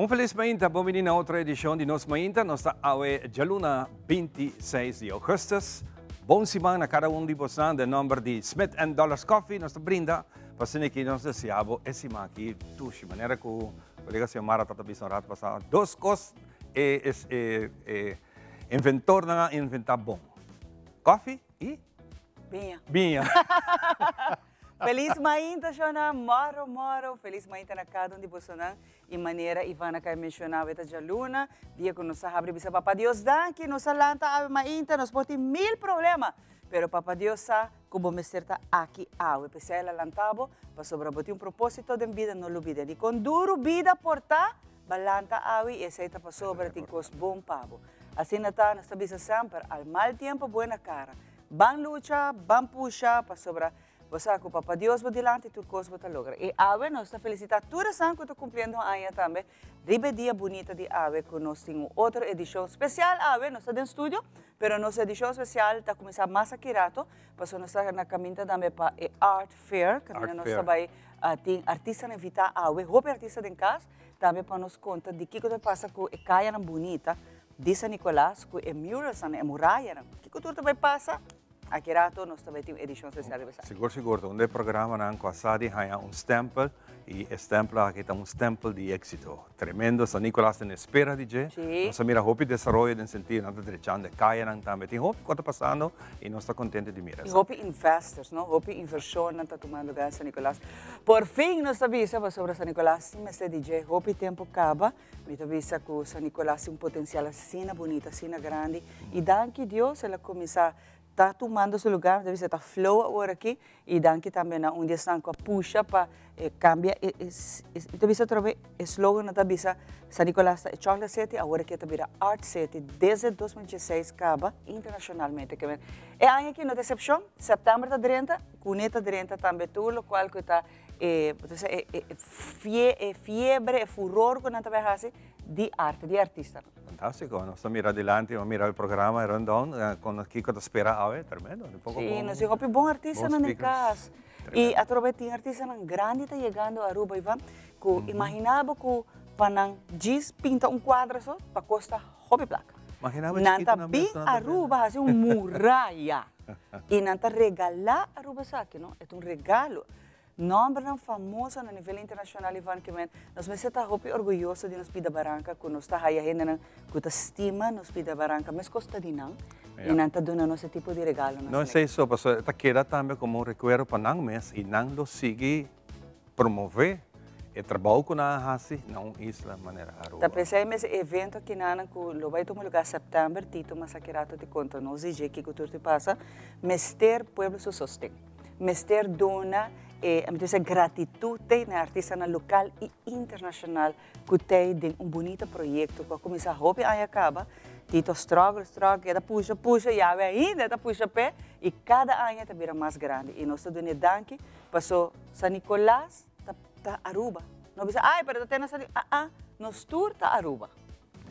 Un felis mainta, bon bini na otro edishon di Nos Mainta. Nos ta awe djaluna 26 di augustus. Bon siman na kada un di bosnan. Den nomber di Smith and Dollars Coffee nos ta brinda pa asina ki nos desea bo e siman aki dushi. Manera ku kolega Xiomara tabata bisa un rato pasá, dos kos e e e inventornan a inventá bon, koffie i Biña. Biña. Feliz mainta shona, moro moro, feliz mainta na cada un di bosonan y manera Ivana kai menciona awe ta djaluna, dia cu nos a habri bisa Papa Dios danki, nos a lanta awe mainta, nos por tin mil problema, pero Papa Dios sa cu bo mester ta aki awe, p'esei el a lanta bo, pasobra bo tin un proposito den bida, no lubida di con duro bida por ta, ba lanta awe y esei ta pasobra tin cos bon pa bo. Asina ta, nos ta bisa semper, al mal tiempo buena cara. Ban lucha, ban pusha, pasobra bo sa ku Papa Dios bo dilanti tur kos bo ta logra. I awe nos ta felisitá tur esnan ku ta kumpliendo un aña tambe riba e dia bunita di awe ku nos tin un otro edishon spesial awe. Nos ta den studio, pero nos edishon spesial ta kuminsá mas aki rato, pasobra nos ta na kaminda tambe pa e Art Fair, kaminda nos ta bai tin artistanan invitá awe, hopi artista den kas, tambe pa nos konta di kiko ta pasa ku e kayanan bunita Di San Nicolas cu e muralsnan, e murayanan. Kico tur ta bay pasa? Aki rato nos ta bay tin un edicion special riba esaki. Sigur sigur, ta un di e programanan cu a sa di haña un stempel y e stempel aki ta un stempel di exito. Tremendo, San Nicolas ta na espera di dje. Nos a mira hopi desaroyo den sentido, nan ta drechando e cayanan tambe. Tin hopi cu ta pasando y nos ta contento di mira esaki. Y hopi investors, no? Hopi inversionnan ta tumando lugar na San Nicolas. Por fin nos ta bisa pasobra San Nicolas tin mester di dje hopi tempo caba. Mi ta bisa cu San Nicolas tin un potencial asina bunita, asina grandi y danki Dios el a cuminsa ta tumando su lugar, mi ta bisa ta flow awor aki y danki tambe na un di esnan cu a pusha pa e cambia e mi ta bisa atrobe e slogan nan ta bisa San Nicolas ta e chocolate city awor aki e ta bira art city desde 2016 caba internacionalmente ke men e aña aki no ta excepcion, september ta drenta, cune ta drenta tambe tur locual cu ta E e fiebre, e furor ku nan ta bai hasi di arte, di artistanan. Fantástiko, nos ta mira adilanti, nos mira e programa, e rundown, kon kiko ta spera awe, tremendo, un poko bon. Sí, nos tin hopi bon artistanan den kas. I atrobe tin artistanan grandi ta yegando Aruba, Ivan, ku imagina bo ku pa nan djis pinta un kuadra so ta kosta hopi plaka. Nan ta bin Aruba hasi un muraya i nan ta regalá Aruba esaki, no? E ta un regalo. Nombernan famoso na nivel internacional Ivan Kimen, nos mester ta hopi orguyoso di nos pida baranca cu nos ta haya hendenan cu ta stima nos pida baranca mescos ta di nan y nan ta duna nos e tipo di regalonan. No esey so, pasobra e ta keda tambe como un recuerdo pa nan mes y nan lo sigui promove e trabou cu nan a haci na un isla manera Aruba. Ta pensey mes e evento akinanan cu lo bay tuma lugar september, Tito Masakirato ta conta nos di dje kico tur ta pasa, mester pueblo su sosten. Mester duna e mi ta bisa gratitud te na e artistanan local y internacional cu t'ey den un bunita proyecto cu a cuminsa hopi aña caba. Tito a struggle, struggle, e ta pusha, pusha y awe ainda e ta pusha p'e y cada aña ta bira mas grandi y nos ta dun'e danki paso San Nicolas ta ta Aruba. No bisa ay pero ta te na San Nicolas, ah ah, nos tur ta Aruba.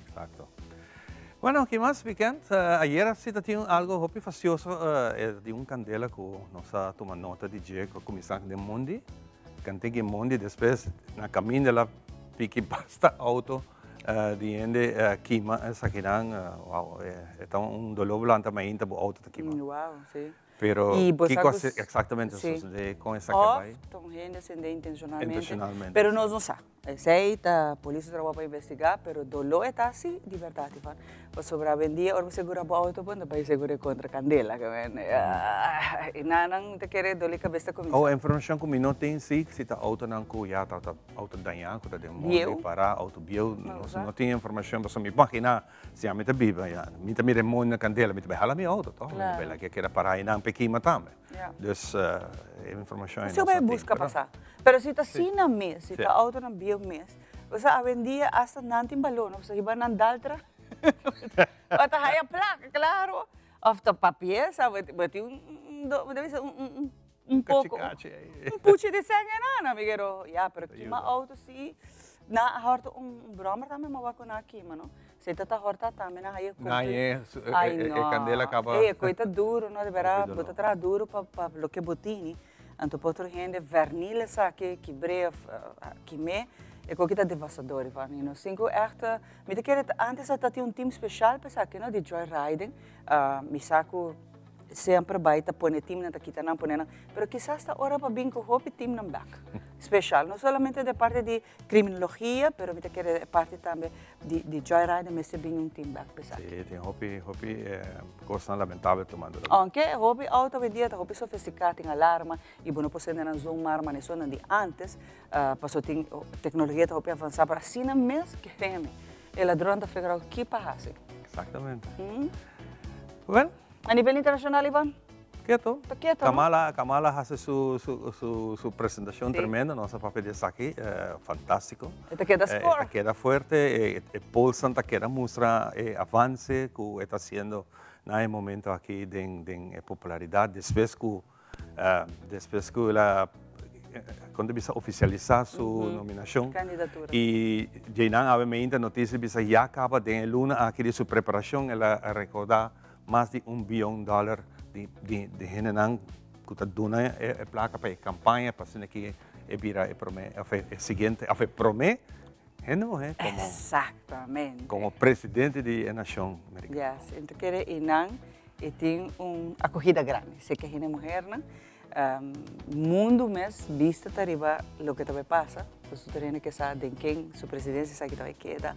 Exacto. Bueno, ki mas weekend? Ayera si ta tin algo hopi fastioso, e tin un candela cu nos a tuma nota di dje cu a cuminsa den mondi. Cante ki mondi despues na caminda el a piki basta auto di hende kima esakinan. Wow, e ta un dolor bo lanta mainta bo auto ta kima. Wow, si. Pero kiko a exactamente sucede con esaki a bay? Of ta un hende a sende intencionalmente, pero nos no sa. Esey ta polis su trabajo pa investiga, pero doló e ta asi di berdad, Ivan. Pasobra awendia ora bo segura bo auto bo no ta bay segura contra candela, y nan nan ta kere doli cabes ta cuminsa. Oh, informacion cu mi no tin si, si ta autonan cu ya ta auto daña cu ta den mondi para, auto bieu, nos no tin informacion pasobra mi imagina Si ami ta biba ya, mi ta mira e mondi na candela, mi ta bay hala mi auto toch, mi ta bay laga keda para einan p'e kima tambe. Dus e informacion ei nos no tin. Busca pa sa. Pero si ta asina mes, si ta autonan bieu mes, osea awendia hasta nan tin balor, no? Pasobra hiba nan daltra, bo ta haya placa, claro, of ta papia, sa, bo tin un, bo ta bisa un, un poco, un puchi di sèn einan, amiguero. Ya, pero kima auto si, nan a hòrta un bròmer tambe, mi a wak ku nan a kima, no? Si ta ta hòrta tambe nan haye Nan haye e kandela kaba. Ey, e koi ta duro, no? De bera, bo ta traha duro pa pa loke bo tini. Anto pa otro hende vèrnil esaki, kibr'é òf kim'é. E koki ta devastador, Ivan. Y nos tin cu echt, mi ta kere antes a ta tin un team special pa esaki, no, di joyriding. Mi sa cu semper bay ta pone teamnan, ta kita nan, pone nan. Pero kisas ta ora pa bin cu hopi teamnan bek. Special, no solamente de parti di criminologia, pero mi ta kere e parti tambe di, di joyriding mester bin un team bek pa esaki. Si, tin hopi, hopi cosnan lamentabel tumando lugar. Aunke hopi auto awendia ta hopi sofistica, tin alarma y bo no por sende nan zomaar manera esunnan di antes. Paso tin tecnologia ta hopi avansa pero asina mes kereme e ladron ta figura out ki pa haci. Exactamente. Well. A nivel internacional Ivan? Keto. Ta keto no? Kamala, Kamala haci su su su su presentacion tremendo, nos a papia di esaki, fantastico. E ta keda score. E ta keda fuerte, e polsnan ta keda mustra e avance cu e ta haciendo na e momento aki den den e popularidad despues cu Despues ku el a kon ta bisa ofisialisá su nominashon i djeinan awe meinta notisia bisa ya kaba den e luna aki di su preparashon el a rekoudá mas di un bion dòler di di hendenan ku ta duna e plaka pa e kampaña pa asina ki e bira e promé òf e siguiente òf e promé hende muhé komo komo presidente di e nashon merikano. Yes, en ta kere einan E tin un acogida grandi, si ke hende muhernan, mundo mes bista ta riba loke ta bay pasa, pasobra tur hende ke sa den ken su presidencia esaki ta bay keda,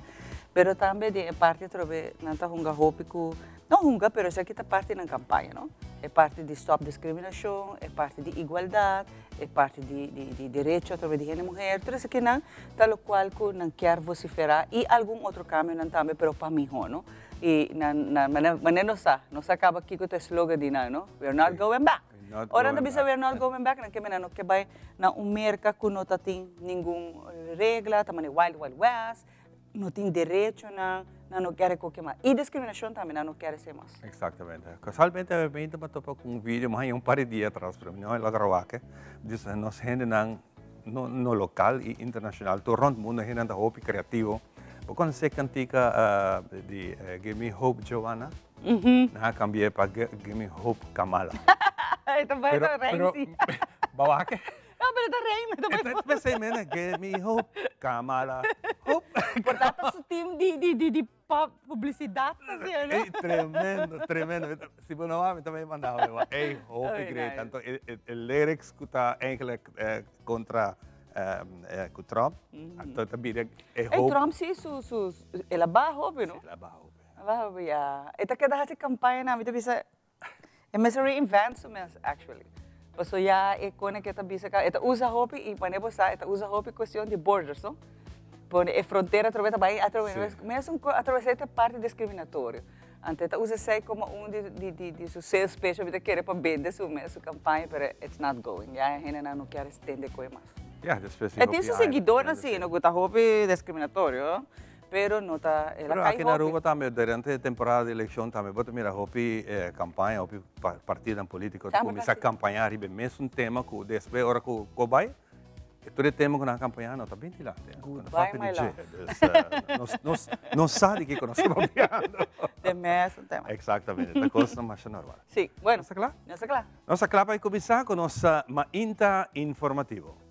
pero tambe den e parti atrobe nan ta hunga hopi ku, no hunga pero esaki ta parti nan campaña no, e parti di stop discriminacion, e parti di igualdad, e parti di derecho atrobe di hende muher, tur esakinan ta locual ku nan kier vocifera y algun otro cambionan tambe pero pa miho no. Y nan, nan, manera, manera nos sa, nos a caba kico ta e slogan di nan, no? We are not going back. Ora nan ta bisa we are not going back, nan ke mira no ke bai na un Merca cu no ta tin ningun regla, ta manera wild wild west, no tin derechonan, nan no kere koke mas. Y discriminacion tambe nan no kere esey mas. Exactamente. Casualmente awe mi ta topa cu un video, mas un par di dia atras, pero mi no a logra wak, dice nos hendenan no no local y internacional, tur rond mundo hendenan ta hopi creativo. Bo conoce cantica di Give Me Hope Joanna? Nan a cambi'e pa Give Me Hope Kamala. E ta bai ta rein si. Bo wak? No, pero e ta rein. E ta pensei mene, Give Me Hope Kamala, Hope. Por ta su team di di di di Pa publicidad ta haciendo. Ey, tremendo, tremendo. Si bo no wak, mi ta bay manda bo. Ey, hopi great. Tanto e, e, e lyrics ku ta eigenlijk eh, kontra eh, ku Trump, anto ta bira e Ey, hoop. Trump sí su, su, el a baha hopi, no? El a baha hopi. El a baha hopi, ya. E ta keda haci campaña na, mi ta bisa, e mester reinvent su mes, actually. Paso ya e kone ke ta bisa ka, e ta usa hopi, i wanneer bo sa, e ta usa hopi cuestion di borders, no? Pone e frontera atrobe ta bai atrobe, mesun ku atrobe esei ta parti discriminatorio. Anto e ta usa esei como un di di di di su sales pitch, mi ta kere pa bende su mes, su campaña, pero it's not going. Ya e hendenan no kier tende koe mas. Ya, despues di E tin hopi su aña, seguidornan si, no, ku ta hopi discriminatorio. Pero no ta, el a Pero kai aki na hopi. Aruba tambe durante e temporada di eleccion tambe bo ta mira hopi campaña, hopi partidonan politico ta Tambe cuminsa ta así. campaña riba e mesun tema cu despues ora cu cu bay, tur e tema cu nan a campaña no ta bin dilanti. Goodbye my love. Dus nos, nos, nos sa di kico nos ta papiando. E mesun tema. Exactamente, ta cosnan masha normal. Sí, bueno. Nos ta cla? Nos ta cla. Nos ta cla pa e cuminsa cu nos mainta informativo.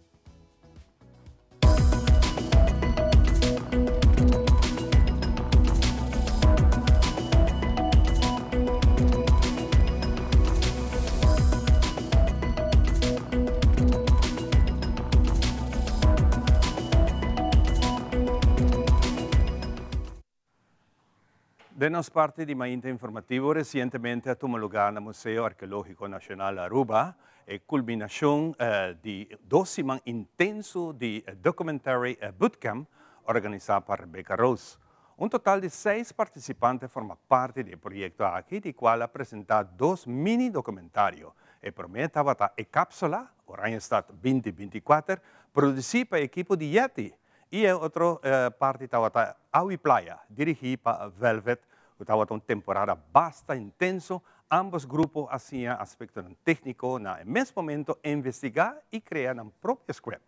Den nos parti di Mainta Informativo resientemente a tuma lugar na Museo Arqueologico Nacional Aruba e culminacion di dos siman intenso di Documentary Bootcamp organisa pa Rebecca Roos. Un total di seis participante a forma parti di e proyecto aki di cual a presenta dos mini documentario. E prome tabata E Capsula, Oranjestad 2024, produci pa e ekipo di Yeti I e otro parti tabata Awi Playa, dirigí pa Velvet, ku tabata un temporada basta intenso. Ambos grupo a siña aspektonan tékniko na e mes momento investigá i krea nan propio script.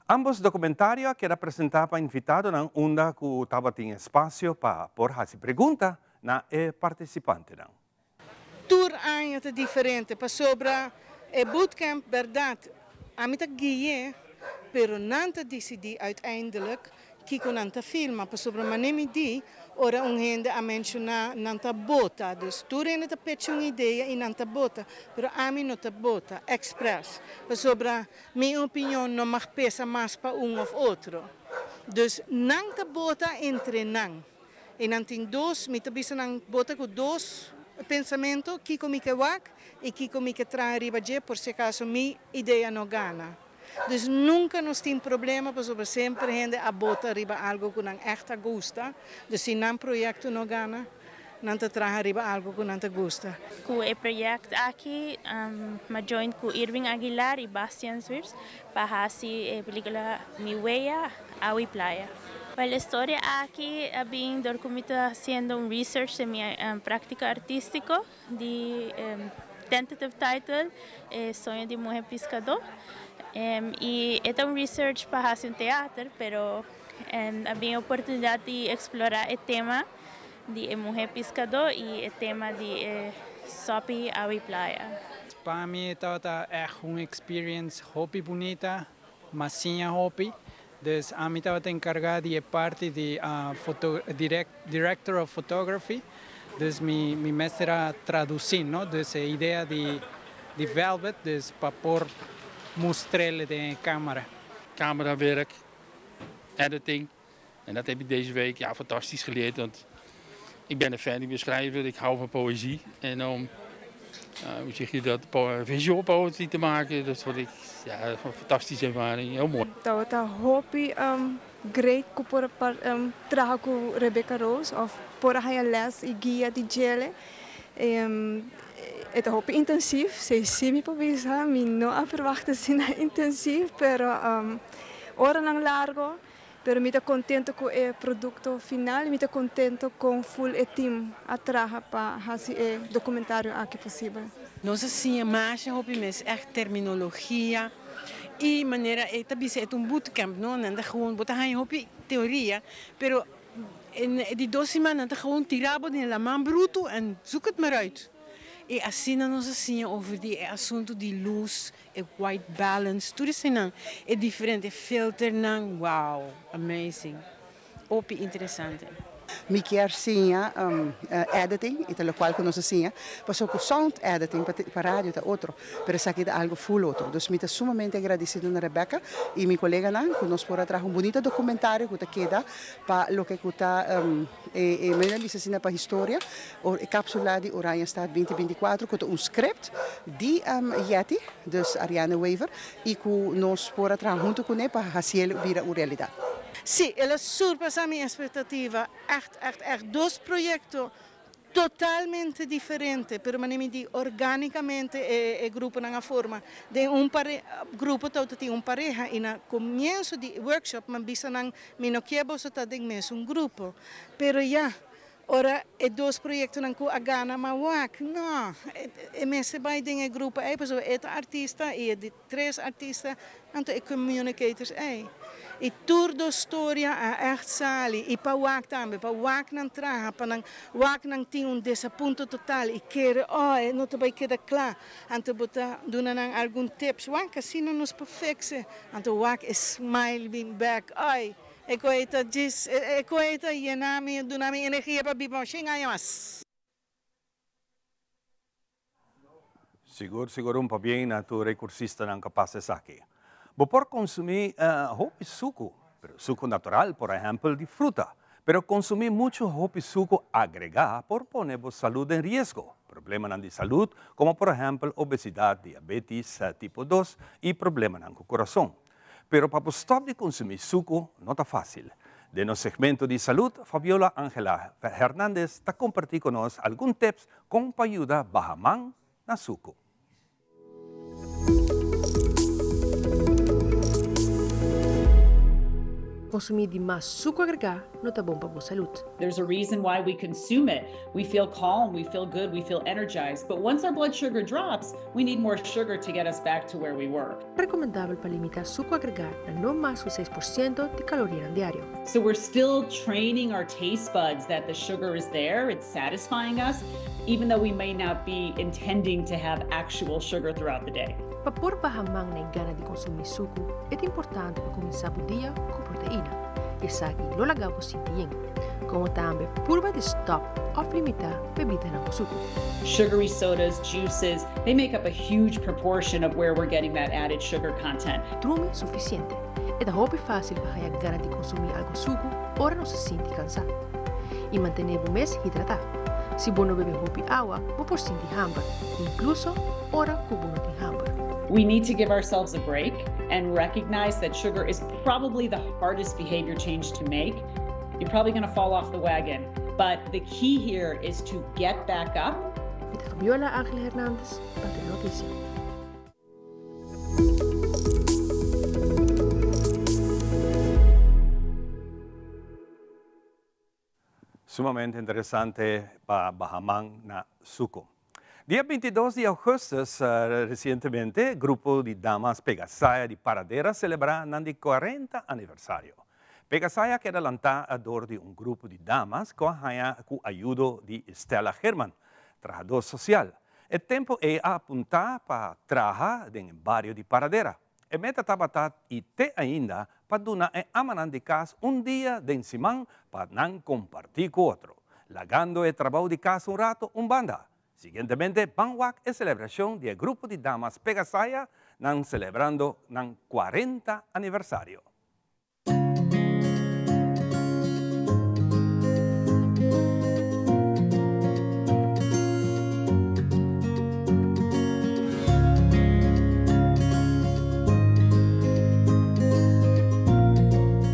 Ambos dokumentario a keda presentá pa invitadonan unda ku tabatin espasio pa por hasi pregunta na e partisipantenan. Tur aña ta diferente pasobra e bootcamp berdad ami ta gui'e Pero nan ta disidí uiteindelijk kiko nan ta filma, pasobra manera mi di, ora un hende a menshoná nan ta bota, dus tur hende ta pecha un idea i nan ta bota, pero ami no ta bota express, pasobra mi opinion no mag pesa mas pa un of otro. Dus nan ta bota entre nan. I nan tin dos, mi ta bisa nan bota ku dos pensamentu, kiko mi ke wak i kiko mi ke traha riba dje por si acaso mi idea no gana. Dus nunca nos tin problema pasobra semper hende a bota riba algo cu nan echt a gusta. Dus si nan proyecto no gana, nan ta traha riba algo cu nan ta gusta. Cu e project aki m'a join cu Irving Aguilar y Bastian Zwiers pa haci e pelicula Mi Huella, Agua y Playa. Wel e storia aki a bin dor cu mi ta haciendo un research den mi practica artistico. Di tentative title e Soño di Muhe Piscadó y e ta un research pa haci un teater pero a bin e oportunidad di explora e tema di e muhe piscadó y e tema di e sopi awi playa. Pa mi e tabata echt un experience hopi bunita, m'a siña hopi. Dus ami tabata encarga di e parti di director of photography, dus mi mi mester a traduci no, dus e idea di di Velvet, dus pa por mustr'el den e camera. Camerawerk, editing en dat heb ik deze week ja, fantastisch geleerd, want ik ben een fan, ik ben schrijver, ik hou van poëzie en om hoe zeg je dat, visual poetry te maken, dat vond ik ja, een fantastische ervaring, heel mooi. Tabata hopi great ku por a traha ku Rebecca Roos of por a haña les y guia di djele. E ta hopi intensief, si si mi por bisa, mi no a verwacht asina intensief, pero oranan largo. Pero mi ta contento cu e producto final y mi ta contento con full e team a traha pa haci e documentario aki posibel. Nos a siña masha hopi mes echt terminologia y manera e ta bisa e ta un bootcamp no, nan ta gewoon bo ta haña hopi teoria pero e di dos siman nan ta gewoon tira bo den laman bruto en zoek het maar uit. Y asina nos a siña over di e asunto di luz E white balance, tur eseinan, e diferente filternan, wow, amazing, hopi interesante. Mi kier siña editing y ta locual cu nos a siña, pasobra cu sound editing pa radio ta otro, pero esaki ta algo full otro. Dus mi ta sumamente agradecido na Rebecca y mi coleganan cu nos por a traha un bunita documentario cu ta keda pa loke cu ta e manera di bisa asina pa historia. E capsula di Oranjestad binti binti kuater cu ta un script di Jetty, dus Ariane Wever, y cu nos por a traha hunto cune pa haciel bira un realidad. Sí, el a surpasa mi expectativa, echt, echt, echt. Dos proyecto totalmente diferente, pero manera mi di organicamente e gruponan a forma. Den un pare grupo tabata tin un pareha y na comienzo di e workshop mi a bisa nan mi no kier boso ta den mesun grupo, pero ya, Ora e dos proyectonan cu a gana ma wak, no, e mester bay den e grupo ey pasobra e ta artista y e di tres artista anto e communicators ey. Y tur dos storia a echt sali y pa wak tambe, pa wak nan traha, pa nan wak nan tin un desapunto total y kere oh e no ta bay keda cla, anto bo ta duna nan algun tips, wak asina nos por fixe, anto wak e smile bin bek, ay. E koe ta djis, e koe ta yena mi, duna mi energia pa biba shen aña mas. Sigur sigur un pabien na tur e kursistanan ku a pasa esaki. Bo por konsumí hopi suku, pero suku natural, por ehèmpel di fruta. Pero konsumí muchu hopi suku agregá por pone bo salud den riesgo. Problemanan di salud, komo por ehèmpel obesidat, diabetis tipo dos i problemanan ku kurason. Pero pa bo stop di consumi sucu no ta facil. Den nos segmento di salud, Fabiola Angela Hernandez ta comparti cu nos algun tips con pa yuda baha man na sucu. Consumi di mas sucu agrega no ta bon pa bo salud. There's a reason why we consume it. We feel calm, we feel good, we feel energized. But once our blood sugar drops, we need more sugar to get us back to where we were. Recomendabel pa limita sucu agrega na no mas cu 6% di calorianan diario. So we're still training our taste buds that the sugar is there, it's satisfying us. even though we may not be intending to have actual sugar throughout the day. Pa por baha man na e gana di konsumí suku, e ta importante pa kuminsá bo dia ku proteina. Esaki lo laga bo sinti yen. Komo tambe purba di stòp òf limitá bebidanan ku suku. Sugary sodas, juices, they make up a huge proportion of where we're getting that added sugar content. Drumi sufisiente. E ta hopi fásil pa haña gana di konsumí algu suku ora nos ta sinti kansá. I mantené bo mes hidratá. Si bo no bebe hopi awa, bo por sinti hamber, inkluso ora ku bo no tin hamber. We need to give ourselves a break and recognize that sugar is probably the hardest behavior change to make. You're probably gonna fall off the wagon, but the key here is to get back up. Mi ta Fabiola Angel Hernandez pa Telenoticia. Sumamente interesante pa baha man na suco. Dia 22 di augustus recientemente grupo di damas Pegasaya di Paradera celebra nan di 40 aniversario. Pegasaya keda lanta dor di un grupo di damas cu a haya cu ayudo di Stella Geerman, trahador social. E tempo ey a apunta pa traha den e bario di Paradera. E meta tabata i te ainda pa duna e amanan di kas un dia den siman pa nan kompartí ku otro, lagando e trabou di kas un rato un banda. Siguientemente ban wak e selebrashon di e grupo di damas Pegasaya nan selebrando nan 40 aniversario.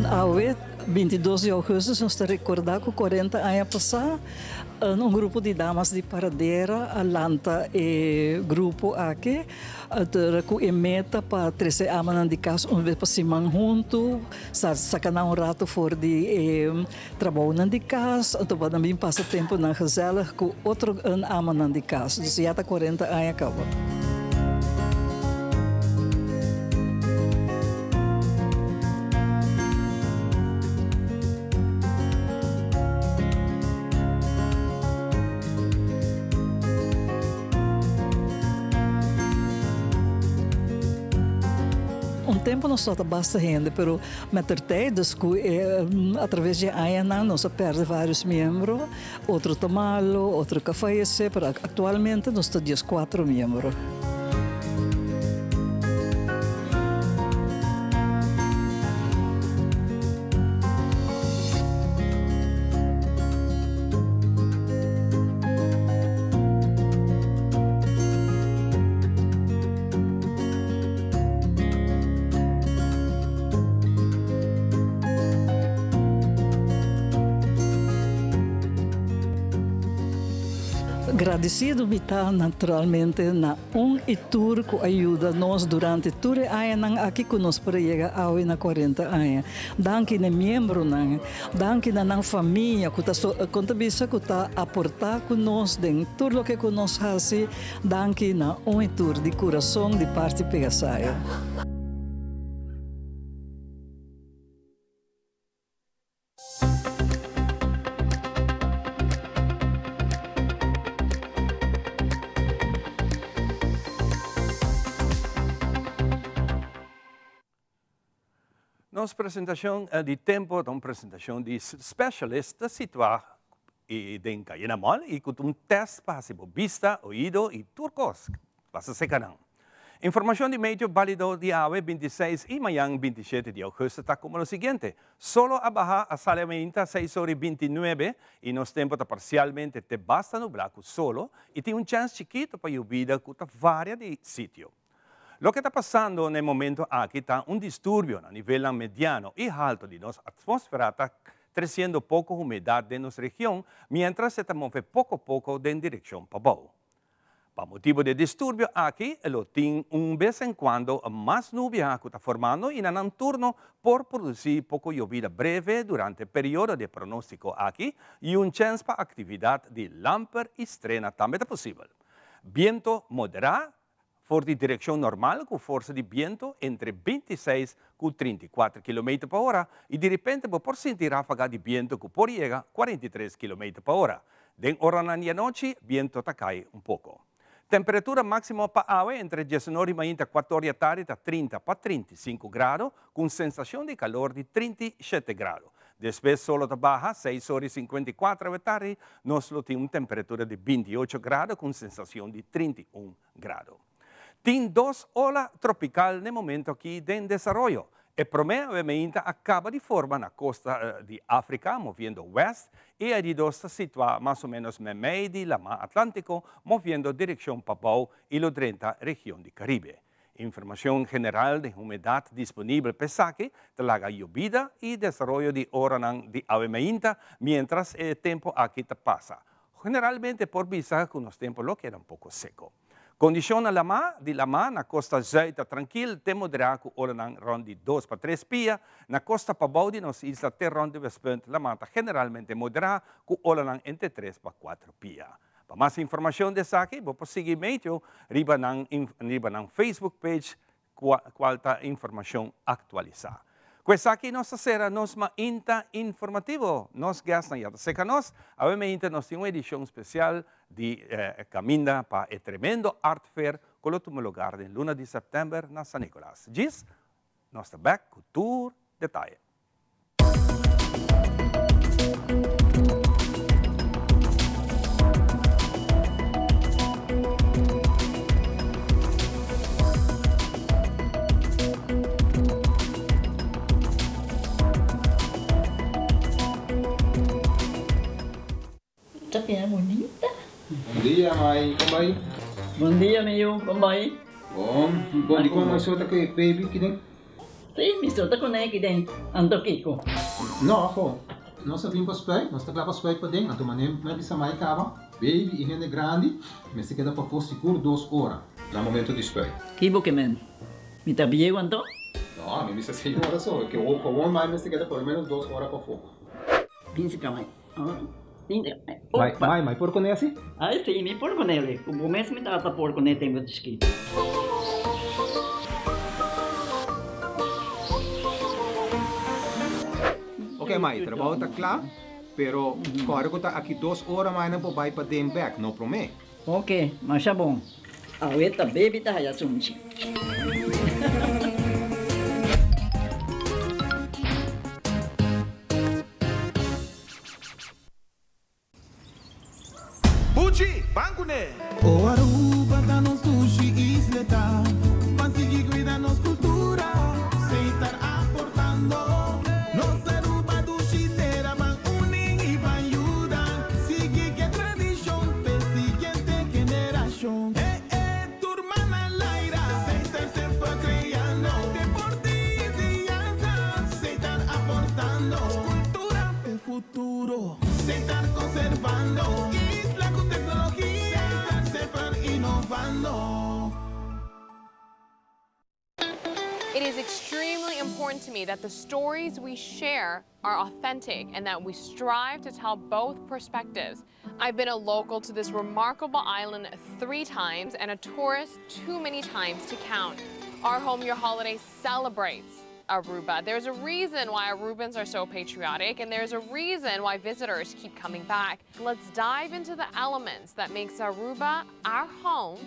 Awe, 22 di augustus, nos ta recorda cu 40 aña pasa un grupo di damas di Paradera a lanta e grupo aki. Ora ku e meta pa trese amanan di kas un bes pa siman huntu, sa saka nan un rato for di e trabounan di kas, anto pa nan bin pasa tempunan gezellig ku otro amanan di kas. Dus ya ta 40 aña kaba. Un tempo nos tabata basta hende, pero mettertijd, dus cu e atraves di e añanan nos a perde varios miembro, otro ta malo, otro ca fayece, pero actualmente nos ta diescuatro miembro. Gradisido mi ta naturalmente na un i tur ku a yuda nos durante tur e añanan aki ku nos por a yega awe na 40 aña. Danki na e miembronan. Danki na nan famia ku ta kon ta bisa ku ta aportá ku nos den tur loke ku nos hasi. Danki na un i tur di kurason di parti Pegasaya. Nos presentacion di tempo ta un presentacion di specialist ta situa den Cayena Mall y cu ta un test pa haci bo bista, oido y tur cos pasa seca nan. Informacion di meteo balido di awe 26 y mayan 27 di augustus ta como lo siguiente, Solo a baha a sali amainta seis ora y 29 y nos tempo ta parcialmente te basta nubla cu solo y tin un chance chikito pa yobida cu ta varia di sitio. Loke ta pasando na e momento aki ta un disturbio na nivelnan mediano i halto di nos atmósfera ta tresiendo poko humedat den nos region miéntras e ta move poko poko den direkshon pabou. Pa motibu di e disturbio aki lo tin un bes en kuando mas nubia ku ta formando i na nan turno por produsí poko yobida breve durante e periodo di e pronóstiko aki i un chèns pa aktividat di lamper i strena tambe ta posibel. Biento moderá For di direkshon normal ku forsa di bientu entre 26 ku 34 kilometer pa ora i diripente bo por sinti ráfaga di bientu ku por yega 43 kilometer pa ora. Den oranan di anochi, biento ta kai un poko. Temperatura máksimo pa awe entre diesunor di mainta kuator di atardi ta 30 pa 35 grado, ku un sensashon di kalor di 37 grado. Despues solo ta baha, seis or i 54 awe tardi nos lo tin un temperatura di 28 grado ku un sensashon di 31 grado. Tin dos ola tropikal n'e momento aki den desaroyo. E promé awe meinta a kaba di forma na kosta di Afrika moviendo wèst i e di dos ta situá mas o ménos meimei di Lamá Atlántiko moviendo direkshon pabou i lo drenta region di Karibe. Informashon general di humedat disponibel p'esaki ta laga yobida i desaroyo di oranan di awe meinta miéntras e tempu aki ta pasa. Generalmente por bisa ku nos tempu lo keda un poko seko. Kondishon na lamá di lamá na kosta zùit ta trankil te moderá ku olanan rònt di dos pa tres pia. Na kosta pabou di nos isla te rònt di Westpunt lamá ta generalmente moderá ku olanan entre tres pa kuater pia. Pa mas informashon di esaki bo por sigui Meteo riba nan riba nan Facebook page cual ta informacion actualisa. Cu esaki nos ta cera nos mainta informativo. Nos guestnan ya ta seca nos. Awe mainta nos tin un edicion special di Caminda pa e tremendo Art Fair cu lo tuma lugar den luna di september na San Nicolas. Djis, nos ta bek cu tur detaye. Ta bira bunita. Bon dia mai, kon bai? Bon dia mi yu, kon bai? Bon, bon di kon mai so ta ku e baby kiden? Si, mi so ta kuné kiden, anto kiko? No, afo, nos a bin pa spuit, nos ta kla pa spuit paden, anto manera mi a bisa mai kaba, baby i hende grandi mester keda pafó sigur dos ora na momento di spuit. Ki bo ke men? Mi ta bieu anto? No, mi bisa seis ora so, ke gewoon mai mester keda por lo menos dos ora pafó. Bin si ka mai. Mai, mai, mai por kuné asi? Ai si, mi por kuné. Ku bo mes mi tata por kuné tempu di chikito. Ok mai, trabou ta kla, pero kòrda ku ta aki dos ora mai nan por bai paden bèk, no promé. Ok, masha bon. Awe ta baby ta haya sunchi. Buchi, ban kuné! O Aruba ta nos dushi isleta, ban sigui cuida nos cultura, Setar aportando. Nos Aruba dushi tera, ban uni y ban yuda, sigui ke tradicion p'e siguiente generacion. E e tur man al aire, Setar semper creando, deporte y enseñanza, Setar aportando, cultura p'e futuro, Setar conservando, isla cu tecnologia, Setar semper innovando. It is extremely important to me that the stories we share are authentic and that we strive to tell both perspectives. I've been a local to this remarkable island three times and a tourist too many times to count. Our Home Your Holiday celebrates Aruba. There's a reason why Arubans are so patriotic and there's a reason why visitors keep coming back. Let's dive into the elements that makes Aruba our home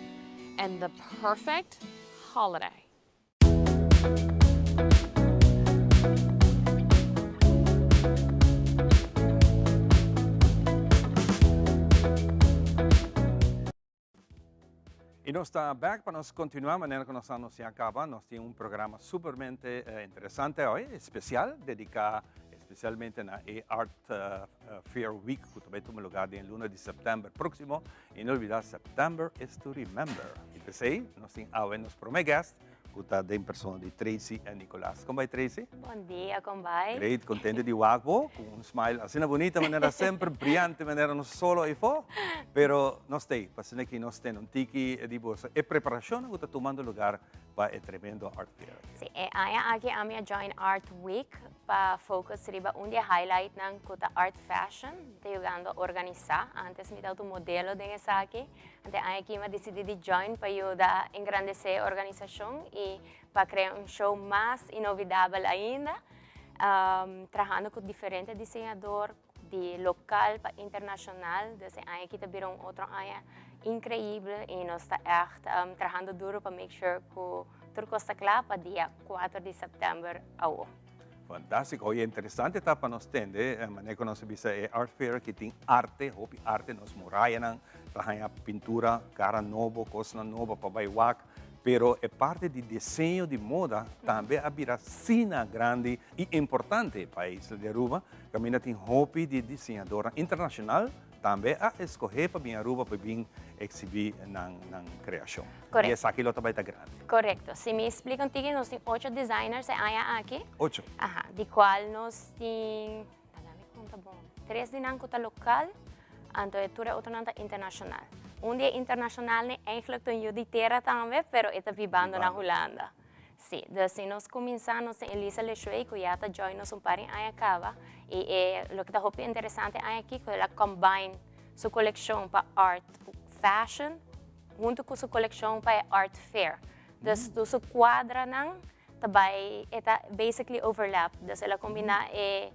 and the perfect holiday. Y nos ta back pa nos continua manera cu nos a anuncia caba. Nos tin un programa supermente eh, interesante hoy, especial, dedica especialmente na e Art uh, Fair Week cu ta bay tuma lugar den luna di september proximo. Y no olvida, September is to remember. Y p'esey, nos tin awe nos prome guest, cu ta den persona di Tracy en Nicolas. Con bay, Tracy? Bon dia, con bay? Great, contento di wak bo, cu un smile asina bonita, manera semper brillante, manera nos solo eyfo. Pero nos t'ey, pa asina ki nos tene un tiki di boso e preparacionnan cu ta tumando lugar pa e tremendo Art Fair aki. Si, e aña aki ami a join Art Week pa focus riba un di e highlightnan cu ta Art Fashion. Mi ta yugando organisa, antes mi ta un modelo den esaki. Ante aña aki mi a dicidi di join pa yuda engrandece e organisacion y pa crea un show mas inolvidabel ainda. Trahando cu diferente diseñador. di local pa internacional, dus e aña aki ta bira un otro aña increibel y nos ta echt trahando duro pa make sure cu tur cos ta cla pa dia 4 di september awo. Fantástico. Y interesante ta pa nos tende, manera cu nos a bisa e Art Fair aki tin arte, hopi arte, nos murayanan ta haña pintura, cara nobo, cosnan nobo pa bay wak. Pero e parti di diseño di moda tambe a bira asina grandi y importante pa e isla di Aruba, caminda tin hopi di diseñadornan internacional tambe a escoge pa bin Aruba pa bin exhibi nan nan creacion. Y esaki lo ta bay ta grandi. Correcto. Si mi explica un tiki, nos tin ocho designers e aña aki. Ocho. Aha. Di cual nos tin, laga mi conta bon, tres di nan cu ta local, Anto e tur e otronan ta internacional. Un di e internacionalnan eigenlijk ta un yu di tera tambe, pero e ta bibando na Hulanda. Si, dus si nos cuminsa nos tin Elisa Leshuey cu ya ta join nos un par di aña caba y e loke ta hopi interesante aña aki cu el a combine su coleccion pa art fashion hunto cu su coleccion pa e art fair. Dus tur su cuadranan ta bay e ta basically overlap. Dus el a combina e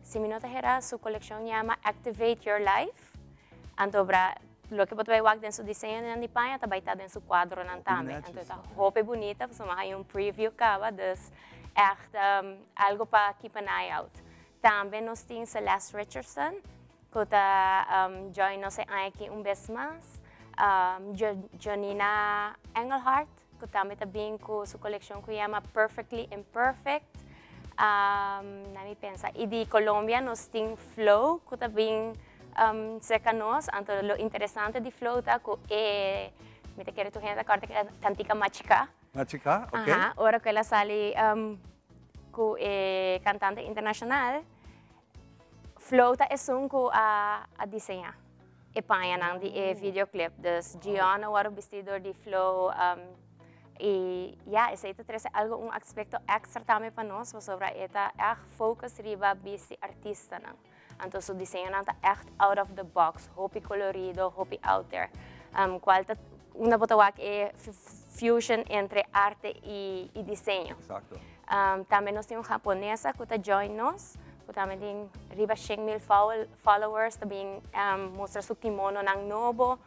Si mi no ta hera, su kolekshon yama Activate Your Life. Anto bra loke bo ta bai wak den su diseñonan di paña ta bai ta den su kuadronan tambe. Anto e ta hopi bunita, pasobra mi a haña un preview kaba, dus ègt algu pa keep an eye out. Tambe nos tin Celeste Richardson ku ta join nos e aña aki un bes mas. Jonina Engelhardt ku tambe ta bin ku su kolekshon ku yama Perfectly Imperfect. Na mi pensa. I di Colombia nos tin Flow ku ta bin serka nos. Anto lo interesante di Flow ta ku e, mi ta kere tur hende ta kòrda ku e kantika Machiká. Machiká, ok. Aha, ora ku el a sali ku e kantante internashonal, Flow ta esun ku a diseñá e pañanan di e videoclip. Dus Gion a wòrdu bistí dor di Flow. I ya, esei ta trese algu, un aspekto èkstra tambe pa nos, pasobra e ta ègt focus riba bisti artistanan. Anto su diseñonan ta ègt out of the box, hopi kolorido, hopi out there. Kual ta unda bo ta wak e fusion entre arte i diseño. Tambe nos tin un japonesa ku ta join nos, ku tambe tin riba 100,000 followers, ta bin mustra su kimononan nobo.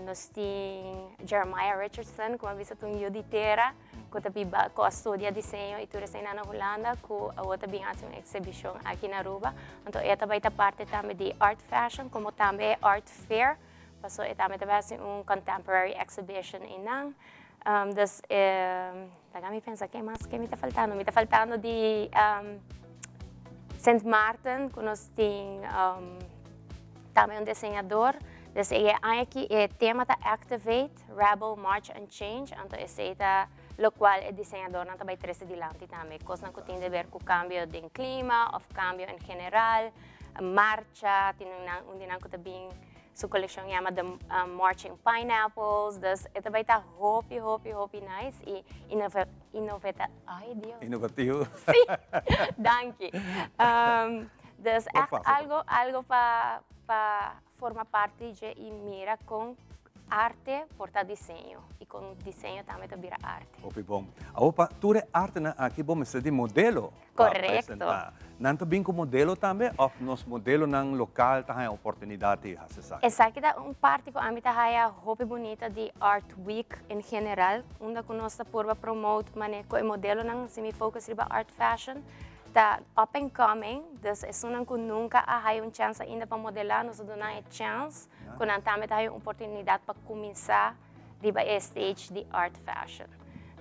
Nos tin Jeremiah Richardson, ku a bisa ta un yu di tera, ku ta biba, ku a studia diseño i tur eseinan na Hulanda, ku awor ta bin hasi un eksibishon aki na Aruba. Anto e ta bai ta parti tambe di Art Fashion, komo tambe e Art Fair, pasobra e tambe ta bai hasi un contemporary exhibition einan. Dus, laga mi pensa ke mas ke mi ta faltando. Mi ta faltando di Sint Maarten, ku nos tin tambe un diseñador. Dus e aña aki e tema ta Activate, Rebel, March and Change. Anto esei ta lokual e diseñadornan ta bai trese dilanti tambe. Kosnan ku tin de ber ku kambio den klima òf kambio en general, marcha, tin un di nan ku ta bin Su coleccion yama The Marching Pineapples, dus e ta bay ta hopi, hopi, hopi nice y innoveta, ay Dios. Innovativo. Sí, danki. Dus echt algo, algo pa, pa forma parti dje y mira con arte por ta diseño y con diseño tambe ta bira arte. Hopi bon. Awor pa tur e artenan aki bo mester di modelo pa presenta. Nan ta bin ku modelo tambe of nos modelonan lokal ta haña oportunidat di hasi esaki? Esaki ta un parti ku ami ta haya hopi bunita di Art Week en general, unda ku nos ta purba promote manera ku e modelonan, si mi focus riba art fashion, ta up and coming, dus esunnan ku nunka a haya un chèns ainda pa modelá, nos ta duna nan e chèns ku nan tambe ta haya un oportunidat pa kuminsá riba e stage di art fashion.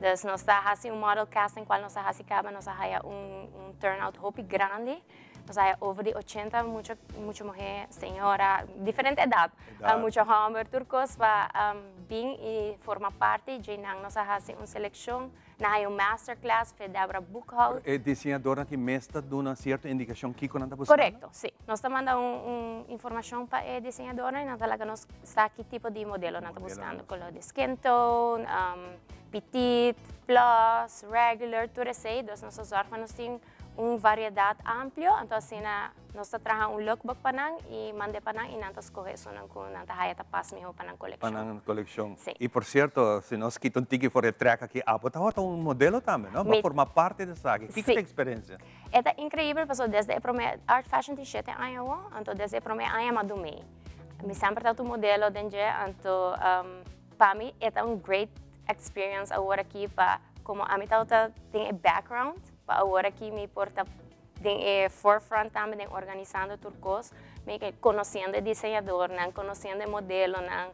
Dus nos ta hasi un model casting cual nos a hasi caba, nos a haya un, un turnout hopi grandi. Nos a haya over di 80 mucha, mucha muher, señora, diferente edad, edad. Mucha homber, tur cos pa um, bin y forma parti. Dje-nan nos a hasi un seleccion Nan hay un masterclass fe Debra Boekhout. E diseñadornan ki mes ta duna cierto indicacion kico nan ta buscando? Correcto, si. Nos ta manda un, un informacion pa e diseñadornan y nan ta laga nos sa ki tipo di modelo nan ta buscando. Color di skin tone, um, petit, plus, regular, tur esey. Dus nos ta zorg pa nos tin Un variedat amplio, anto asina nos ta traha un lookbook pa nan i mand'é pa nan i nan ta skohe esunnan ku nan ta haya ta pas mihó pa nan kolekshon. Pa nan kolekshon. Si. I por sierto, si nos kita un tiki for e trèk aki, abo tabata un modelo tambe, no? Bo a forma parti di esaki. Kiko ta e eksperensia? E ta inkreibel pasobra desde e promé, Art Fashion tin shete aña awor, anto desde e promé aña mi a dum'é. Mi semper tabata un modelo den dje, anto pa mi e ta un great experience awor aki pa komo ami tabata den e background, Pa awor aki mi por ta den e forefront tambe den organisando tur kos, mi ke konosiendo e diseñadornan, konosiendo e modelonan,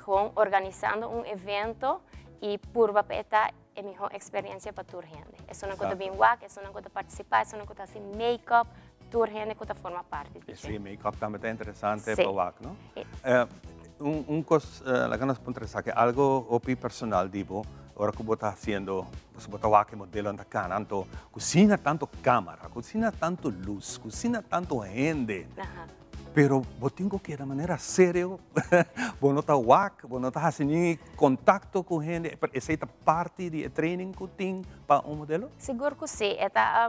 gewoon organisando un evento i purba pa e ta e mihó eksperensia pa tur hende. Esunnan ku ta bin wak, esunnan ku ta partisipá, esunnan ku ta hasi make-up, tur hende ku ta forma parti di dje. Sí, make-up tambe ta interesante pa wak, no? Un kos, laga nos puntra esaki, algo hopi personal di bo, ora ku bo ta hasiendo, pasobra bo ta wak e modelonan ta kana, anto kusina tantu kamara, kusina tantu lus, kusina tantu hende, pero bo tin ku keda manera serio, bo no ta wak, bo no ta hasi ni kontakto ku hende, pero esei ta parti di e training ku tin pa un modelo? Sigur ku si, e ta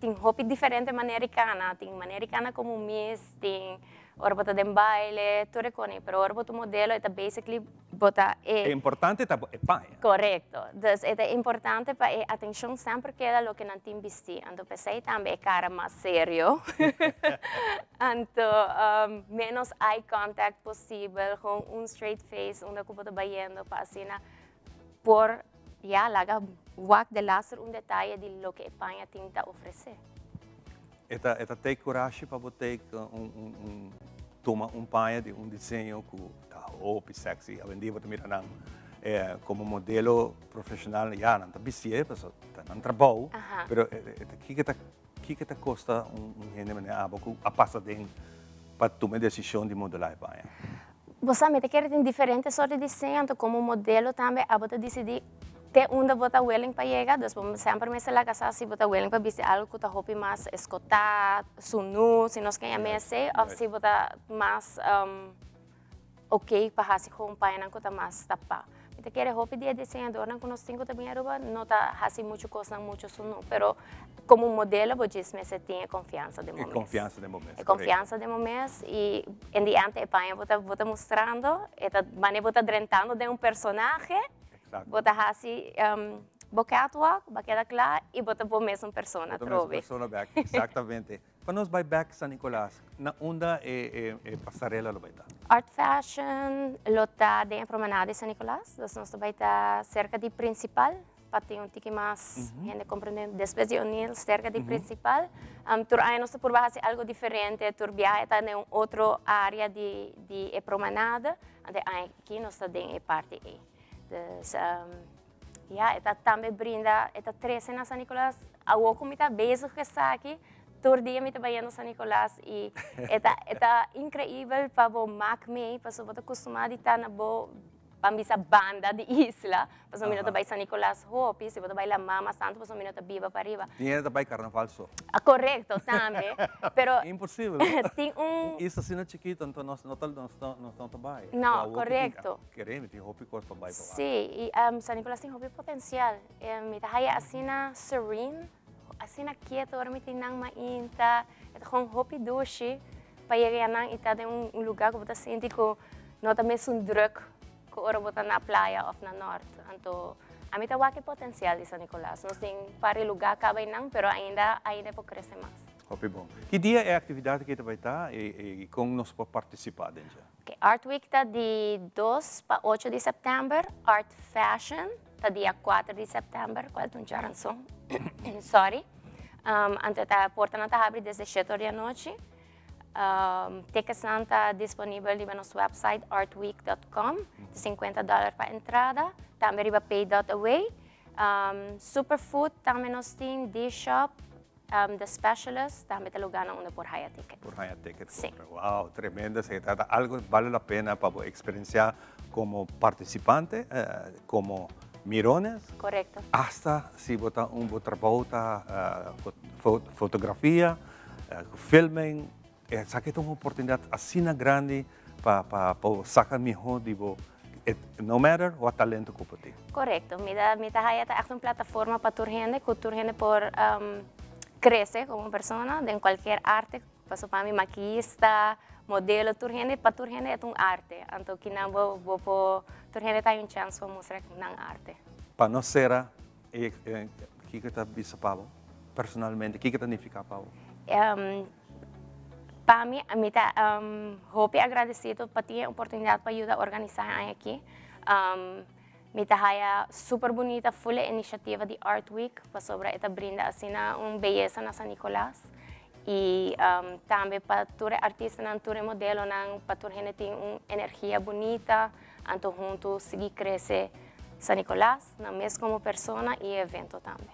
tin hopi diferente manera di kana, tin manera di kana komo mis, tin Ora bo ta den baile, tur e koni, pero ora bo ta un modelo e ta basically bo ta e. E importante ta e paña. Korekto. Dus e ta importante pa e atenshon semper keda loke nan tin bistí. Anto p'esei tambe e kara mas serio. Anto ménos eye contact posibel, gewoon un straight face unda ku bo ta bayendo pa asina por ya laga wak delaster un detaye di loke e paña tin ta ofresé. E ta e ta take kurashi pa bo take un un un tuma un paña di un diseño ku ta hopi sexy. Awendia bo ta mira nan komo modelo profeshonal ya nan ta bistié pasobra ta nan trabou pero e ta kiko ta kiko ta kosta un un hende manera abo ku a pasa den pa tuma e desishon di modelá e paña? Bo sa mi ta kere tin diferente sort di diseño anto komo modelo tambe abo ta disidí Te unda bo ta willing pa yega, dus bo semper mester laga sa si bo ta willing pa bisti algo ku ta hopi mas eskotá, sunú, si nos ken yama esei, òf si bo ta mas oké pa hasi ku un pañanan ku ta mas tapá. Mi ta kere hopi di e diseñadornan ku nos tin ku ta bin Aruba no ta hasi muchu kosnan muchu sunú, pero komo modelo bo djis mester tin e konfiansa den bo mes. E konfiansa den bo mes, korekto. E konfiansa den bo mes i en di ante e paña bo ta bo ta mustrando, e ta manera bo ta drentando den un personahe. Bo ta hasi bo catwalk, bo a keda kla i bo ta bo mesun persona atrobe. Bo ta mesun persona bek, exactamente. Pa nos bai bek San Nicolas, na unda e pasarela lo bai ta? Art Fashion lo ta den e promenade di San Nicolas, dus nos ta bai ta serka di Principal, pa tin un tiki mas hende comprende, despues di O'Neill, serka di Principal. Tur aña nos ta purba hasi algo diferente, tur biaha e ta den un otro area di e promenade, anto e aña aki nos ta den e parti ei. Dus ya, e ta tambe brinda, e ta trece na San Nicolas. Awor cu mi ta bezig cu esaki, tur dia mi ta bayendo San Nicolas y e ta, e ta increibel pa bo mak mee, pasobra bo ta costuma di ta na bo, ban bisa banda di isla, pasobra mi no ta bay San Nicolas hopi, si bo ta bay la mama santo pasobra mi no ta biba pariba. Tin hende ta bay carnaval so. Correcto, tambe, pero Imposibel, no? tin un. Un isla asina chikito, anto nos no ta, nos no ta bay. No, correcto. Kere mi tin hopi kos pa bai pa wak. Sí, i San Nicolas tin hopi potencial. Mi ta haya asina serene, asina kieto ora mi tin nan mainta. E ta gewoon hopi dushi pa yega ya nan i ta den un lugar ku bo ta sinti ku no ta mesun druk ku ora bo ta na playa òf na nort. Anto ami ta wak e potencial di San Nicolas. Nos tin par di lugar kaba einan pero ainda ainda e por krese mas. Hopi bon. Ki dia e aktividat aki ta bai ta i kon nos por partisipá den dje? Ok, Art Week ta di dos pa ocho di sèptèmber, Art Fashion ta dia kuater di sèptèmber, kual ta un djaranson, sorry. Anto ta portanan ta habri desde shete or di anochi. Ticketsnan ta disponibel riba nos website artweek dot com, ta sinkuenta dòler pa entrada, tambe riba pay dot away. Superfood tambe nos tin, D-shop. The Specialist tambe ta lugarnan unda por haya ticket. Por haya ticket compra. Wow, tremendo. Se trata algo vale la pena pa bo experiencia como participante, como mirones. Correcto. Hasta si bo ta un bo trabou ta fotografia, filming, esaki ta un oportunidad asina grandi pa pa bo saca miho di bo no matter what talento cu bo tin. Correcto. Mi ta mi ta haya ta echt un plataforma pa tur hende cu tur hende por. crece como persona den cualkier arte, paso pa mi makiyista, modelo, tur hende, pa tur hende e ta un arte, anto kinan bo bo por, tur hende ta hay un chance pa mustra nan arte. Pa no cera e kiko ta bisa pa bo personalmente, kiko ta nifica pa bo? Pa mi, mi ta hopi agradecido pa tin e oportunidad pa yuda organisa e aña aki. Mi ta haya super bunita full e iniciativa di Art Week pasobra e ta brinda asina un beyesa na San Nicolas y tambe pa tur e artistanan, tur e modelonan, pa tur hende tin un energia bunita anto hunto sigui crece San Nicolas, nan mes como persona y e evento tambe.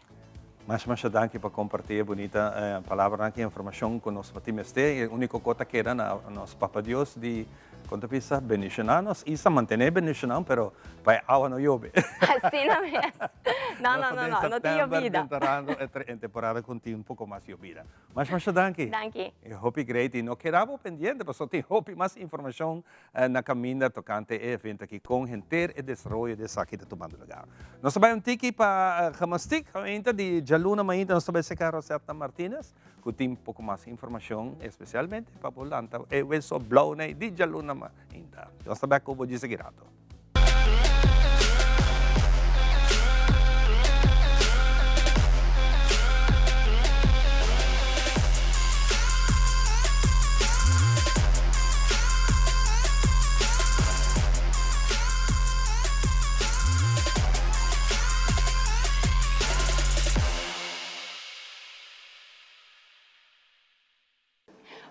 Masha masha danki pa comparti e bunita palabranan aki, informacion cu nos tin mester. E unico cos ta keda na nos Papa Dios di Con ta bisa bendiciona nos y sa mantene bendiciona pero pa e awa no yobe. Asina mes. No, no, no, no, no tin yobida. Nos ta den september entrando en temporada cu tin un poco mas yobida. Masha masha danki. Danki. E hopi great y no keda bo pendiente pasobra tin hopi mas informacion na caminda tocante e evento aki con henter e desaroyo di esaki ta tumando lugar. Nos ta bay un tiki pa gymnastiek ainda di djaluna mainta nos ta bay seca Rosetta Martinez. Cu tin poco mas informacion, especialmente pa bo lanta e weso blauw nei di djaluna mainta. Nos ta bek cu bo djis aki rato.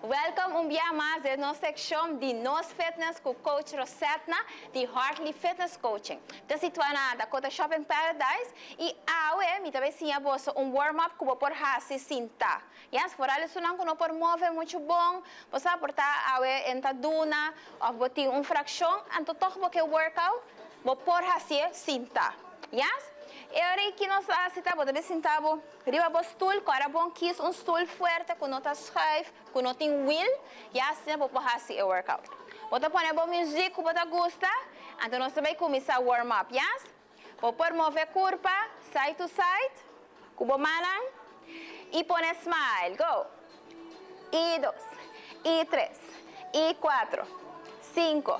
Welcome un bia mas den nos seccion di Nos Fitness cu Coach Rosetna di Hartley Fitness Coaching. Ta situa na Dakota Shopping Paradise y awe mi ta bay siña boso un warm up cu bo por haci sinta. Yes, foral esunnan cu no por move mucho bon, bo sa por ta awe en ta duna of bo tin un fraccion, anto toch bo ke workout, bo por haci'e sinta. Yes? E ora ei ki nos a haci ta bo ta bay sinta bo. Riba bo stul, ku ora bon kis un stul fuerte ku no ta schuif, ku no tin wiel, ya asina bo por hasi e workout. Bo ta pone bo muzik ku bo ta gusta, anto nos ta bai kuminsá warm up, yes? Bo por move kurpa side to side ku bo mannan i pone smile, go! I dos, i tres, i kuatro, sinku,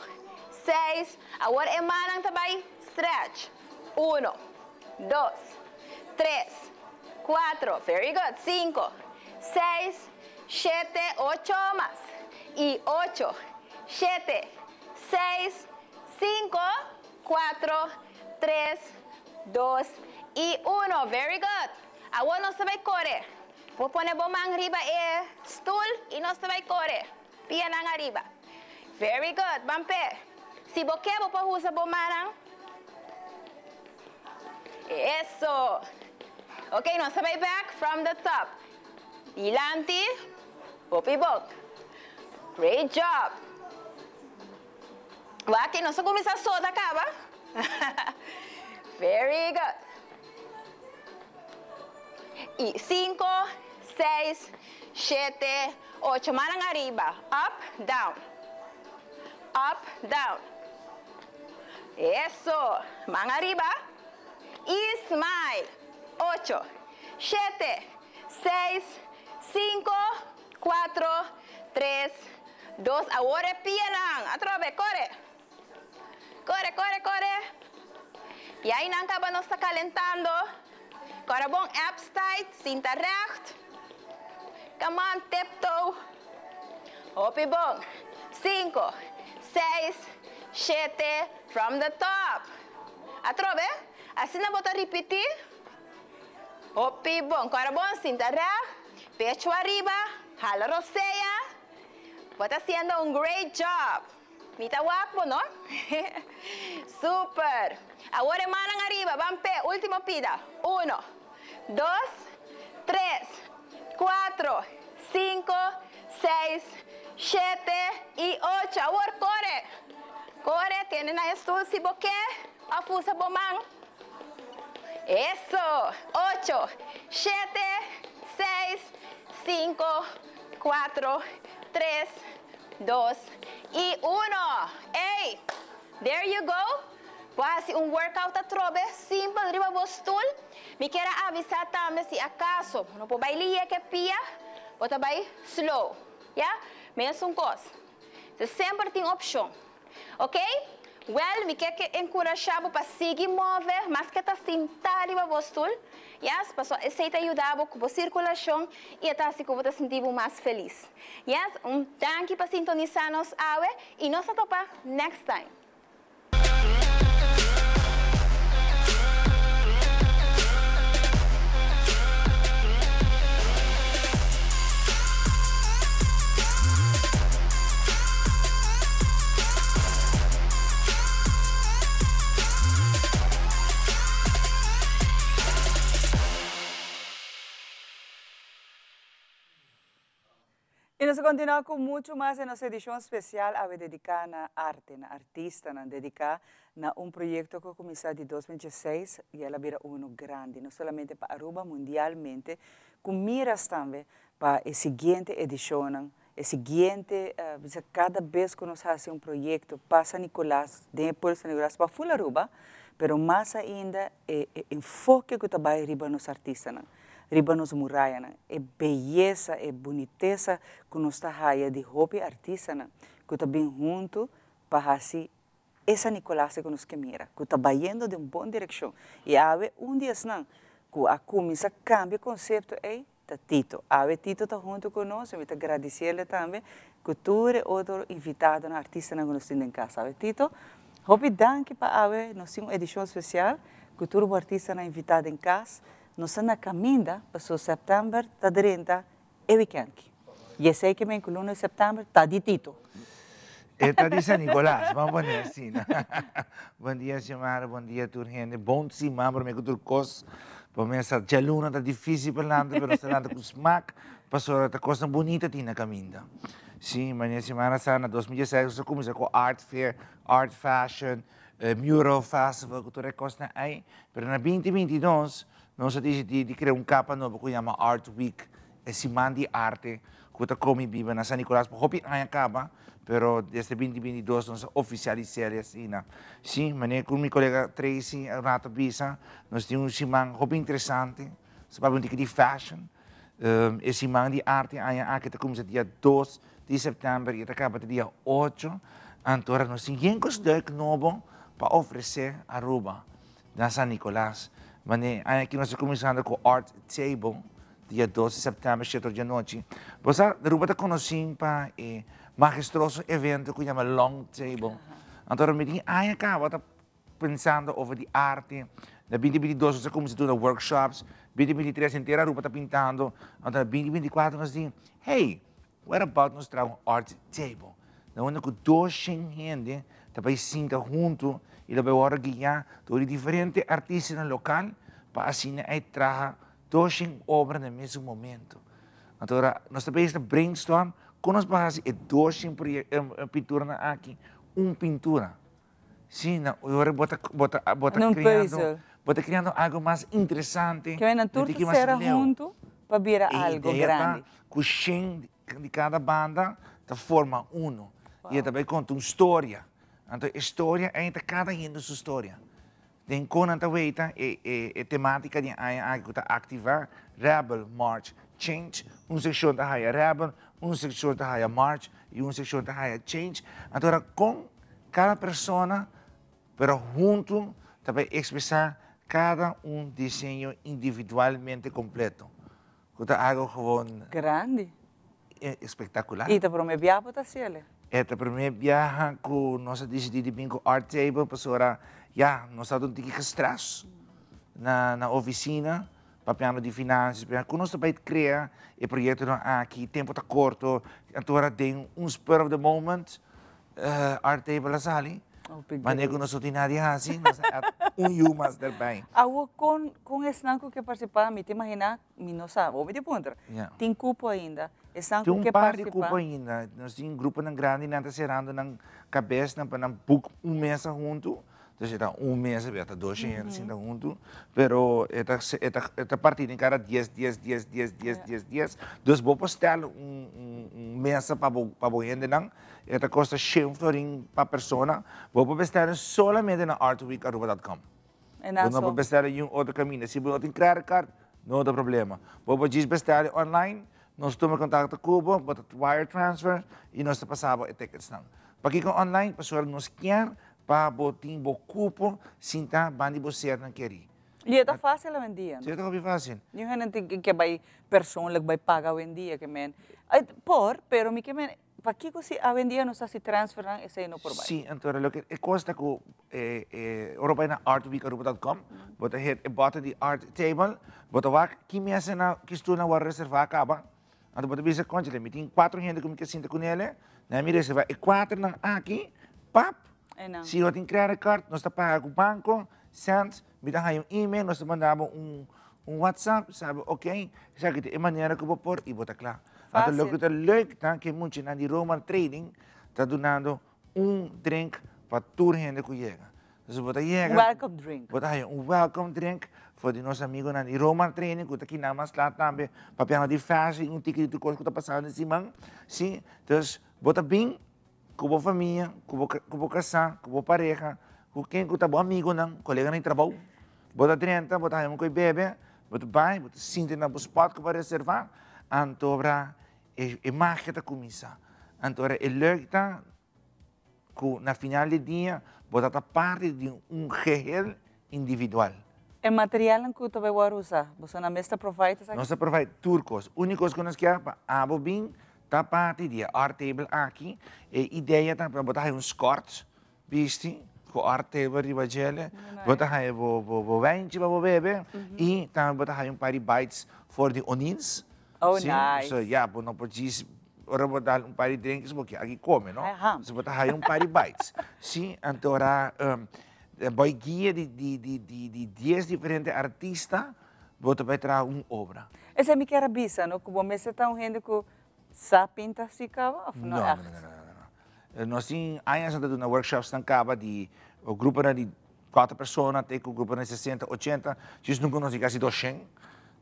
seis, awor e mannan ta bai stretch, uno, dos, tres, cuatro, very good, cinco, seis, shete, ocho mas, y ocho, shete, seis, cinco, cuatro, tres, dos, y uno, very good. Awor nos ta bay core. Bo pone bo man riba e stoel y nos ta bay core. Pianan ariba. Very good, ban pe. Si bo ke bo por usa bo mannan. Eso! Ok, nos ta bay back from the top. Dilanti, hopi bon. Great job! Wak, nos ta cuminsa soda caba. Very good. Y cinco, seis, shete, ocho. Mannan ariba. Up, down. Up, down. Eso! Man ariba y smile. Ocho, shete, seis, cinco, cuatro, tres, dos. Awor e pianan. Atrobe, core! Core, core, core! Y ahí nan caba nos ta calentando. Cora bon abs tight, sinta recht. Come on, tiptoe. Hopi bon. Cinco, seis, shete, from the top. Atrobe, asina bo ta ripiti. Hopi bon. Cora bon, sinta recht. Pecho ariba, hala rosea. Bo ta haciendo un great job. Mi ta wak bo, no? Super! Awor e mannan ariba, ban p'e ultimo pida. Uno, dos, tres, cuatro, cinco, seis, shete y ocho. Awor core! Core, tene na e stoel si bo ke of usa bo man. Eso! Ocho, shete, seis, cinco, cuatro, tres, dos y uno. Ey! There you go! Bo a hasi un workout atrobe simpel riba bo stul. Mi kier a avisa tambe si acaso bo no por bai liye ke pia, bo ta bai slow. Ya? Mesun kos. Se semper tin opshon. Ok? Wel, mi kier ke enkurashá bo pa sigui move maske ta sintá riba bo stul. Yes? Pasobra esei ta yuda bo ku bo sirkulashon i e ta hasi ku bo ta sinti bo mas felis. Yes? Un danki pa sintonisá nos awe i nos ta topa next time. Y nos ta continua cu mucho mas den nos edicion special awe dedica na arte, na artistanan, dedica na un proyecto cu a cuminsa di 2016 y el a bira uno grandi, no solamente pa Aruba, mundialmente, cu miras tambe pa e siguiente edicionnan, e siguiente, bisa cada bes cu nos haci un proyecto pa San Nicolas, den e pueblo San Nicolas, pa full Aruba, pero mas ainda e enfoke cu ta bay riba nos artistanan. Riba nos murayanan, e beyesa, e bunitesa ku nos ta haya di hopi artistanan ku ta bin huntu pa hasi e San Nicolas ku nos ke mira, ku ta bayendo den bon direkshon. I awe un di esnan ku a kuminsá kambia e konsepto ei ta Tito. Awe Tito ta huntu ku nos i mi ta gradisiele tambe ku tur e otro invitadonan, artistanan ku nos tin den kas. Awe Tito, hopi danki pa awe nos tin un edishon spesial ku tur bo artistanan invitá den kas. Nos ta na caminda paso september ta drenta e weekend ki. Y esey ke men cu luna di september ta di Tito. E ta di San Nicolas, ban pone asina. Bon dia Xiomara, bon dia tur hende. Bon siman prome cu tur cos. Bo mester sa djaluna ta dificil pa lanta pero nos ta lanta cu smak pasobra ta cosnan bunita tin na caminda. Si, manera Xiomara sa na 2016 nos a cuminsa cu Art Fair, Art Fashion, Mural Festival ku tur e kosnan ei, pero na binti binti dos nos a disidí di krea un kapa nobo ku yama Art Week, e siman di arte ku ta komi biba na San Nicolas pa hopi aña kaba, pero desde binti binti dos nos a ofisialis'é asina. Sí, manera ku mi kolega Tracy a rato bisa, nos tin un siman hopi interesante, nos ta papia un tiki di fashion, e siman di arte aña aki ta kuminsá dia dos di sèptèmber i e ta kaba te dia ocho, anto nos tin yen kos leuk nobo pa ofresé Aruba na San Nicolas. Mane aña aki nos ta kuminsando ku Art Table dia dos di sèptèmber shete or di anochi. Bo sa Aruba ta konosí pa e magestroso evento ku yama Long Table. Anto mi tin aña kaba ta Pensando over di arte, na binti binti dos nos a kuminsá duna workshops, binti binti tres henter Aruba ta pintando, anto na binti binti kuater nos di, hey, what about nos traha un art table? Na unda ku doshen hende ta bai sinta huntu i lo bai wòrdu guiá dor di diferente artistanan lokal pa asina ei traha doshen obra na mesun momento. Anto ora nos ta bezig ta brainstorm kon nos por hasi e doshen pinturanan aki un pintura. Sí, na ora bo ta bo ta bo ta Un creando puzzel. bo ta creando algo mas interesante, Ke nan tur un ta tiki mas sera leu. huntu pa bira E algo idea ta grandi. ku shen di kada banda ta forma uno i e ta bai konta un storia. Anto e storia ei ta kada hende su storia. Den kon nan ta weita e e e tematica di aña aki ku ta activa, Rebel, March, Change. Un seccion ta haya Rebel, un seccion ta haya March i un seccion ta haya Change. Anto ora kon kada persona pero huntu ta bai expresa kada un diseño individualmente completo. Ku ta algo gewoon. Grandi. Espectacular. I ta prome biaha bo ta hasiel? E ta prome biaha ku nos a disidí di bin ku art table pasobra ya nos tabata un tiki gestrès na na oficina papiando di finansias papiando ku nos ta bai krea e proyektonan aki tempu ta korto anto ora den un spur of the moment Art table a sali. Manera ku nos no tin nada di hasi, nos a add un yu mas derbij. Awor kon kon esnan ku ke partisipá, mi ta imaginá, mi no sa, bo mi ta puntra, tin kupo ainda? Esnan Tin ku un ke par di partisipá? kupo ainda. Nos tin gruponan grandi, nan ta serando nan kabesnan pa nan boek un mesa huntu. Dus e ta un mesa, pero ta dos hende sinta huntu, pero e ta e ta e ta partí den kada dies, dies, dies, dies, dies, dies, dies. Dus bo por stel un un un mesa pa bo pa bo hendenan, e ta kosta shen florin pa persona. Bo por bestèl solamente na artweekaruba dot com. Bo no por bestèl niun otro kaminda. Si bo no tin credit card, no ta problema. Bo por djis bestèl online, nos tuma kontakto ku bo, bo ta wire transfer i nos ta pasa bo e ticketsnan. Pakiko online? Pasobra nos kier Pa bo tin bo cupo sinta bandi bo sernan keri. Y e ta facil awendia, no? Si, e ta hopi facil. Niun hende tin ke bay persoonlijk bay paga awendia ke men. Por, pero mi ke men, pakiko si awendia nos ta haci transfernan esey no por bay? Si, anto loke e cos ta cu ora bo bay na artweekaruba dot com, bo ta hit e button di art table, bo ta wak ki mesanan, ki stoelnan worde reserva caba, Anto bo ta bisa, Kònchale, mi tin kuater hende ku mi ke sinta ku nele, nan mi reservá e kuaternan aki, pap, si no tin credit card, nos ta paga ku banko, sènt, mi ta haña un email, nos ta manda bo un un whatsapp, sabi, ok, esaki ta e manera ku bo por i bo ta kla. Anto loke ta leuk ta ku e muchanan di Romar Trading ta dunando un drink pa tur hende ku yega. Dus bo ta yega. Un welcome drink. Bo ta haya un welcome drink for di nos amigonan di Romar Training ku ta kina mas lat tambe papiando di fashion i un tiki di tur kos ku ta pasando den siman. Si, dus bo ta bin ku bo famia, ku bo ku bo kasá, ku bo pareha, ku ken ku ta bo amigonan, koleganan di trabou. Bo ta drenta, bo ta haya un koi bebe, bo ta bai, bo ta sinti na bo spot ku bo a reservá, anto ora e e magia ta kuminsá. Anto ora e leuk ta ku na final di dia bo ta ta parti di un geheel individual. E materialnan ku ta bai wòrdu usá, boso nan mes ta provide esaki? Nos ta provide tur kos. Úniko kos ku nos kier pa abo bin ta parti di e art table aki. E idea ta pa bo ta haña un skòrt bisti ku art table riba djele. Bo ta haña bo bo wijntje pa bo bebe i tambe bo ta haña un par di bites for di onins. Oh, nice. So ya, bo no por djis ora bo dal un par di drinkjes bo kier aki come, no? So bo ta haya un par di bites. Si, anto ora bo e guia di di di di di dies diferente artista bo ta bai traha un obra. Esei mi kier a bisa, no, ku bo mester ta un hende ku sa pinta si kaba of no No, echt? no, no, no, no, no. Nos tin añasnan ta duna workshopsnan kaba di gruponan di kuater persona te ku gruponan di sesenta, ochenta, djis nunka nos yega hasi doshen,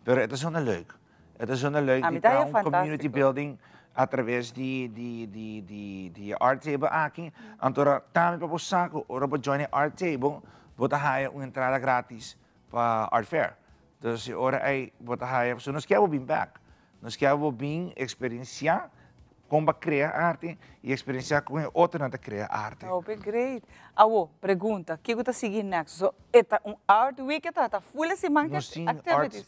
pero e ta zona leuk. E ta zona leuk di traha un community building a traves di di di di di e art table aki. Anto ora tambe pa bo sa ku ora bo join e art table bo ta haya un entrada gratis pa art fair. Dus e ora ei bo ta haya, pasobra nos kier bo bin bek. Nos kier bo bin experiencia kon bo a krea arte i experiencia kon e otronan ta krea arte. Hopi great. Awo, pregunta, kiko ta sigui next? So, e ta un art week e ta? Ta full e siman ku Nos tin art, activities?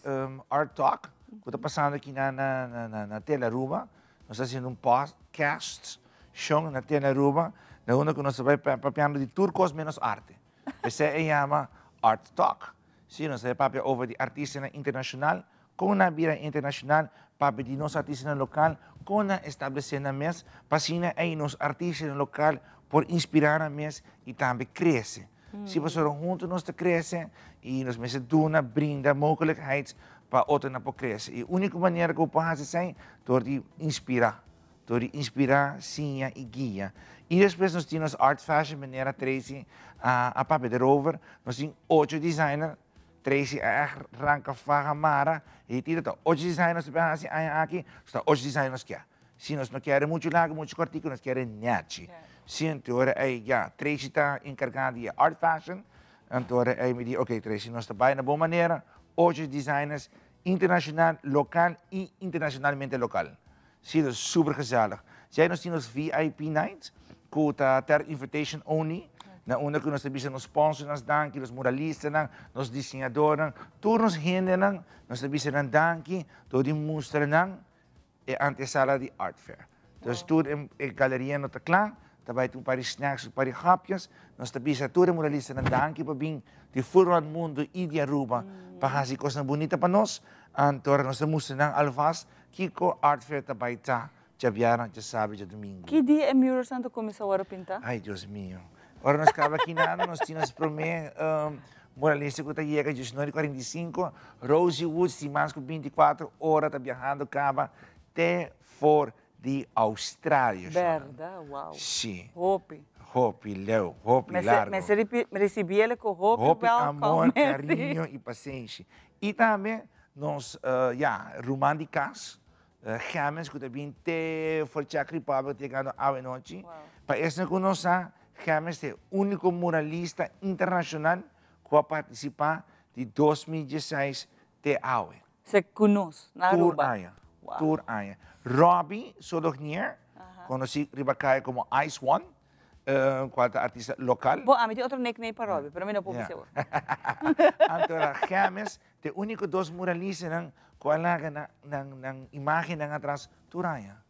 art talk ku ta pasando aki na na na na Tele Aruba. Nos ta haciendo un podcast show na Tele Aruba na unda ku nos ta bai papiando di tur kos menos arte. P'esei e yama Art Talk. Si, nos ta bai papia over di artistanan internashonal Kon nan bira internashonal papia di nos artistanan lokal, kon nan establesé nan mes pa asina ei nos artistanan lokal por inspirá nan mes i tambe krese. Si pasobra huntu nos ta krese i nos mester duna, brinda mogelijkheid pa otronan por krese. I úniko manera ku bo por hasi esei dor di inspirá, dor di inspirá, siña i guia. I despues nos tin nos art fashion manera Tracy a papia derover, nos tin ocho designer Tracy a ègt ranka faha mara i tira ta ocho design nos ta bin hasi aña aki, nos ta ocho design nos kia. Si nos no kere muchu largu, muchu kòrtiku, nos kere nèchi. Si anto ora ei ya Tracy ta enkargá di e art fashion, anto ora ei mi di ok Tracy nos ta bai na bon manera, ocho designers internashonal, lokal i internashonalmente lokal. Si ta super gezellig. Djei nos tin nos VIP night ku ta ter invitation only na unda ku nos ta bisa nos sponsornan danki, nos muralistanan, nos diseñadornan, tur nos hendenan nos ta bisa nan danki dor di mustra nan e antesala di Art Fair. Dus tur e galeria no ta kla, ta bai tin un par di snacks, un par di hapjes. Nos ta bisa tur e muralistanan danki pa bin di full rond mundo i di Aruba pa hasi kosnan bunita pa nos. Anto ora nos ta mustra nan alvast Kiko Art Fair ta bai ta djabièrnè, djasabra i djadumingu? Ki dia e muralsnan ta kuminsá wòrdu pintá? Ai, Dios mio. Ora nos kaba kinando, nos tin nos promé muralista ku ta yega diesnuebe i kuarenta i sinku, Rosie Woods tin mas ku binti kuater ora ta biahando kaba te for di Australia. Bèrda? Wow. Sí. Hopi. Hopi leu, hopi largo. Mester ricibiele cu hopi Hopi welcome. amor, cariño y pasenshi. Y tambe nos, ya, ruman di cas, Gemens cu ta bin te for Czech Republic ta yegando awe nochi. Pa esnan cu no sa, Gemens ta e unico muralista internacional cu a participa di 2016 te awe. Se cu nos, na Tur Aruba. aña, tur aña. Robbie Solognier, conoci riba caya como Ice One, cual ta artista local. Bo, ami tin otro nickname pa Robbie, pero mi no por bisa awor. Anto era Gemes, t'e unico dos muralistanan cu a laga nan nan imagennan atras tur aña.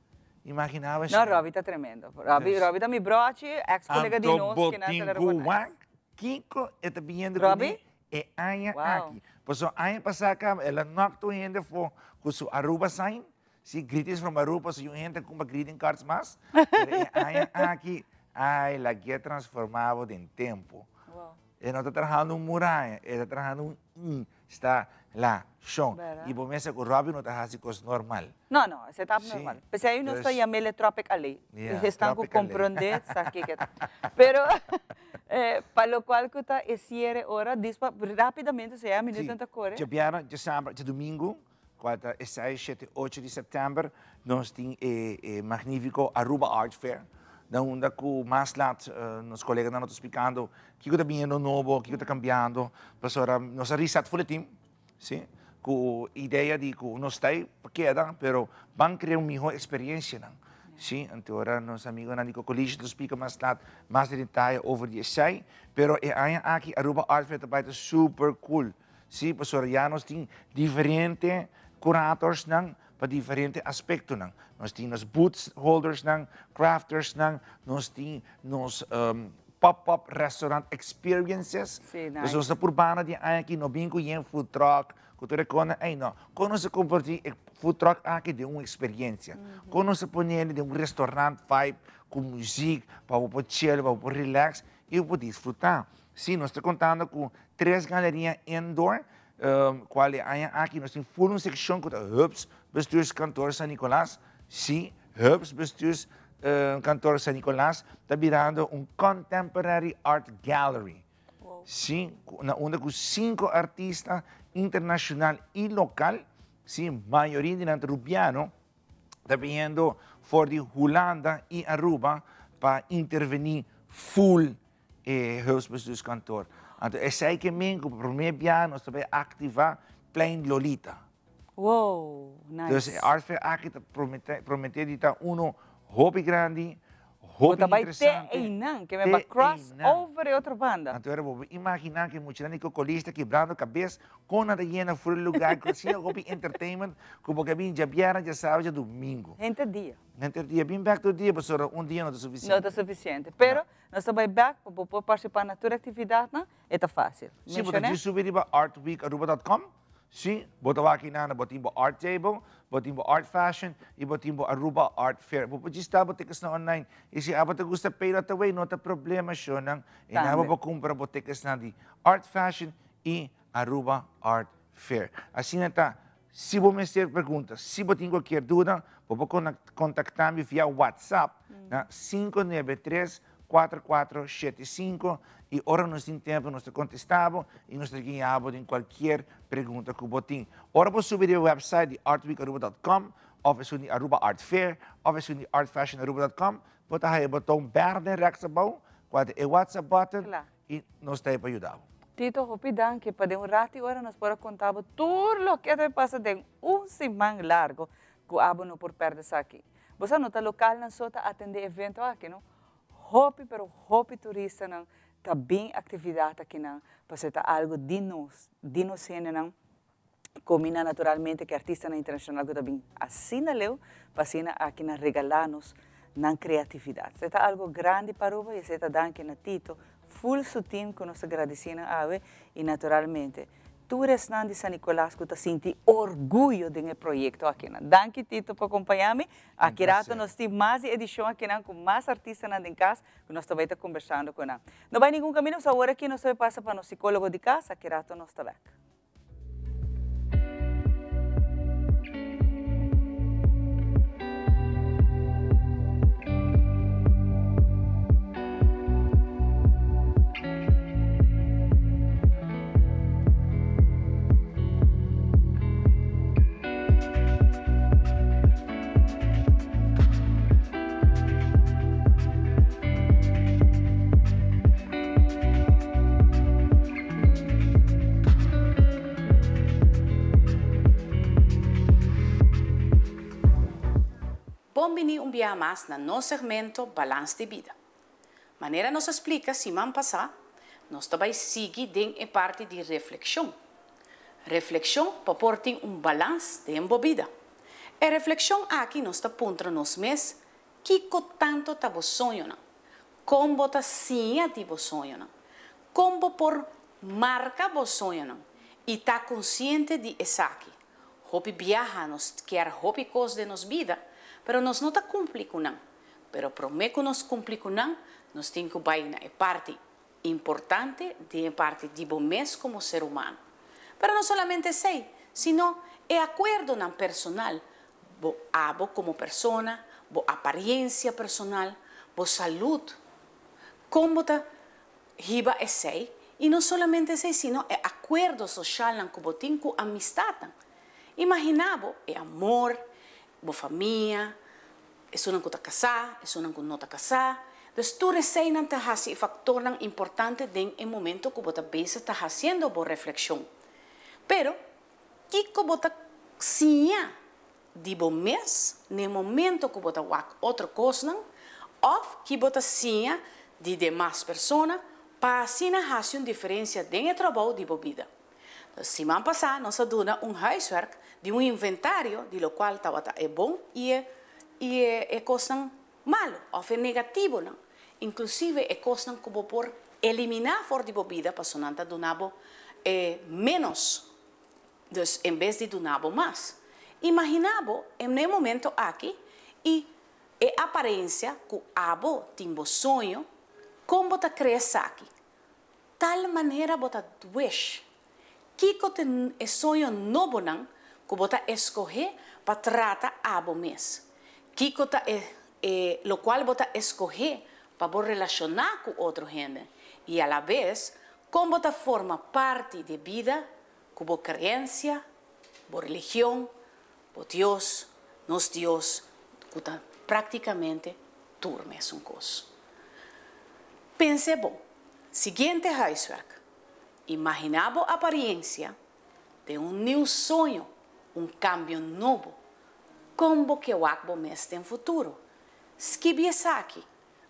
Imagina bo No, Robbie ta tremendo. Robbie, Robbie ta mi brochi, ex colega di Anto nos, bo kinan tin ta la cu reconoce. wak kico e ta biniendo Robbie? cune e aña Wow. aki. Pasobra aña pasa caba el a knock tur hende afo cu su Aruba sign. Si, greetings from Aruba, pasobra un hende a cumpra greeting cards mas. Pero e aña aki, ay, lagu'e transforma bo den tempo. Wow. E no ta trahando un muraya, e ta trahando un instalacion. Berdad. Y bo mester cu Robbie no ta haci cos normal. No, no, esey ta abnormal. Sí. P'esey nos ta Dus yam'el e Tropic Alley. Yeah, Esnan cu Tropic Alley. comprende sa kico ta. Pero pa locual cu ta e cierre ora, dispa rapidamente, sea minuto Sí. ta core. Djabièrnè, djasabra, djadumingu, cual ta e seis, shete, ocho di september, nos tin e e magnifico Aruba Art Fair, na unda cu mas lat nos coleganan lo ta splicando kico ta biniendo nobo, kico ta cambiando, pasobra nos a reset full e team, si, cu idea di cu nos ta ey pa keda, pero ban crea un miho experiencianan, si. Anto ora nos amigonan di Cocoliche ta splica mas lat, mas den detaye over di esey, pero e aña aki Aruba Art Fair ta bay ta super cool. Sí, pasobra ya nos tin diferente curatorsnan pa diferente aspectonan. Nos tin nos booth holdersnan, craftersnan, nos tin nos pop-up restaurant experiences. Sí, Dus nos nice. ta purbando di aña aki no bin cu yen food truck, cu tur e cosnan ey no. Con nos a converti e food truck aki den un experiencia? Con nos a ponele den un restaurant vibe cu muziek pa bo por chill, pa bo por relax y bo por disfruta. Sí, nos ta contando cu tres galeria indoor, cual e aña aki nos tin full un seccion cu ta Hubs Bestuurskantoor San Nicolas. Sí, Hubs Bestuurskantoor San Nicolas ta birando un contemporary art gallery. Sí, na unda cu cinco artista internacional y local, sí, mayoria di nan ta Rubiano, ta biniendo for di Hulanda y Aruba pa interveni full e huisbestuurskantoor. Anto esei ke men ku promé bia nos ta bai aktivá Plein Lolita. Wow, nice. Dus e Art Fair aki ta prometé prometé di ta uno hopi grandi, Bo hopi ta bai te interesante. einan, ke men ba Te cross einan. over e otro banda. Anto era bo por imaginá ku e muchanan di Kokolista ta kibrando kabes kon nan ta yena for e lugar ku asina hopi entertainment ku bo ke bin djabièrnè, djasabado, djadumingu. Henter dia. Henter dia. Bin bèk tur dia pasobra un dia no ta sufisiente. No ta sufisiente. Pero Nos ta bai bek pa bo por partisipá na tur aktividatnan, e ta fásil. Sí, bo ta Menshoné? djis subi riba artweekaruba.com. Sí, bo ta wak einan, bo tin bo art table, bo tin bo art fashion i bo tin bo Aruba Art Fair. Bo por djis ta bo ticketsnan online. I si abo ta gusta pay right away, no ta problema, shownan. Einan bo Tambe. por kumpra bo ticketsnan di art fashion i Aruba Art Fair. Asina ta, si bo mester pregunta, si bo tin cualkier duda, bo por contacta mi via WhatsApp na 593 4475 y ora nos tin tempo nos ta contesta bo y nos ta guia bo den cualkier pregunta cu bo tin. Ora bo subi riba e website di artweekaruba.com of esun di Aruba Art Fair of esun di artfashionaruba.com, bo ta haya e boton berde rechts abou cual ta e WhatsApp button Y nos ta ei pa yuda bo. Tito, hopi danki pa den un rati ora nos por a konta bo tur loke ta pasa den un siman largo ku abo no por pèrdè esaki. Bo sa no ta lokalnan so ta atendé evento aki no. Hopi pero hopi turistanan ta bin aktividat akinan pasobra ta algu di nos, di nos hendenan. Combina naturalmente cu e artistanan internacional cu ta bin asina leu pa asina aki nan regala nos nan creatividad. Esey ta algo grandi pa Aruba y esey ta danki na Tito full su team cu nos ta gradici nan awe y naturalmente tur esnan di San Nicolas cu ta sinti orguyo den e proyecto akinan. Danki Tito pa acompaña mi. Aki rato nos tin mas di edicion akinan cu mas artistanan den cas cu nos ta bay ta conversando cu nan. No bay ningun camino, so awor aki nos ta bay pasa pa nos psicologo di cas, aki rato nos ta bek. Bon bini un biaha mas na nos segmento Balans di Bida. Manera nos a splika siman pasá, nos ta bai sigui den e parti di reflekshon. Reflekshon pa por tin un balans den bo bida. E reflekshon aki nos ta puntra nos mes kiko tanto ta bo soñonan, kon bo ta siña di bo soñonan, kon bo por marka bo soñonan i ta konsiente di esaki. Hopi biaha nos kier hopi kos den nos bida, pero nos no ta kumpli ku nan. Pero promé ku nos kumpli ku nan, nos tin ku bai na e parti importante den e parti di bo mes komo ser humano. Pero no solamente esei, sino e akuerdonan personal, bo abo komo persona, bo apariensia personal, bo salud, kon bo ta hiba esei, i no solamente esei, sino e akuerdo soshalnan ku bo tin ku amistatnan. Imaginá bo e amor, bo famia, esunnan ku ta kasá, esunnan ku no ta kasá. Dus tur eseinan ta hasi e faktornan importante den e momento ku bo ta bezig ta hasiendo bo reflekshon. Pero, kiko bo ta siña di bo mes n'e momento ku bo ta wak otro kosnan òf ki bo ta siña di demas persona pa asina hasi un diferensia den e trabou di bo bida? Siman pasá nos a duna un huiswerk di un inventario di lokual tabata e bon i e i e e kosnan malu òf e negativonan, inklusive e kosnan ku bo por eliminá for di bo bida pasobra nan ta duna bo e ménos, dus en bes di duna bo mas. Imaginá bo e na e momento aki i e aparensia ku abo tin bo soño, kon bo ta krea esaki? Tal manera bo ta wish. Kiko ta e soño nobonan ku bo ta eskohé pa trata abo mes? Kiko ta e e lokual bo ta eskohé pa bo relashoná ku otro hende? I alabes, kon bo ta forma parti di e bida ku bo kreensia, bo religion, bo Dios, nos Dios, ku ta práktikamente tur mesun kos? Pens'é bon. Siguiente huiswerk. Imaginá bo apariencia den un nieuw soño, un cambio nobo. Con bo ke wak bo mes den futuro? Skibi esaki,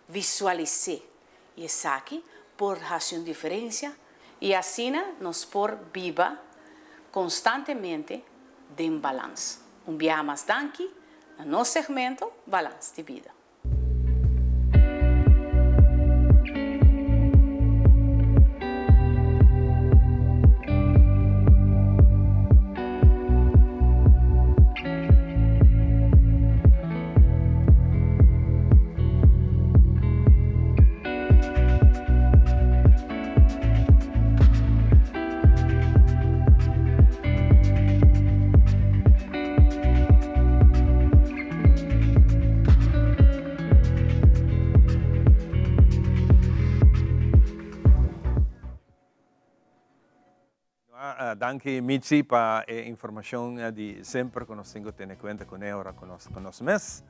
visualis'é, y esaki por haci un diferencia y asina nos por biba constantemente den balans. Un biaha mas danki na nos segmento Balans di Bida. Danki Mitzi pa e informacion di semper cu nos tin cu tene cuenta cune ora cu nos ta nos mes.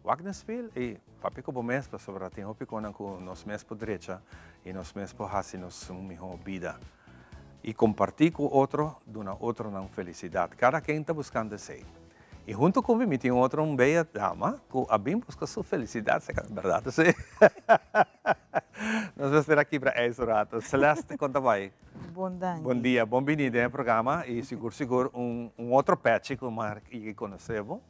Wak den spiel y papia cu bo mes pasobra tin hopi conan cu nos mes por drecha y nos mes por haci nos un miho bida. Y comparti cu otro duna otronan felicidad. Cada ken ta buscando esey. Y hunto cu mi, mi tin otro un bella dama cu a bin busca su felicidad cerca mi, berdad esey? Nos mester a kibra ijs un rato. Celeste, con ta bay? Bon danki. Bon dia, bon bini den e programa y sigur sigur un un otro pechi cu mi a conoce bo.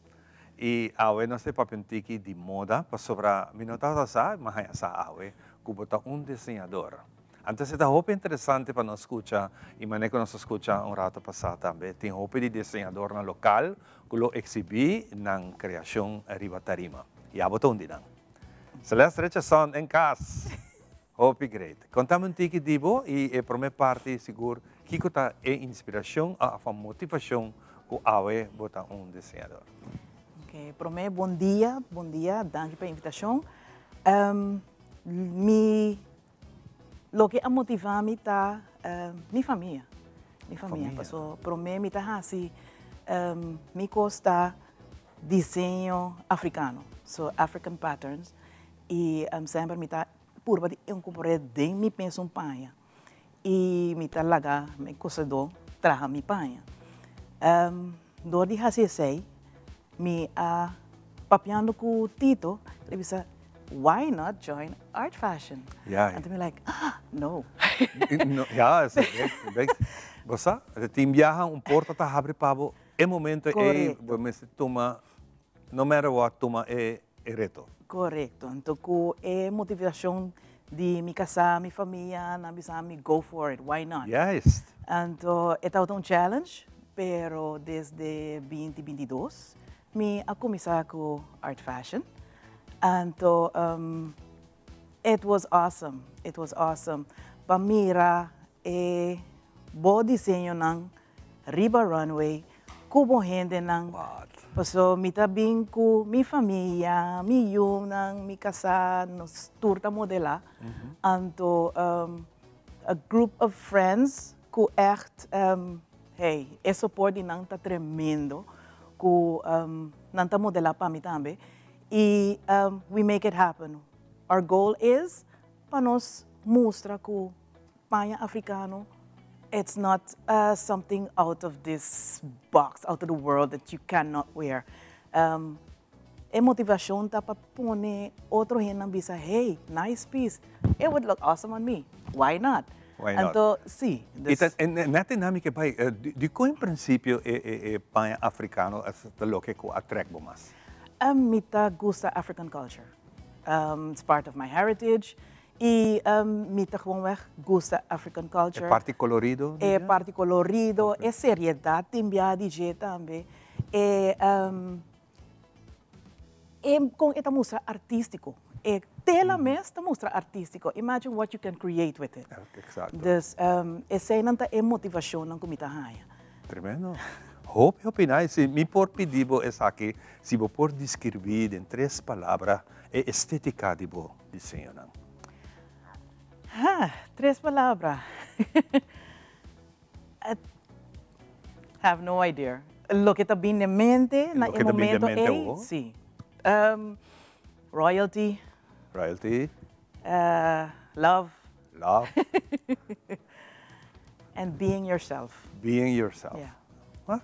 Y awe nos ta papia un tiki di moda pasobra mi no tabata sa, mi a haya sa awe cu bo ta un diseñador. Antes e ta hopi interesante pa nos scucha y manera cu nos a scucha un rato pasa tambe tin hopi di diseñadornan local cu lo exhibi nan creacion riba tarima. Y abo ta un di nan. Celeste Richardson en cas! Hopi great. Contame un tiki di bo y e prome parti sigur kico ta e inspiracion of a motivacion cu awe bo ta un diseñador. Ok, prome bon dia, bon dia, danki pa e invitacion. Mi Loke a motivá mi ta mi famia, mi famia. Paso promé mi ta hasi mi kos ta diseño afrikano, so African patterns, i semper mi ta purba di inkorpor'é den mi mesun paña i mi ta laga mi kosedó traha mi paña. Dor di hasi esei mi a. Papiando ku Tito, el a bisa, Why not join Art Fashion? Ja. Anto mi like, ah, no. No, ja, es bek. Bo sa, tin biaha un porta ta habri pa bo e momento ei bo mester tuma, no matter what, tuma e reto. Korekto. Anto ku e motivashon di mi kasá, mi famia, nan bisa mi go for it, why not? Juist. Anto e tabata un challenge, pero desde binti 22 Mi a cuminsa cu Art Fashion, anto it was awesome, it was awesome pa mira e bo diseñonan riba runway cu bo hendenan, paso mi ta bin cu mi famia, mi yunan, mi casa, nos tur ta modela, anto a group of friends cu echt Hey, e support di nan ta tremendo cu nan ta modela pa mi tambe y we make it happen. Our goal is pa nos mustra cu paña africano it's not something out of this box, out of the world that you cannot wear. E motivacion ta pa pone otro hendenan bisa, hey, nice piece, it would look awesome on me, why not? Why not? Anto, si. I ta net e nami ke bai, dikon en prinsipio e paña afrikano ta loke ku a trek bo mas? Mi ta gusta African culture. It's part of my heritage i mi ta gewoonweg gusta African culture. E parti kolorido? E parti kolorido, e seriedat tin bia di dje tambe. E E con e ta mustra artistico. E tela mes ta mustra artistico. Imagine what you can create with it. Exacto. Dus eseinan ta e motivacionnan cu mi ta haña. Tremendo. Hopi hopi nice. Si mi por pidi bo esaki, si bo por describi den tres palabra e estetica di bo diseñonan. Ha, tres palabra. I have no idea. Loke ta bin den mente na e momento ei, si. Royalty. Royalty. Love. Love. And being yourself. Being yourself. Yeah.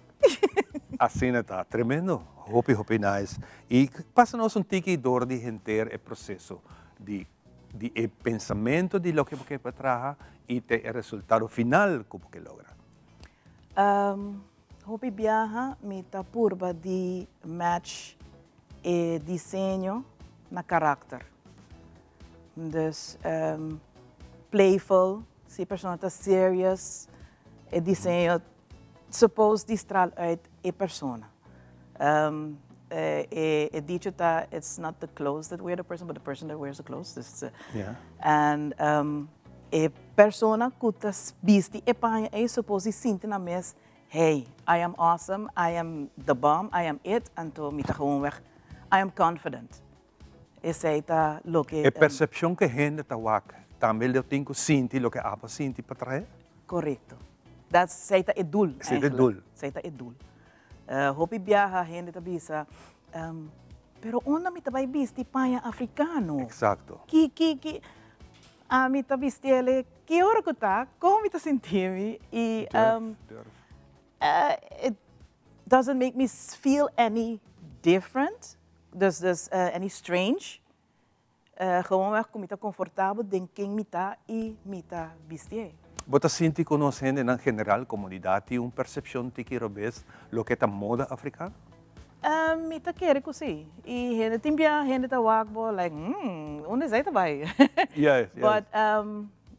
Asina ta. Tremendo. Hopi, hopi nice. I pasa nos un tiki dor di henter e proceso di di e pensamento di loke bo ke pa traha i te e resultado final ku bo ke logra? Hopi biaha mi ta purba di match e diseño na karakter. Dus playful, si e persona ta serious, e diseño suppose di straal uit e persona. E dicho ta it's not the clothes that wear the person but the person that wears the clothes. Dus and e persona ku ta bisti e paña ei suppose di sinti nan mes hey I am awesome, I am the bomb, I am it anto mi ta gewoonweg I am confident. Esei ta loke. E persepshon ku e hende ta wak tambe lo tin ku sinti loke abo a sinti pa trahe? Korekto. That's, esei ta e doel Esei ta e doel. Esei ta e doel. Hopi biaha hende ta bisa, pero unda mi ta bai bisti paña afrikano? Eksakto. Ki, ki, ki, ami ta bisti el ki ora ku ta, kon mi ta sinti mi i. Durf, durf. It doesn't make me feel any different. Dus dus any strange. Gewoonweg ku mi ta konfortabel den ken mi ta i mi ta bistié. Bo ta sinti ku nos hendenan general, komunidat, tin un persepshon tiki robes loke ta moda afrikano? Mi ta kere ku si. I hende tin bia hende ta wak bo like hmm unda esei ta bai? Yes, yes. But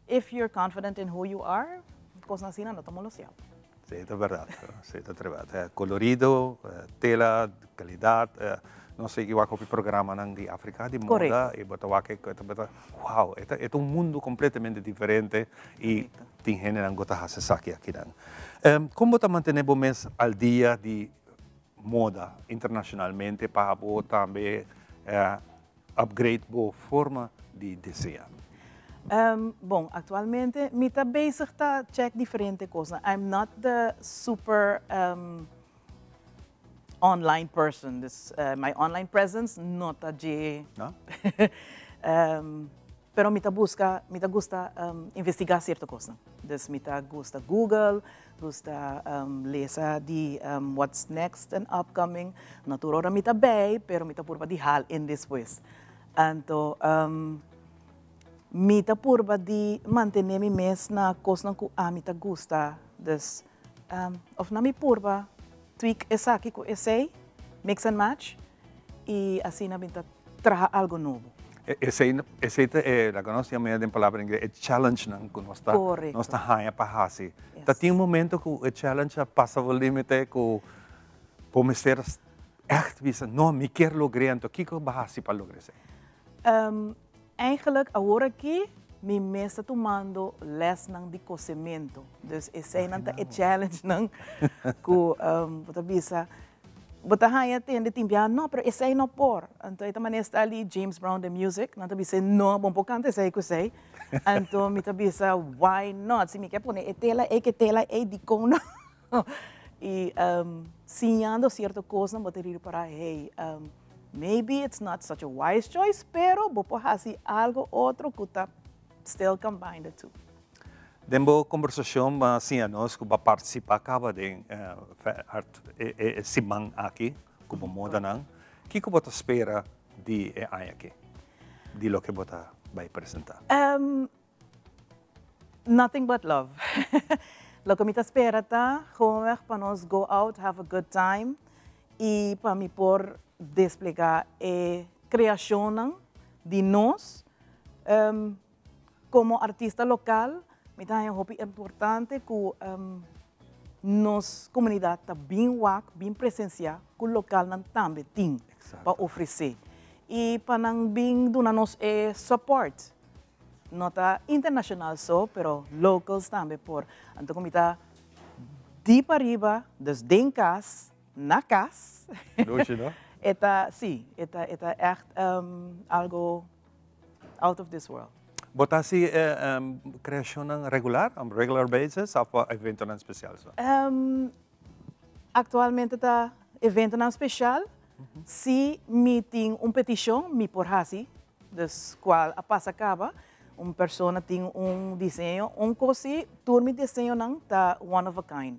if you're confident in who you are, kosnan asina no ta molostia bo. Sí, ta berdad. Sí, ta trebad. Colorido, tela, calidad. Nos sigui wak hopi programanan di Africa di moda y bo ta wak e ta bata wow, e ta e ta un mundo completamente diferente y tin hendenan cu ta haci esaki akinan. Con bo ta mantene bo mes al dia di moda internacionalmente pa bo tambe Upgrade bo forma di desea. Bon, actualmente mi ta bezig ta check diferente cosnan. I'm not the super online person, dus my online presence no ta dje. No? Pero mi ta busca, mi ta gusta investiga cierto cosnan. Dus mi ta gusta Google, gusta lesa di what's next and upcoming. No tur ora mi ta bay, pero mi ta purba di haal in despues. Anto mi ta purba di mantene mi mes na cosnan cu ami ta gusta. Dus of na mi purba tweak esaki cu esey, mix and match, y asina mi ta traha algo nobo. Esey, esey ta e, laga nos yama den palabra ingles, e challengenan cu nos ta, nos ta haña pa haci. Ta tin un momento cu e challenge a pasa bo limite cu bo mester echt bisa, no, mi kier logr'é, anto kico bo a haci pa logra esey? Eigenlijk awor aki mi mes ta tumando lesnan di cosemento. Dus eseynan ta e challengenan cu bo ta bisa, Bo ta haña tende tin bia, no, pero esei no por. Anto e ta manera sta li James Brown den music, nan ta bisa no, bo no por kanta esei ku esei. Anto mi ta bisa, why not? Si mi ke pone e tela ei ku e tela ei, dikon no? I siñando sierto kosnan bo ta ripará, hey, maybe it's not such a wise choice, pero bo por hasi algo otro ku ta still combine the two. Den bo kombersashon bo a siña nos ku bo a partisipá kaba den e siman aki ku bo modanan. Kiko bo ta spera di e aña aki, di loke bo ta bai presentá? Nothing but love. Loke mi ta spera ta gewoonweg pa nos go out, have a good time i pa mi por desplegá e kreashonnan di nos. Komo artista lokal mi ta haña hopi importante ku nos komunidat ta bin wak, bin presensiá ku lokalnan tambe tin pa ofresé i pa nan bin duna nos e support. No ta internashonal so, pero locals tambe por. Anto ku mi ta di pariba, dus den kas, na kas. Lushi, no? E ta, si, e ta, e ta ègt algo out of this world. Bo ta hasi kreashonnan regular, on regular basis, òf pa eventonan spesial so? Aktualmente ta eventonan spesial. Si mi tin un petishon mi por hasi, dus kual a pasa kaba, un persona tin un diseño, un kos si tur mi diseñonan ta one of a kind.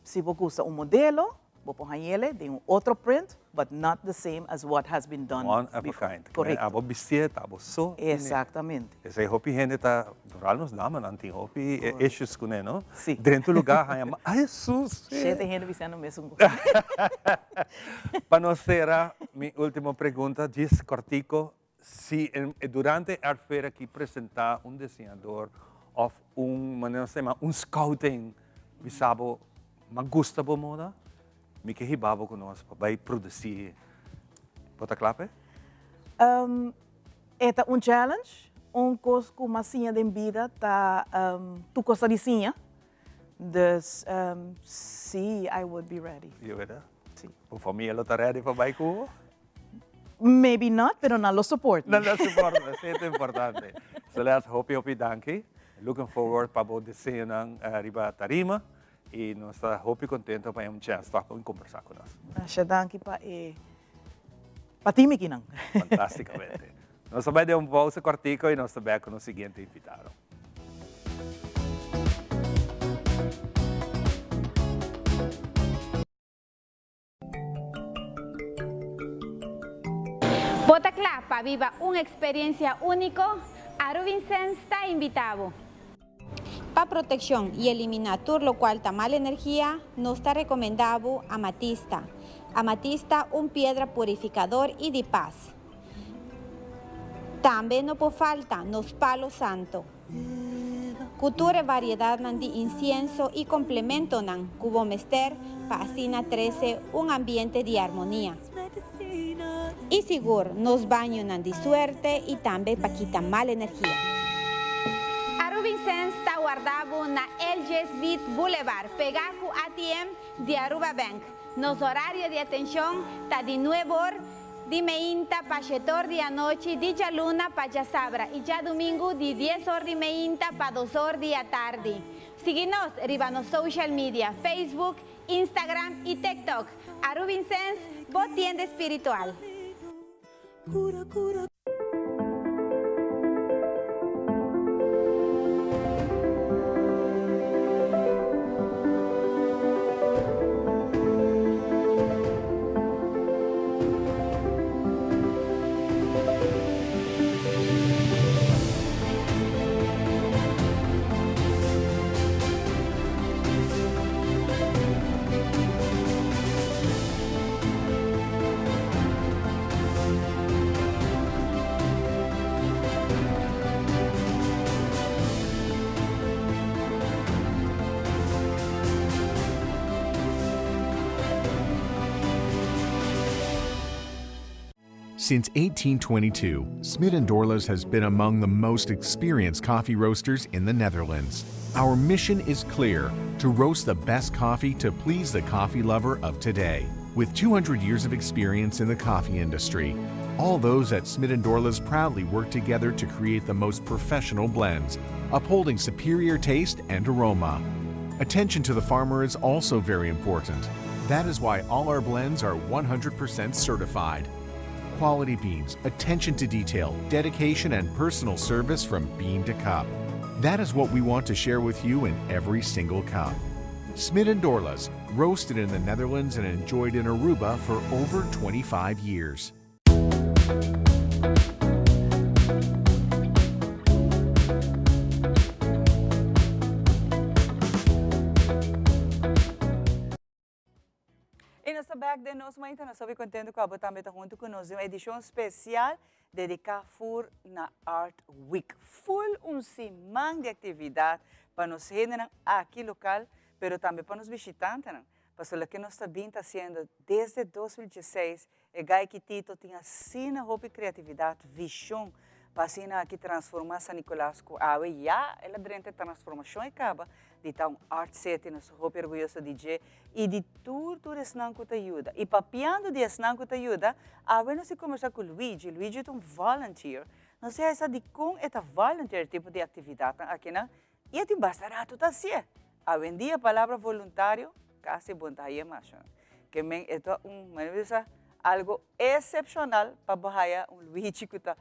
Si bo gusta un modelo, Bo por hañ'ele den un otro print, but not the same as what has been done One of a before. kind. Correcto. Abo bistié ta abo so. Exactamente. Esei hopi hende ta, vooral nos damanan tin hopi issues kuné, no? Si. Drenta un lugá haña ma, ay Jesus! Shete hende bisiando mesun kos. Pa nos sera, mi ultimo pregunta, djis kòrtico, si durante e Art Fair aki presentá un diseñador òf un, manera nos ta yama, un scouting, bisa bo, M'a gusta bo moda, mi ke hiba bo ku nos pa bai produsí. Bo ta kla p'e? E ta un challenge, un kos ku m'a siña den bida ta tur kos ta di siña. Dus sí, I would be ready. Di berdad? Sí. Bo famia lo ta ready pa bai ku bo? Maybe not, pero nan lo support mi. Nan lo support bo, esei ta importante. Celeste, hopi hopi danki. Looking forward pa bo diseñonan riba tarima. Y nos ta hopi contento pa un chance toch pa conversa cu nos. Masha danki pa e pa tin mi kinan. Fantasticamente. Nos ta bai den un pausa cortico y nos ta bek cu nos siguiente invitado. Bo ta kla pa biba un eksperensia úniko? Arubinsens ta invitá bo! Pa protekshon i eliminá tur lokual ta mal energia, nos ta rekomendá bo amatista. Amatista un piedra purifikador i di pas. Tambe no por falta nos palo santo. Ku tur e variedatnan di insienso i komplementonan ku bo mester pa asina trese un ambiente di armonia. I sigur nos bañonan di suerte i tambe pa kita mal energia. Arubinsens ta warda bo na LJ Smith Boulevard, pegá ku ATM di Aruba Bank. Nos horario di atenshon ta di nueb'or Di meinta pa shetor di anochi, di djaluna pa djasabra i djadumingu di dies or di meinta pa dos or di atardi. Sigui nos riba nos social media, Facebook, Instagram i TikTok. Arubinsens, bo tienda espiritual. Since 1822, Smit & Dorlas has been among the most experienced coffee roasters in the Netherlands. Our mission is clear, to roast the best coffee to please the coffee lover of today. With 200 years of experience in the coffee industry, all those at Smit & Dorlas proudly work together to create the most professional blends, upholding superior taste and aroma. Attention to the farmer is also very important. That is why all our blends are 100% certified. Quality beans, attention to detail, dedication, and personal service from bean to cup. That is what we want to share with you in every single cup. Smit & Dorlas, roasted in the Netherlands and enjoyed in Aruba for over 25 years. Y nos ta back den nos mainta, nos hopi contento cu abo tambe ta hunto cu nos den un edicion special dedica fur na Art Week. Full un siman di actividad pa nos hendenan aki local, pero tambe pa nos bishitantenan. Pasobra loke nos ta bin ta haciendo desde 2016 E gai ki Tito tin asina hopi creatividad, vision pa asina aki transforma San Nicolas cu awe ya el a drenta e transformacion e caba di ta un art city, nos ta hopi orguyoso di dje y di tur tur esnan cu ta yuda. Y papiando di esnan cu ta yuda, awe nos tin combersa cu Luigi, Luigi ta un volunteer, nos tin haya sa dicon e ta volunteer tipo di actividadnan akinan y e tin basta rato ta hacié. Awendia palabra voluntario casi bon ta haya mas. Ke men e ta un, manera bisa, algo excepcional pa bo haya un Luigi cu ta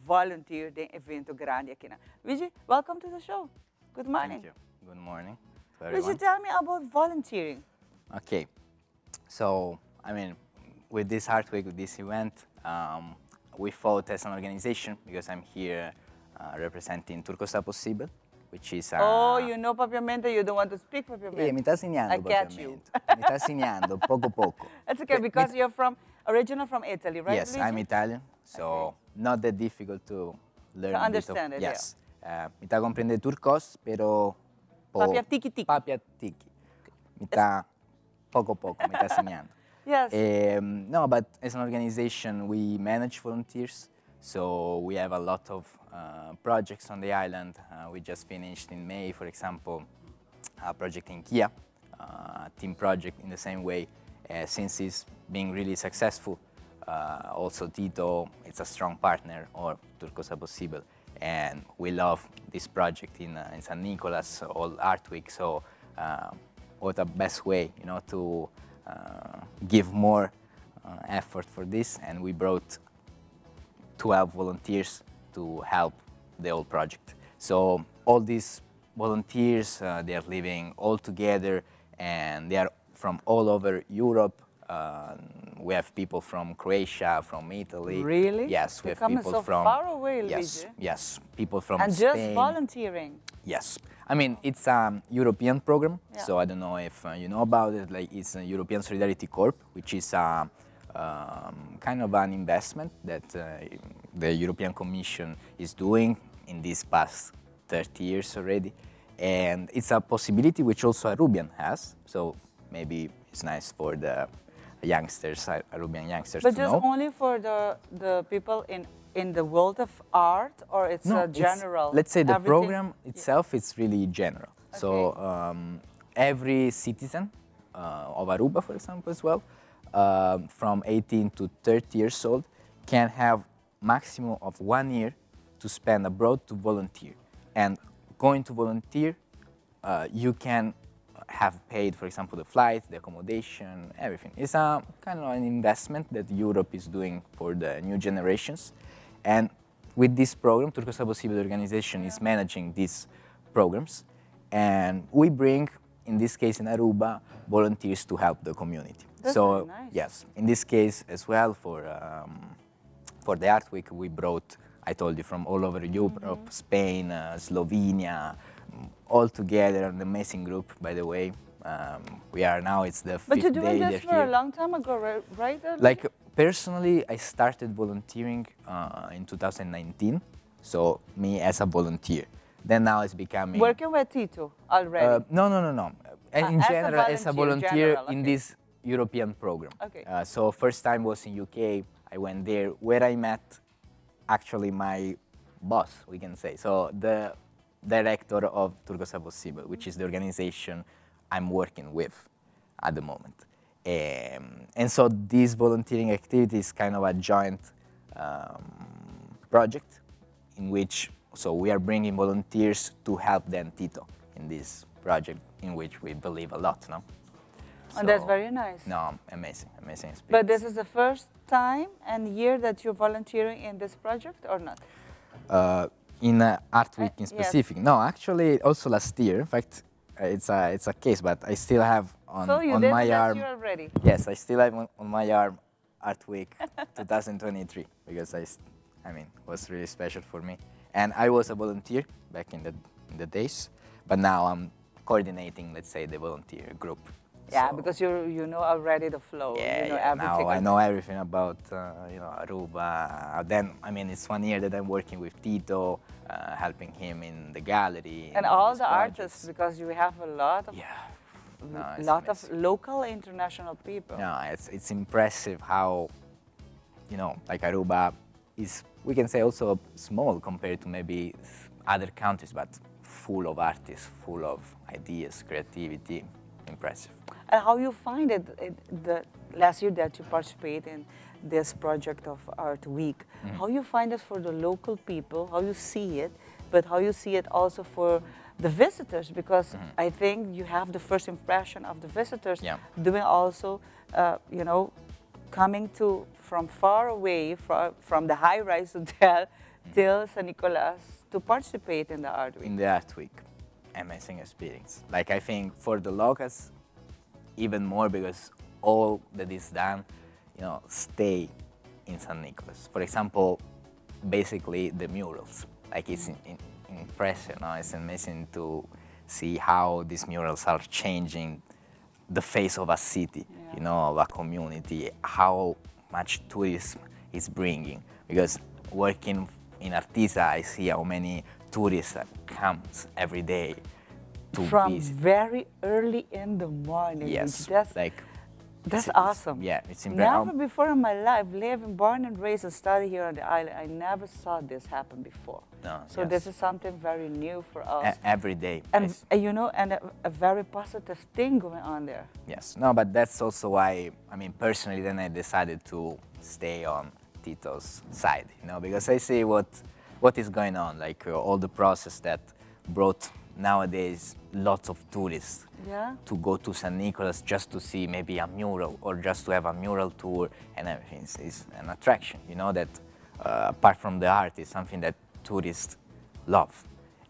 volunteer den evento grandi akinan. Luigi, welcome to the show. Good morning. Thank you. Good morning to Luigi, everyone. tell me about volunteering. Okay. So, I mean, with this Art Week, with this event, we fought as an organization, because I'm here representing Tur Cos Ta Posibel, which is a... Oh, you know Papiamento, you don't want to speak Papiamento. Eh, mi ta siñando I catch you. Papiamento. Mi ta siñando poco poco. That's okay, because you're original from Italy, right, Yes, I'm Luigi? Italian, so not that difficult to learn To a bit of understand it, yeah. Yes. Mi ta comprende tur cos, pero Papia tiki tiki. Papia tiki. Mi ta poco poco, mi ta siñando. Yes. No, but as an organization, we manage volunteers. So we have a lot of projects on the island. We just finished in May, for example, a project in Kia, a team project in the same way. Since it's been really successful, also Tito, it's a strong partner, or Tur Cos Ta Posibel. And we love this project in San Nicolas, all Art Week. So what a best way, to give more effort for this. And we brought 12 volunteers to help the whole project. So all these volunteers, they are living all together, and they are from all over Europe. We have people from Croatia, from Italy. Really? Yes, we They have come people so from far away, Yes, Luigi. yes, people from And just Spain. volunteering. Yes, it's a European program, Yeah. so I don't know if you know about it. It's a European Solidarity Corps, which is a kind of an investment that the European Commission is doing in these past 30 years already. And it's a possibility which also Arubian has, so maybe it's nice for the youngsters, Arubian youngsters But to just know. only for the people in the world of art, or it's No, a general? It's, let's say the everything? program itself is really general. So Okay. every citizen of Aruba, for example, as well, from 18 to 30 years old, can have maximum of 1 year to spend abroad to volunteer. And going to volunteer, you can have paid, for example, the flight, the accommodation, everything. It's a kind of an investment that Europe is doing for the new generations. And with this program, Tur Cos Ta Posibel organization is managing these programs. And we bring, in this case in Aruba, volunteers to help the community. That's very nice. Yes, in this case as well, for the Art Week, we brought, I told you, from all over Europe, Spain, Slovenia, all together, an amazing group, by the way. We are now, it's the But you're fifth doing day this they're for a here. long time ago, right? Erwin? Personally, I started volunteering in 2019, so me as a volunteer. Then now it's becoming... Working with Tito already? No, no, no, no. In As a general, as a volunteer, volunteer general, in okay. this European program. Okay. So first time was in UK. I went there where I met actually my boss, we can say. So the director of Tur Cos Ta Posibel, which is the organization I'm working with at the moment. And so this volunteering activity is kind of a joint project in which, so we are bringing volunteers to help then Tito in this project in which we believe a lot, no? And that's very nice. No, amazing, amazing experience. But this is the first time and year that you're volunteering in this project or not? In Art Week in Yes. specific. No, actually also last year. In fact, it's a case, but I still have on, So you on did my last arm. year already? Yes, I still have on my arm Art Week 2023 because it was really special for me. And I was a volunteer back in the days, but now I'm coordinating, let's say, the volunteer group. Yeah, So because you know already the flow. Yeah, you know yeah, everything. Now I know everything about Aruba. Then, it's 1 year that I'm working with Tito, helping him in the gallery. And in all his the projects. artists, because you have a lot of Yeah. No, it's lot of amazing. local, international people. No, it's impressive how, Aruba is, we can say also small compared to maybe other countries, but full of artists, full of ideas, creativity. Impressive. And how you find it the last year that you participate in this project of Art Week, how you find it for the local people, how you see it, but how you see it also for the visitors, because I think you have the first impression of the visitors doing also, coming to from far away, from the high-rise hotel till San Nicolas to participate in the Art Week. In the Art Week. Amazing experience. I think for the locals, even more, because all that is done, stay in San Nicolas. For example, basically the murals. It's impressive, no? It's amazing to see how these murals are changing the face of a city, of a community, how much tourism is bringing. Because working in Artisa, I see how many tourists comes every day to From visit. very early in the morning. Yes, That's awesome. Yeah, it's impressive. Never before in my life, living, born and raised and studied here on the island, I never saw this happen before. No, So yes. this is something very new for us. Every day. And It's a very positive thing going on there. Yes, no, but that's also why, personally, then I decided to stay on Tito's side, because I see what is going on, all the process that brought nowadays lots of tourists to go to San Nicolas just to see maybe a mural or just to have a mural tour and everything. It's an attraction, that apart from the art is something that tourists love.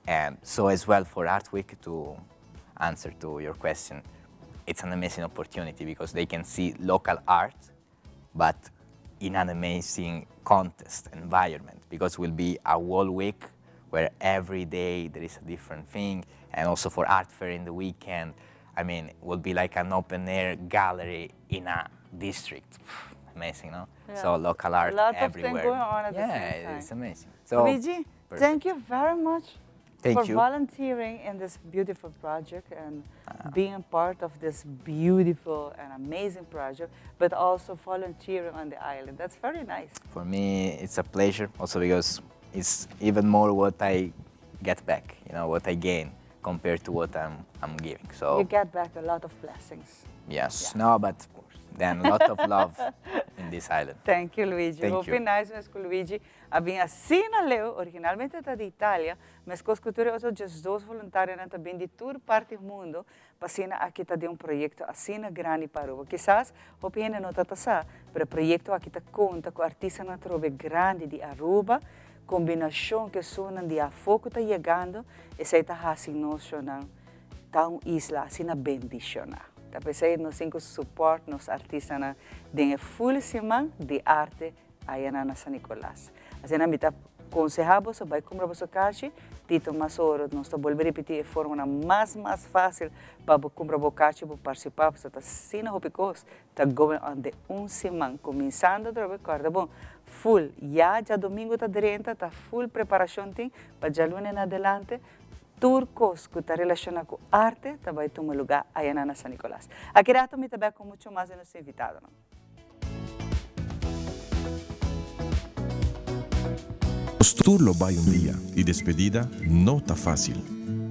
And so as well for Art Week, to answer to your question, it's an amazing opportunity because they can see local art, but in an amazing contest environment, because it will be a whole week where every day there is a different thing, and also for art fair in the weekend, it will be like an open air gallery in a district. Amazing, no? So local art A lot of things everywhere. going on at the Yeah, same time. it's amazing. So, Luigi, perfect. Thank you very much Thank for you. volunteering in this beautiful project and being a part of this beautiful and amazing project, but also volunteering on the island. That's very nice. For me, it's a pleasure also because it's even more what I get back, what I gain compared to what I'm giving. So you get back a lot of blessings. Yes, no, but then a lot of love in this island. Thank you, Luigi. Thank Hopi you. nice mes cu Luigi. A bin asina leu, originalmente ta di Italia, mes cos cultura otro just dos voluntarionan ta bin di tur parti mundo, pa asina aki ta di un proyecto asina grandi pa Aruba. Kisas, hopi hende no ta sa, pero e proyecto aki ta conta cu artistanan trobe grandi di Aruba, combinacion cu esunnan di afo cu ta yegando, esey ta hasi nos shonan, ta un isla asina bendiciona. Ta pesey nos tin cu support nos artistanan den e full siman di arte aya na San Nicolas. Asina mi ta conseha boso, bay cumpra boso kashi, Tito Masoro, nos ta bolbe repeti e forma mas facil pa bo cumpra bo kashi, bo participa, bo ta asina hopi cos, ta going on de un siman, cuminsando trobe, corda bon, full, ya, ya domingo ta 30, ta full preparacion tin, pa djaluna en adelante, tur cos cu ta relaciona cu arte, ta bay tuma lugar aya na San Nicolas. Aki rato mi ta bay cu mucho mas di nos invitado, no? Nos tur lo bai un dia y despedida no ta facil.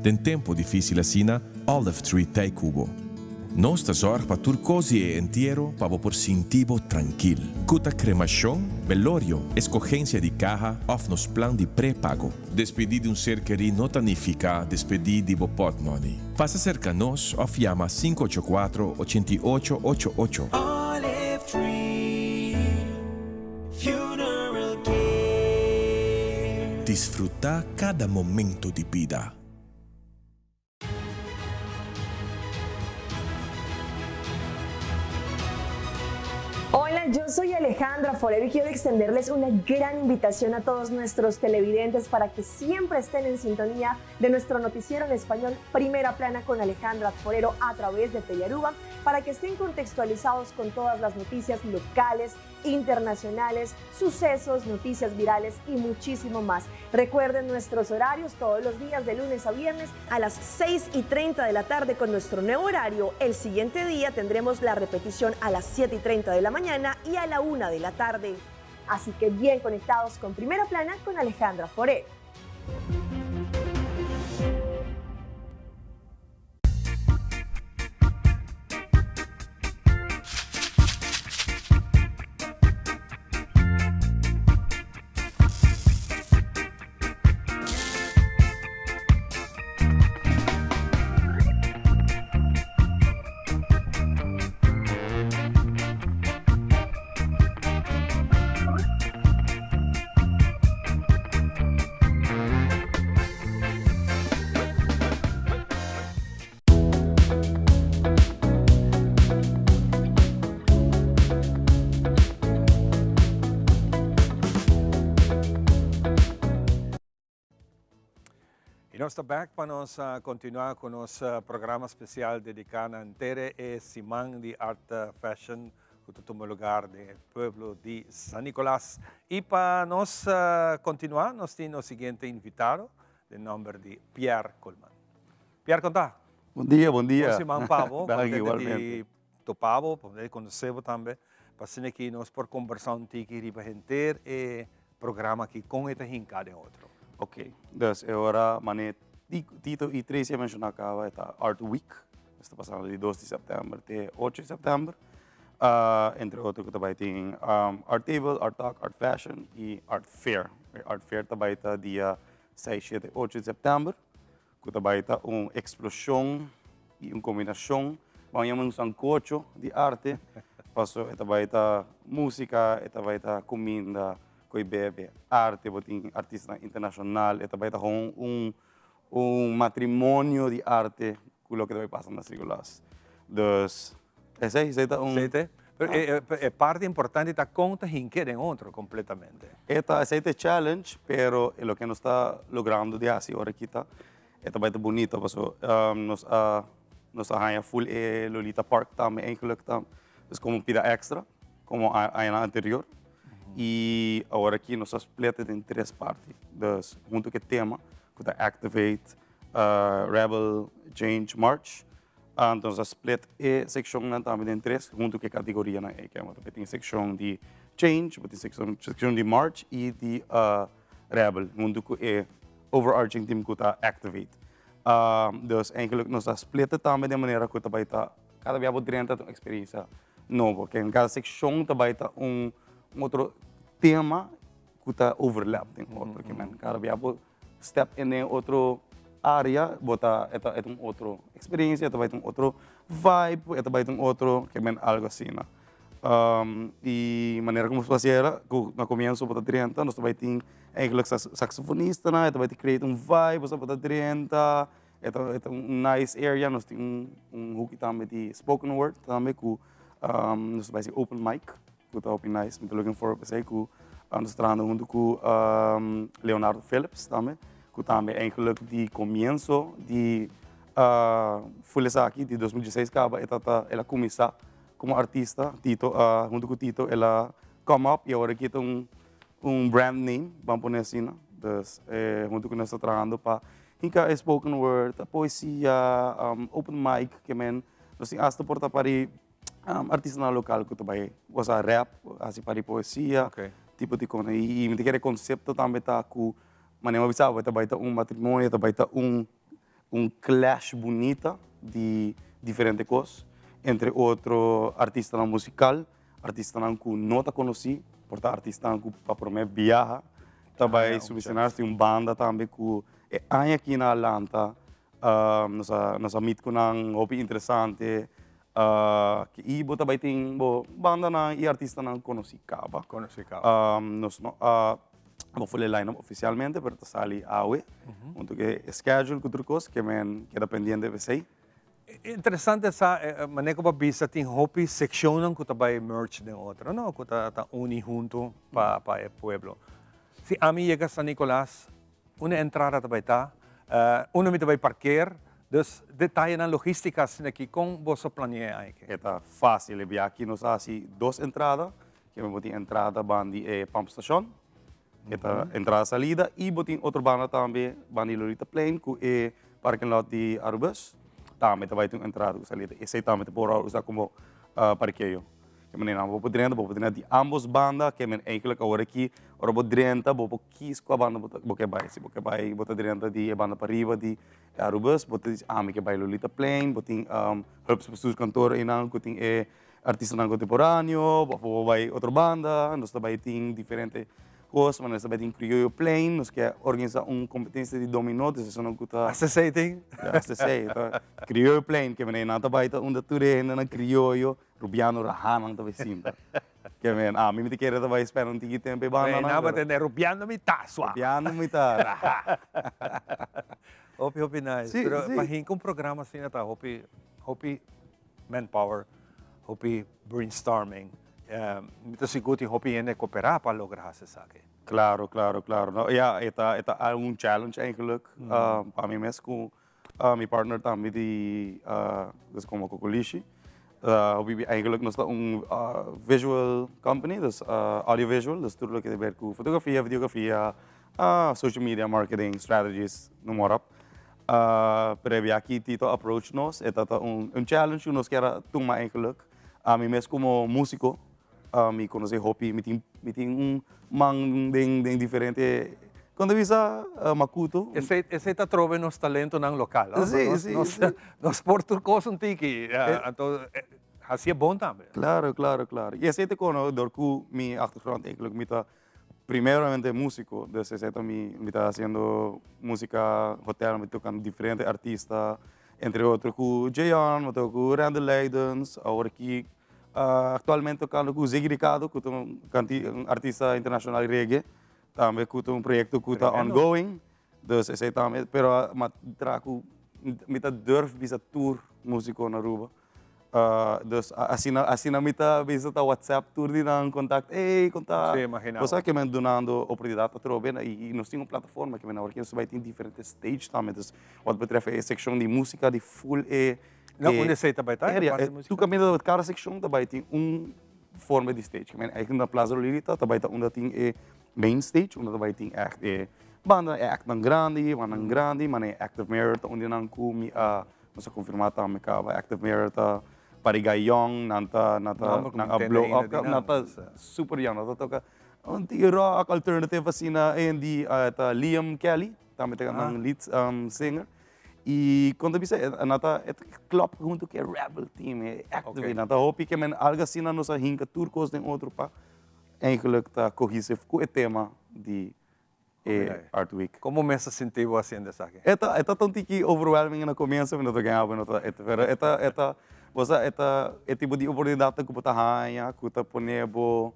Den tempo dificil asina, Olive Tree t'ey cu bo. Nos ta zorg pa tur cos di e entiero pa bo por sinti bo trankil. Cu ta cremacion, velorio, escogencia di caha of nos plan di pre-pago. Despedi di un ser kerí no ta nifica despedi di bo potmoney. Pasa cerca nos of yama 584 88 88. Olive Tree Funeral Care. Disfruta cada momento di bida. Hola, yo soy Alejandra Forero y quiero extenderles una gran invitación a todos nuestros televidentes para que siempre estén en sintonía de nuestro noticiero en español Primera Plana con Alejandra Forero a través de Telearuba para que estén contextualizados con todas las noticias locales, internacionales, sucesos, noticias virales y muchísimo más. Recuerden nuestros horarios todos los días de lunes a viernes a las 6 y 30 de la tarde con nuestro nuevo horario. El siguiente día tendremos la repetición a las 7 y 30 de la mañana y a la 1 de la tarde. Así que bien conectados con Primera Plana con Alejandra Forero. Y nos ta back pa nos continua cu nos programa special dedica na henter e siman di Art Fashion cu ta tuma lugar den e pueblo di San Nicolas. Y pa nos continua nos tin nos siguiente invitado den nomber di Pierre Koolman. Pierre con ta? Bon dia, bon dia. Bon siman pa bo. Danki Contento igualmente. di topa bo, pa di conoce bo tambe. Pa asina ki nos por conversa un tiki riba henter e programa aki con e ta hinca den otro. Ok, dus e ora mane Tito y Tracy a menciona caba e ta Art Week. Esta pasando di 2 di september te 8 di september. Entre otro cu ta bay tin Art Table, Art Talk, Art Fashion y Art Fair. E Art Fair ta bay ta dia 6, 7, 8 di september, cu ta bay ta un explosion y un combinacion, ban yama un sancocho di arte, paso e ta bay ta musica, e ta bay ta cuminda, coy bebe, arte, bo tin artistanan internacional, e ta bay ta gewoon un un matrimonio di arte cu loke ta bay pasa na Sigulas. Dus esey, esey ta un. Esey ta e. Pero e parti importante ta con ta hinke den otro completamente. E ta, esey ta e challenge, pero e loke nos ta logrando di haci ora aki ta, e ta bay ta bunito paso nos a nos a haya full e Lolita Park tambe eigenlijk ta, dus como un pida extra como añanan anterior. Y awor aki nos a split it den tres parti. Dus hunto cu e tema cu ta Activate, Rebel, Change, March. Anto nos a split e seccionnan tambe den tres hunto cu e categorianan ey. Bo ta tin seccion di Change, bo tin seccion di March y di Rebel hunto cu e overarching team cu ta Activate. Dus eigenlijk nos a split it tambe den manera cu ta bay ta cada bia bo drenta ta un experiencia nobo. Ke cada seccion ta bay ta un otro tema cu ta overlap den otro. Ke men cada bia bo step in den otro area bo ta e ta un otro experiencia, e ta bay ta un otro vibe, e ta bay ta un otro ke men algo asina. Y manera como nos haciera cu na comienzo bo ta drenta nos ta bay tin eigenlijk saxofonistanan, e ta bay ta create un vibe, bo ta drenta. E ta e ta un nice area, nos tin un un hoekie tambe di spoken word tambe ku nos ta bai hasi open mic ku ta hopi nice. Mi ta looking forward pa esei ku nos ta trahando huntu ku Leonardo Phillips tambe ku tambe eigenlijk di komienso di ful esaki di 2016 kaba e ta el a kuminsá komo artista Tito a huntu ku Tito el a come up i awor aki ta un un brand name ban pone asina. Dus huntu ku nos ta trahando pa Hinka e spoken word, poesia, open mic ke men nos tin hasta por ta pari artistanan lokal ku ta bai gosa rap, hasi pari poesia. Tipo di kos. I mi ta kere konsepto tambe ta ku manera mi a bisa bo, e ta bai ta un matrimonio, e ta bai ta un un clash bunita di diferente kos, entre otro artistanan musikal, artistanan ku no ta konosí, por ta artistanan ku pa promé biaha ta bai subi senario, tin un banda tambe ku e aña aki nan a lanta, nos a nos a meet ku nan hopi interesante, i bo ta bai tin bo bandanan i artistanan konosí kaba. Konosí kaba. Nos no a bo for e line up oficialmente, pero ta sali awe. Hunto ku e schedule ku tur kos, ke men keda pendiente pa esei. Interesante sa, manera ku bo a bisa tin hopi sekshonnan ku ta bai merge den otro, no? Ku ta ta uni hunto pa pa e pueblo. Si ami yega San Nicolas, unda e entrada ta bai ta? Unda mi ta bai parkeer? Dus detayenan logistica asina aki, kon boso planea aki? E ta facil, e biaha aki nos a hasi dos entrada, Ke bo tin entrada ban di e pumpstation, e ta entrada salida y bo tin otro banda tambe ban di Lolita Plein cu e parking lot di Arubus, tambe ta bay tin un entrada cu salida. Esey tambe ta por usa como parkeo. Ke manera bo por drenta, bo por drenta di ambos banda, ke men eigenlijk awor aki ora bo drenta bo por kies cua banda bo ke bay. Si bo ke bay bo ta drenta di e banda pariba di Arubus, bo ta dici ami ke bay Lolita Plein, bo tin Hulpbestuurskantoor eynan cu tin e Artistanan kontemporáneo, bo por bai otro banda, nos ta bai tin diferente kos, nos ta bai tin Criollo Plein, nos ke organisa un kompetensia di dominó, dus esun ku ta. Hasta esei tin? Ya, hasta esei. Ta Criollo Plein, ke manera nan ta bai ta unda tur e hendenan krioyo, rubiano rahanan ta bai sinta. Ke men, ami mi ta kere ta bai spera un tiki tempu e bandanan. Nan bai tende rubiano mi ta sua. Rubiano mi ta raha. Hopi, hopi nice. Si, Pero si. pa hinka un programa asina ta hopi, hopi manpower, hopi brainstorming. Mi ta sigur tin hopi hende koperá pa logra hasi esaki. Claro, claro, claro. No, ja, e ta, e ta un challenge eigenlijk pa mi mes ku mi partner tambe di dus komo Kokolishi. Hopi eigenlijk nos ta un visual company, dus audiovisual, dus tur loke ta ber ku fotografia, videografia, social media marketing strategies, noem maar op. Pero e bia aki Tito approach nos, e ta ta un challenge ku nos kier a tuma eigenlijk. Ami mes komo músiko, mi konosé hopi, mi tin mi tin un man den den diferente, kon ta bisa makutu. Esei esei ta trobe nos talentonan lokal, no? Sí, sí, Nos sí. nos por tur kos un tiki, anto hasié bon tambe. Klaro, klaro, klaro. I esei ta kono dor ku mi achtergrond eigenlijk mi ta Primeramente musico, dus esei ta mi, mi ta haciendo musica hotel, mi toca diferente artista, entre otro cu Jeon, mi toca cu Randall Leidens, awor aki actualmente tocando cu Ziggy Ricardo, cu ta un canti, un artista internacional reggae, tambe cu ta un proyecto cu ta ongoing, dus esei tambe, pero mi a traha cu, mi ta durf bisa tur musico na Aruba. Dus asina asina mi ta bisa ta whatsapp tur di nan contact ey con ta Sí, imagina bo sa ke men dunando oportunidad atrobe y nos tin un plataforma ke men awor nos ta bay tin diferente stage tambe dus wat betreft e seccion di musica di full e Na unda esey ta bay ta e parte di musica? Tur caminda cada seccion ta bay tin un forma di stage ke men eigenlijk na Plaza Lolita ta bay ta unda tin e main stage unda ta bay tin echt e banda e actnan grandi bandanan grandi mane active mirror ta un di nan cu mi a Nos a confirma tambe caba Active Mirror ta pariga young, nan ta nan ta nan a blow up, nan ta super young, nan ta toca un tiki rock alternative asina indie, ta Liam Kelly tambe ta nan lead singer y con ta bisa nan ta e ta klop hunto cu e rebel team e active nan ta hopi ke men algo asina nos a hinca tur cos den otro pa eigenlijk ta cohesive cu e tema di e Art Week. Como mes ta sinti bo haciendo esaki? E ta e ta un tiki overwhelming na comienzo, mi no ta gaña bo, no ta, pero e ta e ta bo sa e ta e tipo di oportunidadnan cu bo ta haña cu ta pone bo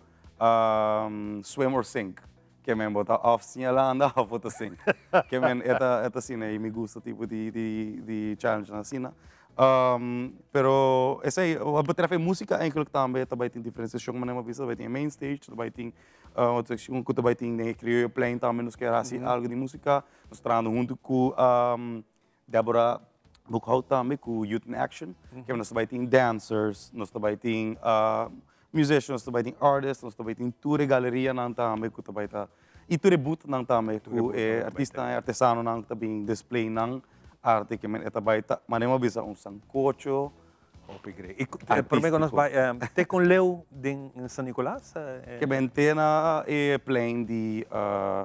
swim or sink, ke men bo ta of siña landa of bo ta sink, ke men e ta e ta asina y mi gusta tipo di di di challengenan asina. Pero esey wat betreft e musica eigenlijk tambe ta bay tin diferenciacion manera mi a bisa, ta bay tin e main stage, ta bay tin Otro seccion cu ta bay tin den e Criollo Plein tambe nos kier haci algo di musica. Nos trahando hunto cu Deborah Boekhout tambe cu Youth in Action. Ke nos ta bay tin dancers, nos ta bay tin musicians, nos ta bay tin artists, nos ta bay tin tur e galerianan tambe cu ta bay ta y tur e boothnan tambe cu e artistanan e artesanonan cu ta bin display nan arte. Ke men e ta bay ta manera mi a bisa un sancocho. Hopi great. Y prome cu nos bay, te con leu den San Nicolas? Ke ben te na e plein di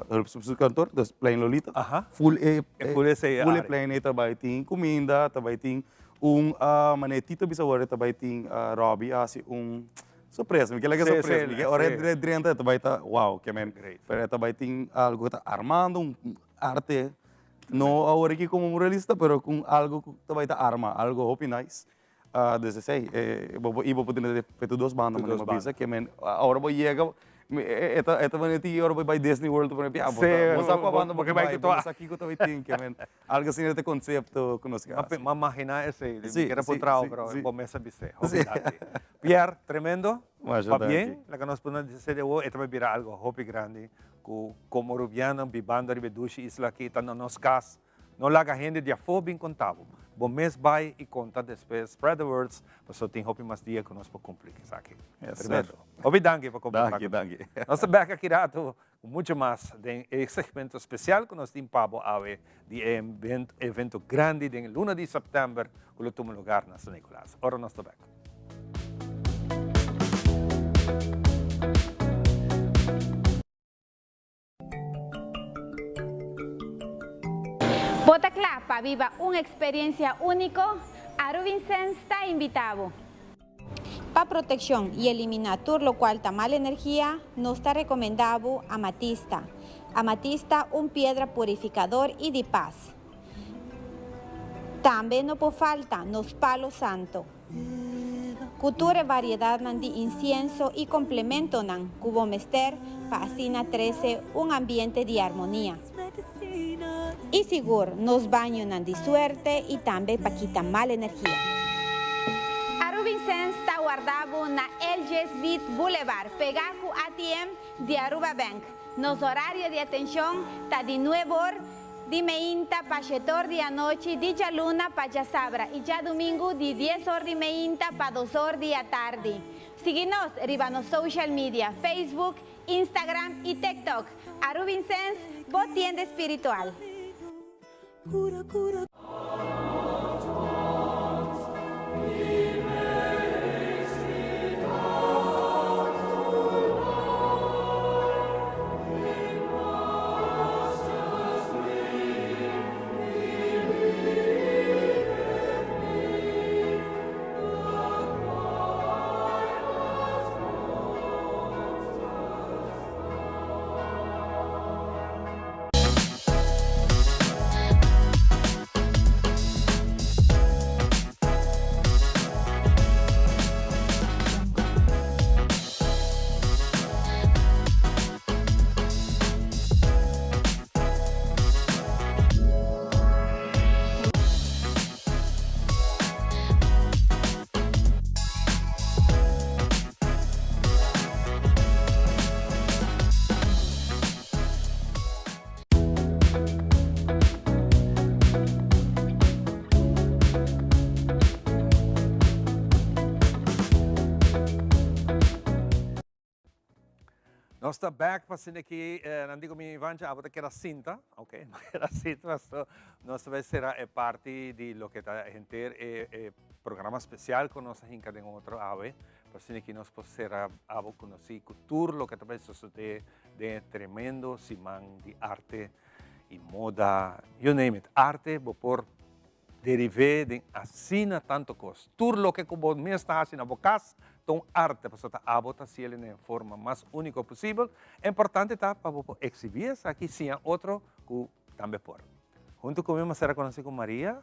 hulpsubsidiekantoor, dus plein Lolita. Full e full e plein ey ta bay tin cuminda, ta bay tin un manera Tito bisa awor ta bay tin Robbie a haci un sorpresa, mi ke laga sorpresa, mi ke ora e drenta ta bay ta wow, ke men pero e ta bay tin algo ta armando un arte. No awor aki como muralista, pero con algo cu ta bay ta arma, algo hopi nice. Dus esey, bo por, y bo por tene de fe tur dos banda, Tur dos manera bo bisa, banda. ke men ora bo yega, e ta, e ta manera ti ora bo bay Disney World, bo ta, Sí, bo sa cua banda bo bo ke ta bay bay, cu bo tur. no sa kico ta bay tin, ke men algo asina ta e concepto cu nos ke Ma haci. ma magina esey, mi Sí, kier a sí, puntrao, sí, pero sí. bo mes a bis'e. Hopi Sí. danki. Pierre, tremendo. Masha Pabien, danki. laga nos pone di awo, e ta bay bira algo hopi grandi. Ku komo rubianan bibando riba e dushi isla aki ta na nos kas. No laga hende di afó bin konta bo. Bo mes bai i konta despues, spread the words, pasobra tin hopi mas dia ku nos por kumpli ku esaki. Yes, sir. Tremendo. Hopi danki pa komportá Danki, ku nos. danki. Nos ta bèk aki rato ku mucho mas den e segmento spesial ku nos tin pa bo awe di e evento grandi den luna di sèptèmber ku lo tuma lugar na San Nicolas. Ora nos ta bèk. Bo ta kla pa biba un eksperensia úniko? Aruvincens ta invitá bo! Pa protekshon i eliminá tur lokual ta mal energia, nos ta rekomendá bo amatista. Amatista un piedra purifikador i di pas. Tambe no por falta nos palo santo. Ku tur e variedatnan di insienso i komplementonan ku bo mester pa asina trese un ambiente di armonia. I sigur nos bañonan di suerte i tambe pa kita mal energia. Arubinsens ta warda bo na LG Smith Boulevard, pegá ku ATM di Aruba Bank. Nos orario di atenshon ta di nuebe or Di meinta pa shetor di anochi, di djaluna pa djasabra i djadumingu di dies or di meinta pa dos or di atardi. Sigui nos riba nos social media, Facebook, Instagram i TikTok. Arubinsens, bo tienda espiritual. Nos ta back pa asina ki nan di ku mi Ivancha abo ta keda sinta, ok, no keda sinta paso nos ta bai sera e parti di loke ta henter e e programa spesial ku nos a hinka den otro awe pa asina ki nos por sera abo konosí ku tur loke ta bai sosodé den e tremendo siman di arte i moda, you name it, arte bo por derivé den asina tanto kos. Tur loke ku bo mes ta hasi na bo kas ta un arte, pasobra ta abo ta hasiel den e forma mas úniko posibel. E importante ta pa bo por eksibí esaki i siña otro ku tambe por. Huntu ku mi mester a konosí ku Maria.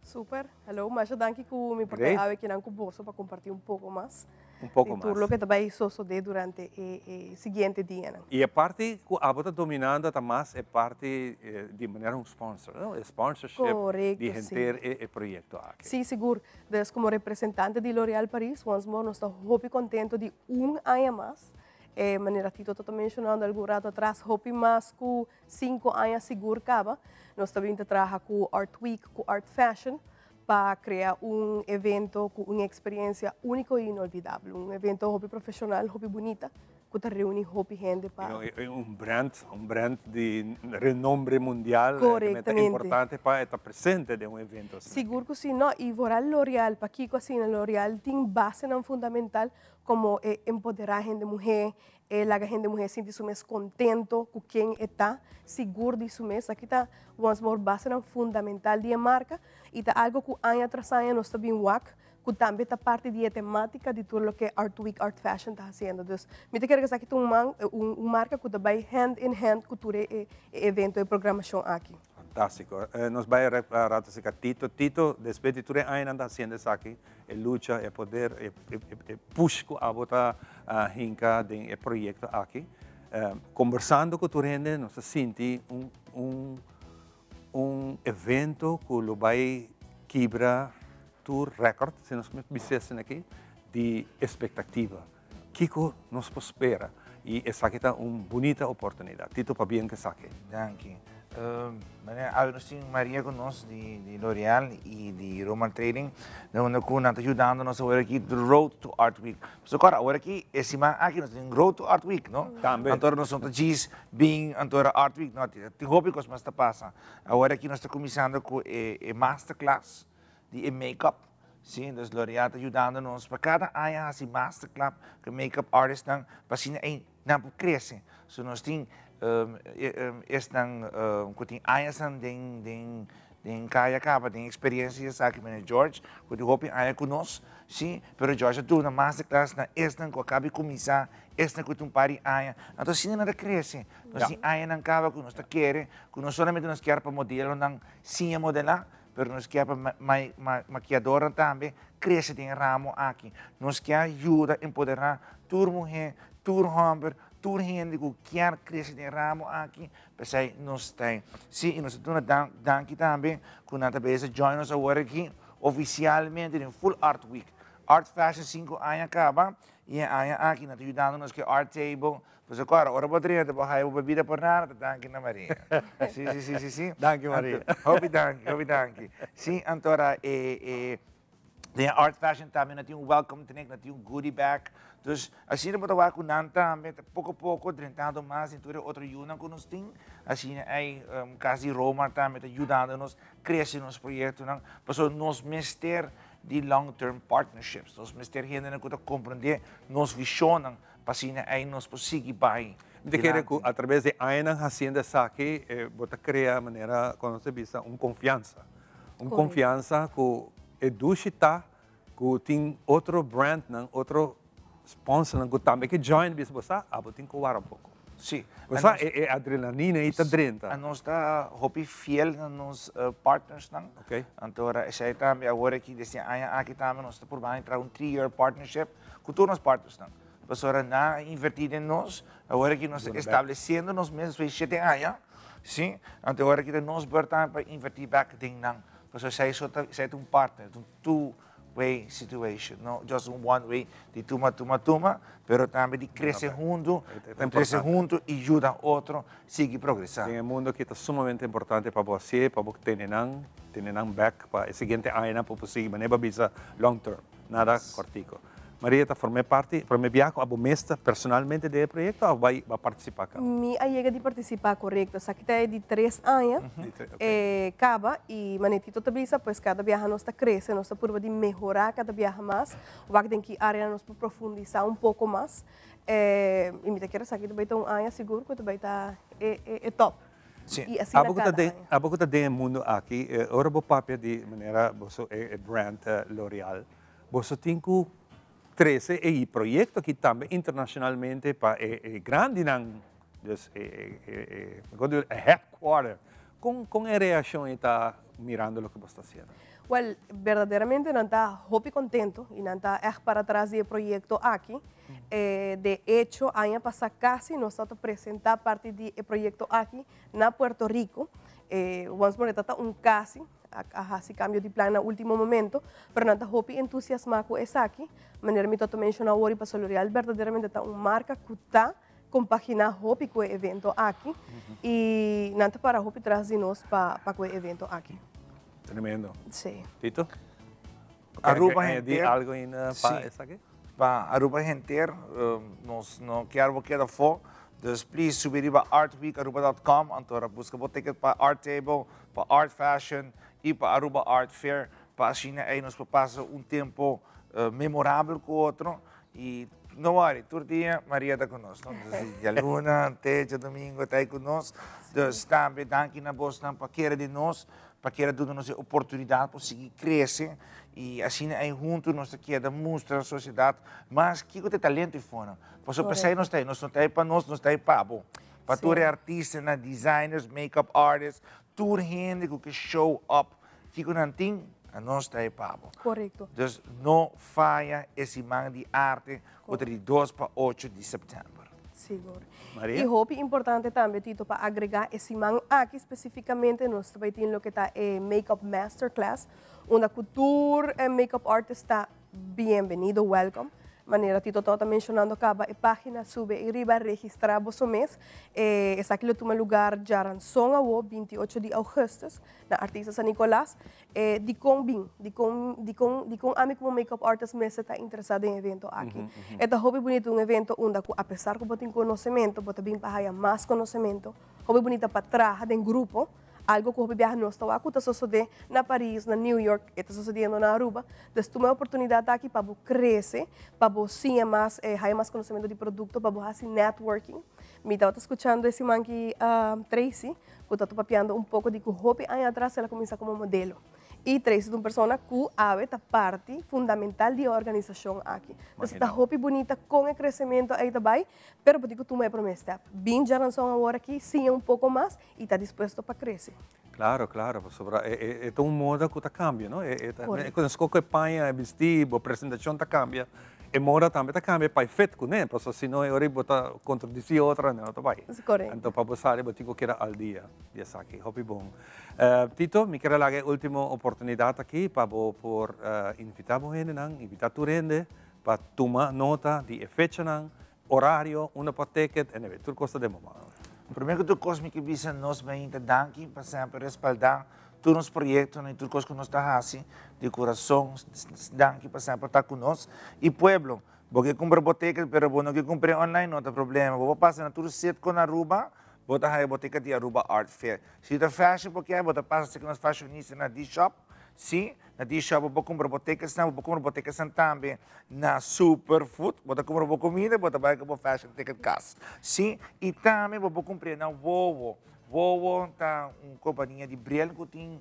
Super. Hello, masha danki ku mi por ta Great. awe kinan ku boso pa kompartí un poko mas. Un poko di tur mas. loke ta bai sosodé durante e e siguiente dianan. I e parti ku abo ta dominando ta mas e parti di manera un sponsor, no? E sponsorship Korekto, di si. henter e e proyekto aki. Sí, sigur. Dus komo representante di L'Oréal Paris, once more nos ta hopi kontento di un aña mas. E manera Tito ta menshonando algun rato atras, hopi mas ku Sinku aña sigur kaba, nos ta bin ta traha ku Art Week, ku Art Fashion, pa krea un evento ku un eksperiencia úniko i inolvidabel. Un evento hopi profeshonal, hopi bunita, ku. ku ta reuní hopi hende pa. I un brand, un brand di renombre mundial, ta importante pa e ta presente den un evento asina. Sigur ku si, no, i vooral L'Oreal, pakiko asina? L'Oreal tin basenan fundamental komo e empoderá hende muhé, e laga hende muhé sinti su mes kontento ku ken e ta, sigur di su mes. Aki ta once more basenan fundamental di e marka i ta algo ku aña tras aña nos ta bin wak ku tambe ta parti di e temátika di tur loke Art Week, Art Fashion ta hasiendo. Dus mi ta kere ku esaki ta un man, un marka ku ta bai hand in hand ku tur e evento, e programashon aki. Fantástiko. Nos bai rato aserka Tito. Tito, despues di tur e añanan ta hasiendo esaki, e lucha, e poder, e push ku abo ta hinka den e proyekto aki, kombersando ku tur hende nos ta sinti un un un evento ku lo bai kibra tur rèkòrt, si nos bisa esei aki, di espektativa. Kiko nos por spera? I esaki ta un bunita oportunidat. Tito, pabien ku esaki. Danki. Meneer, awe nos tin Maria ku nos di di L'Oreal i di Roman Trading, na unda ku nan ta yudando nos awor aki The Road to Art Week. Pasobra kòrda, awor aki e siman aki nos tin Road to Art Week, no? Tambe. Anto nos no ta djis bin anto Art Week, no, tin hopi kos mas ta pasa. Awor aki nos ta kuminsando ku e e masterclass di e make-up, si, dus L'Oreal ta yudando nos pa kada aña hasi masterclass ku e make-up artistnan pa asina ei nan por krese. So nos tin esnan ku tin añasnan den den den kaya kaba, den eksperensia esaki mene George ku tin hopi aña ku nos, si, pero George a duna masterclass na esnan ku a kaba di kuminsá, esnan ku tin un par di aña, anto asina nan ta krese. Nos tin añanan kaba ku nos ta kere ku no solamente nos kier pa modelonan siña modelá, Pero nos kier pa makiadornan tambe krese den e ramo aki. Nos kier yuda empoderá tur muhé, tur hòmber, tur hende ku kier krese den e ramo aki, p'esei nos ta ei. Sí, i nos ta duna danki tambe ku nan ta bezig join nos awor aki ofisialmente den Full Art Week. Art Fashion sinku aña kaba i e aña aki nan ta yudando nos ku e art table, Pues awor, ora bo drenta bo haya bo bebida por nada, ta danki na Maria. Si, si, si, si, si. Danki Maria. Hopi danki, hopi danki. Si, anto ora e, e, den Art Fashion tambe nan tin un welcome drink, nan tin un goodie bag. Dus asina bo ta wak ku nan tambe ta poko poko drentando mas den tur e otro yunan ku nos tin. Asina ei Cas di Romar tambe ta yudando nos krese nos proyektonan, pasobra nos mester di long term partnerships. Nos mester hendenan ku ta komprendé nos vishonnan. Pa asina ei nos por sigui bai Mi ta kere dilanti. ku atraves di añanan hasiendo esaki bo ta krea manera ku nos ta bisa un konfiansa. Un konfiansa ku e dushi ta ku tin otro brandnan, otro sponsornan ku tambe ke join bisa bo sa abo tin ku wara un poko. Si. Bo sa e adrenalina ei ta drenta. Anos ta hopi fiel na nos partnersnan. Anto ora esei tambe awor aki desde e aña aki tambe nos ta purba entra un three year partnership ku tur nos partnersnan. Pasobra nan a invertí den nos, awor aki nos ta establesiendo nos mes despues di shete aña, si, anto awor aki ta nos beurt tambe pa invertí bèk den nan. Pasobra esei so ta, esei ta un partner, ta un two way situation, no just un one way di tuma, tuma, tuma, pero tambe di krese huntu, krese huntu i yuda otro sigui progresá. Den e mundo aki ta sumamente importante pa bo hasié, pa bo tene nan, tene nan bèk pa e siguiente añanan pa bo sigui manera bo a bisa long term. Nada cortico. Maria ta form'é parti, promé biaha cu abo mes ta personalmente den e proyecto of bai ba participa caba? Mi a yega di participa, correcto. Esaki ta e di tres aña Di tres, ok. e caba y manera Tito ta bisa, pues cada biaha nos ta crece, nos ta purba di mehora cada biaha mas, wak den ki areanan nos por profundisa un poco mas. Y mi ta kere esaki ta bai ta un aña sigur cu ta bai ta e e top. Sí. Y asina Abo cu ta cada den, aña. abo cu ta den e mundo aki, ora bo papia di manera boso e brand L'Oreal, boso tin cu trece e proyecto aki tambe internacionalmente pa e e grandinan, dus e e e e e headquarter. Con con e reaccion ei ta mirando loke bo sta haciendo? Wel, berdaderamente nan ta hopi contento y nan ta echt para tras di e proyecto aki. De hecho, aña pasa casi nos ta presenta parti di e proyecto aki na Puerto Rico. Once more, e ta ta un casi, a haci cambio di plan na ultimo momento, pero nan ta hopi entusiasma cu esaki. Manera mi ta menciona awor, y pasobra L'Oreal berdaderamente ta un marca cu ta compaginá hopi ku e evento aki i nan ta para hopi tras di nos pa pa ku e evento aki. Tremendo. Sí. Tito? Aruba Añadí henter. algo ainda pa Sí. esaki? Pa Aruba henter, nos no kier bo keda afo, dus please subi riba artweekaruba.com anto ora busca bo ticket pa Art Table, pa Art Fashion y pa Aruba Art Fair pa asina ey nos por pasa un tempo memorabel cu otro y no worry tur dia Maria ta cu nos, no? Dus djaluna te djadomingo ta ey cu nos, dus tambe danki na bosnan pa kere den nos. Pa keda duna nos e oportunidat por sigui krese i asina ei huntu nos ta keda mustra sosiedat mas kiko ta e talento ei fonan. Pasobra p'esei nos ta ei, nos no ta ei pa nos, nos ta ei pa bo. Pa tur e artistanan, designers, make-up artists, tur hende ku ke show up kiko nan tin, anos ta ei pa bo. Dus no faya e siman di arte ku ta di dos pa ocho di sèptèmber. Sigur. Maria? Y hopi importante tambe, Tito, pa agrega e siman aki specificamente nos ta bay tin loke ta e Makeup Masterclass, unda cu tur e makeup artist ta bienvenido, welcome. Manera Tito tabata mencionando caba e pagina sube ey riba, registra boso mes. E esaki lo tuma lugar djaranson awo, 28 di augustus, na Artista San Nicolas. E dikon bin? Dikon dikon dikon ami komo makeup artist mester ta interesá den e evento aki? E ta hopi bunita un evento unda ku apesar ku bo tin konosementu, bo ta bin pa haya mas konosementu. Hopi bunita pa traha den grupo, algo ku hopi biaha nos ta wak ku ta sosodé na Paris, na New York, e ta sosodiendo na Aruba. Dus tuma e oportunidat aki pa bo krese, pa bo siña mas, haya mas konosementu di produkto, pa bo hasi networking. Mi tabata skuchando e siman ki Tracy ku ta papiando un poko di ku hopi aña atras el a kuminsá komo modelo. I Tracy ta un persona ku awe ta parti fundamental di e organisashon aki. Entonces ta hopi bunita kon e kresementu ei ta bai, pero bo tin ku tuma e promé stèp. Bin djaranson awor aki, siña un poko mas i ta dispuesto pa krese. Claro, claro, pasobra e ta un moda ku ta kambia, no? E ta, meskos ku e paña, e bistí, bo presentashon ta kambia. E moda tambe ta cambia pa e fit cu ne, pasobra si no e ora bo ta contradici otro no ta bay. Correcto. Anto pa bo sali bo tin cu keda al dia di esaki. Hopi bon. Tito, mi kier a laga e ultimo oportunidad aki pa bo por invita bo hendenan, invita tur hende pa tuma nota di e fechanan, orario, unda por ticket, anyway, tur cos ta den bo man. Prome cu tur cos mi ke bisa nos mainta danki pa semper respalda tur nos proyectonan y tur cos cu nos ta haci di curason danki pa semper ta cu nos y pueblo bo ke cumpra bo ticket pero bo no ke cumpr'e online no ta problema bo por pasa na tur Citgo na Aruba bo ta haya bo ticket di Aruba Art Fair si ta fashion bo kier bo ta pasa cerca nos fashionista na D-shop si Na di shop bo por kumpra bo ticketsnan, bo por kumpra bo ticketsnan tambe na Superfood. Bo ta kumpra bo kumida, bo ta bai ku bo fashion ticket kas. Sí, i tambe bo por kumpr'é na Wowo. Wowo ta un kompania di bril ku tin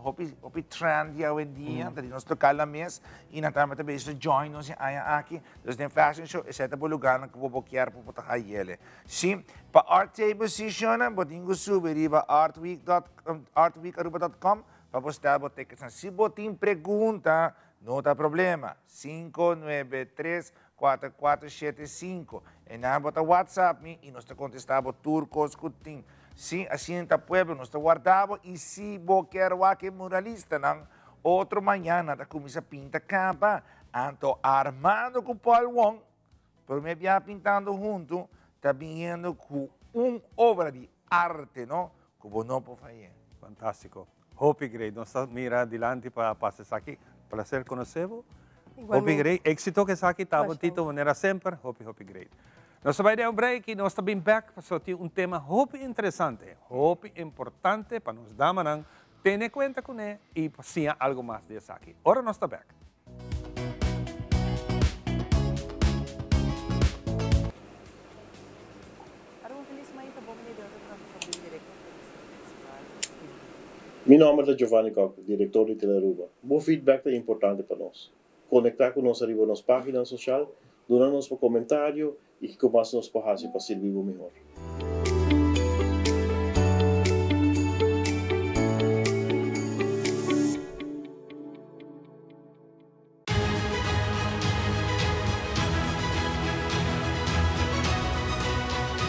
hopi hopi trendy awendia, ta di nos lokal nan mes, i nan tambe ta bezig ta join nos e aña aki. Dus den fashion show esei ta bo lugarnan ku bo por kier pa bo ta hayele. Sí, pa Art Table sí shona, bo tin ku subi riba artweek dot artweekaruba dot com Pa bo sta bo ticketsnan. Si bo tin pregunta, no ta problema. 593 4475. Einan bo ta WhatsApp mi i nos ta kontestá bo tur kos ku tin. Sí, asina ta pueblo, nos ta warda bo i si bo kier wak e muralistanan, otro mañan nan ta kuminsá pinta kaba. Anto Armando ku Paul Wong promé bia pintando huntu ta biniendo ku un obra di arte, no? Ku bo no por fay'é. Fantástiko. Hopi great. Nos ta mira dilanti pa pasa esaki. Placer conoce bo. Hopi great. Éxito ku esaki ta bo Tito manera semper. Hopi hopi great. Nos ta bai den un break i nos ta bin bek pasobra tin un tema hopi interesante, hopi importante pa nos damanan tene kuenta kuné i pa siña algu mas di esaki. Ora nos ta bek. Mi nomber ta Giovanni Kock, director di Telearuba. Bo feedback ta importante pa nos. Conecta cu nos ariba nos pagina social, duna nos bo comentario y kico mas nos por haci pa sirbi bo mihor.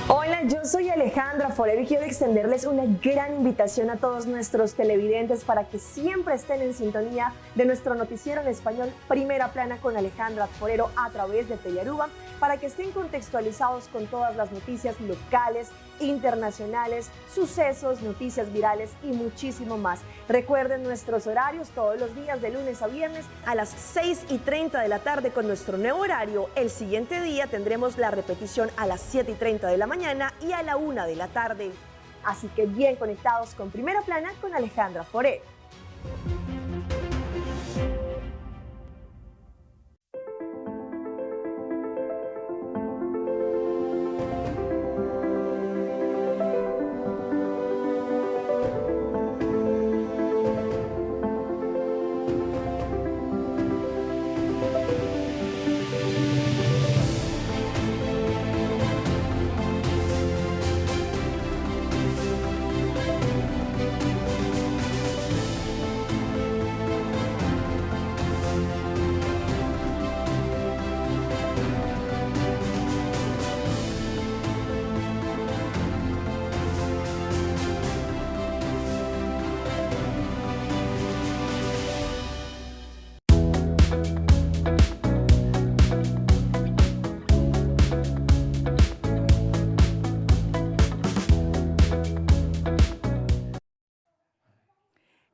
Hola. Hola, yo soy Alejandra Forero y quiero extenderles una gran invitación a todos nuestros televidentes para que siempre estén en sintonía de nuestro noticiero en español Primera Plana con Alejandra Forero a través de Telearuba, para que estén contextualizados con todas las noticias locales, internacionales, sucesos, noticias virales y muchísimo más. Recuerden nuestros horarios todos los días de lunes a viernes a las 6 y 30 de la tarde con nuestro nuevo horario. El siguiente día tendremos la repetición a las 7 y 30 de la mañana y a la 1 de la tarde. Así que bien conectados con Primera Plana con Alejandra Forero.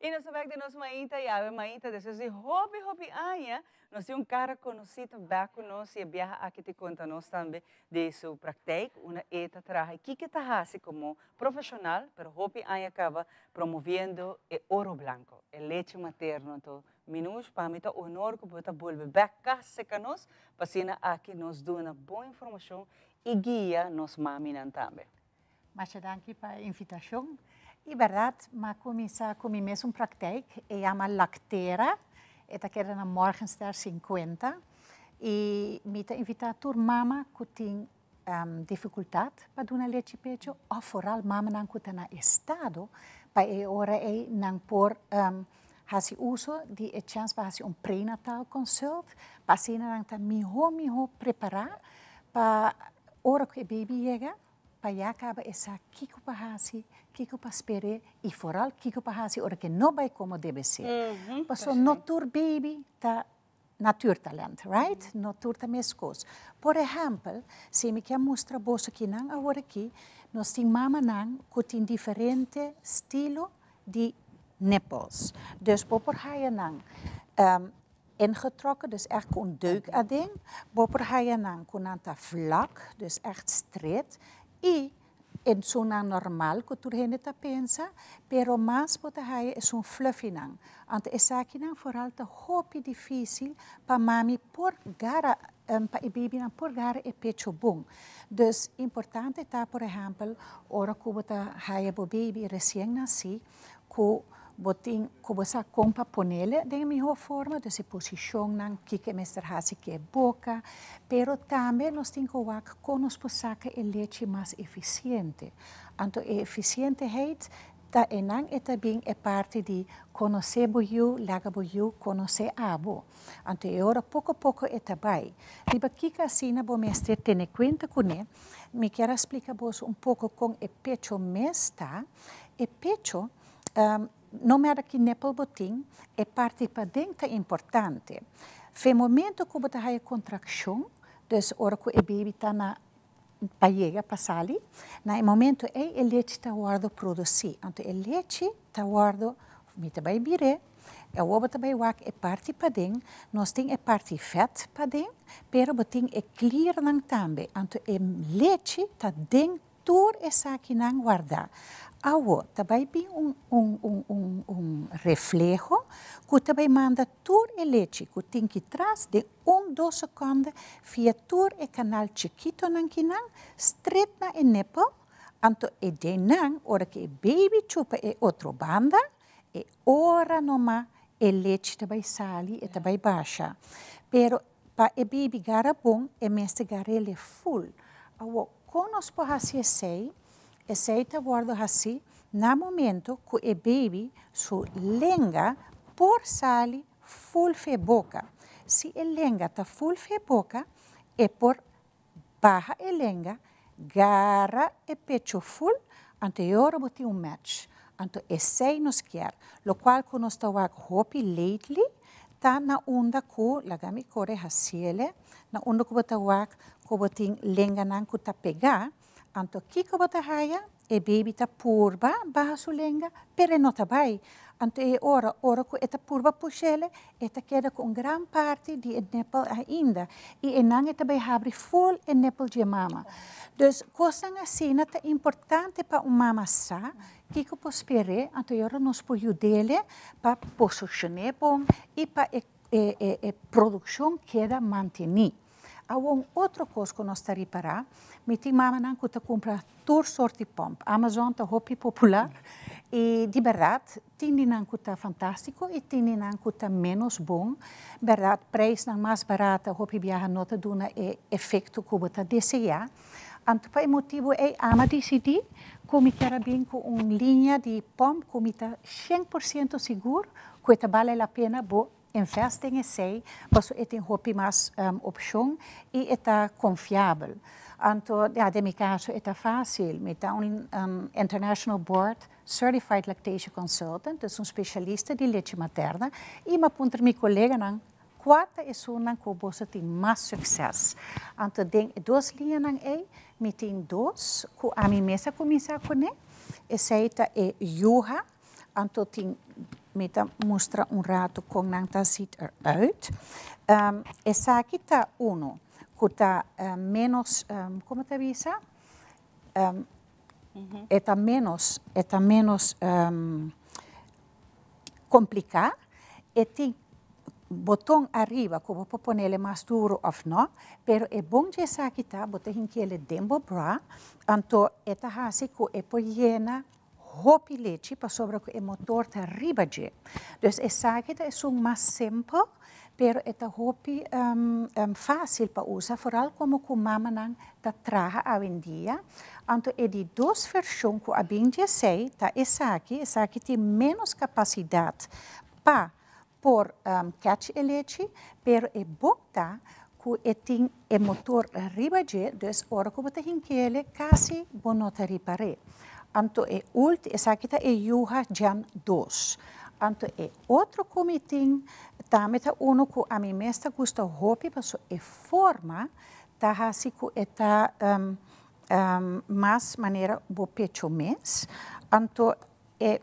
Y nos ta bek den nos mainta y awe mainta despues di hopi hopi aña nos tin un cara conoci ta bek cu nos y e biaha aki ta conta nos tambe di su praktijk unda e ta traha y kiko e ta haci como profesional pero hopi aña caba promoviendo e oro blanco e leche materno anto Minouche pa mi ta honor cu bo ta bolbe bek cas seca nos pa asina aki nos duna bon informacion y guia nos maminan tambe. Masha danki pa e invitashon. I bèrdat, m'a kuminsá ku mi mesun praktijk, e yama Lactera, e ta keda na Morgenster sinkuenta, i mi ta invitá tur mama ku tin difikultat pa duna lechi pecho òf foral mamanan ku ta na estado pa e ora ei nan por hasi uso di e chèns pa hasi un prenatal consult pa asina nan ta mihó mihó prepará pa ora ku e baby yega. Pa ya kaba e sa kiko pa hasi, kiko pa sper'é i foral kiko pa hasi ora ke no bai komo debe ser. Pasobra no tur baby ta natuurtalent, right? No tur ta meskos. Por ehèmpel, si mi ke mustra boso kinan awor aki, nos tin mamanan ku tin diferente stilo di nipples. Dus bo por haya nan ingetrokken, dus echt ku un deuk aden. Bo por haya nan ku nan ta vlak, dus echt stret. I esunnan normal ku tur hende ta pensa, pero mas bo ta haya esun fluffynan. Anto esakinan foral ta hopi difísil pa mami por gara, pa e babynan por gara e pecho bon. Dus importante ta, por ehèmpel, ora ku bo ta haya bo baby resien nasí, ku bo tin ku bo sa kon pa ponele den e mihó forma, dus e posishonnan, kiko e mester hasi ku e boka, pero tambe nos tin ku wak kon nos por saka e lechi mas efisiente. Anto e efisienteheid ta einan e ta bin e parti di konosé bo yu, laga bo yu konosé abo. Anto e ora poko poko e ta bai. Riba kiko asina bo mester tene kuenta kuné, mi kier a splika boso un poko kon e pecho mes ta. E pecho, no mera ki nipple bo tin, e parti paden ta importante. Fe momento ku bo ta haya kontrakshon, dus ora ku e baby ta na pa yega pa sali, na e momento ei e lechi ta wòrdu produsí. Anto e lechi ta wòrdu, mi ta bai bir'é, awor bo ta bai wak e parti paden, nos tin e parti vèt paden, pero bo tin e kliernan tambe. Anto e lechi ta den Tur esakinan wardá. Awo ta bai bin un un un un un refleho ku ta bai manda tur e lechi ku tin ki tras den un dos sekonde via tur e kanal chikitonan kinan stret na e nipel, anto e deinan ora ku e baby chupa e otro banda e ora noma e lechi ta bai sali e ta bai basha. Pero Pa e bibi gara bon, e mester gar'el e ful. Awor, kon nos por hasi esei? Esei ta wòrdu hasí na momento ku e bibi su lenga por sali ful f'e boka. Si e lenga ta ful f'e boka, e por baha e lenga. Gara e pecho full, anto e ora bo tin un match. Anto esey nos kier. Locual cu nos ta wak hopi lately ta na unda cu, laga mi core haciele, na unda cu bo ta wak cu bo tin lenganan cu ta pega, anto kico bo ta haya? E baby ta purba baha su lenga, pero e no ta bai. Anto e ora, ora cu e ta purba pushele, e ta keda cu un gran parti di e nipple ainda. Y enan e ta bai habri full e nipple dje mama. Dus cosnan asina ta importante pa un mama sa kico por sper'e, anto e ora nos por yud'ele pa posicion'e bon y pa e e produccion keda manteni. Awor un otro cos cu nos ta ripara, mi tin mamanan cu ta cumpra tur soort di pomp. Amazon ta hopi popular y di berdad tin di nan cu ta fantastico y tin di nan cu ta menos bon. Berdad prijsnan mas barata hopi biaha no ta duna e efecto cu bo ta desea. Anto pa e motibo ey ama dicidi cu mi kier a bin cu un linea di pomp cu mi ta 100% sigur cu e ta bale la pena bo Invest den esei paso e tin hopi mas opcion y e ta confiabel. Anto, ja, den mi caso e ta facil. Mi ta un International Board Certified Lactation Consultant, dus un specialista di lechi materna, y mi a puntra mi coleganan cua ta esunnan cu boso tin mas succes. Anto, den e dos liñanan ei, mi tin dos cu ami mes a cuminsa cune. Esei ta e Yuha. Anto tin mi ta mustra un rato con nan ta ziet eruit. Um, esaki ta uno cu ta menos, um, como ta bisa? Um, E ta menos, e ta menos um, complica. E tin boton ariba cu bo por ponele mas duro of no, pero e bon di esaki ta bo ta hinkele den bo bra, anto e ta haci cu e por yena hopi lechi pasobra cu e motor ta riba dje. Dus esaki ta esun mas simpel, pero e ta hopi facil pa usa, vooral como cu mamanan ta traha awendia. Anto e di dos version cu a bin di esey ta esaki, esaki tin menos capacidad pa por catch e lechi, pero e bon ta cu e tin e motor riba dje, dus ora cu bo ta hinkele casi bo no ta ripare. Anto e ulti, esaki ta e Yuha Gen dos. Anto e otro cu mi tin tambe ta uno cu ami mes ta gusta hopi paso e forma ta haci cu e ta mas manera bo pecho mes. Anto e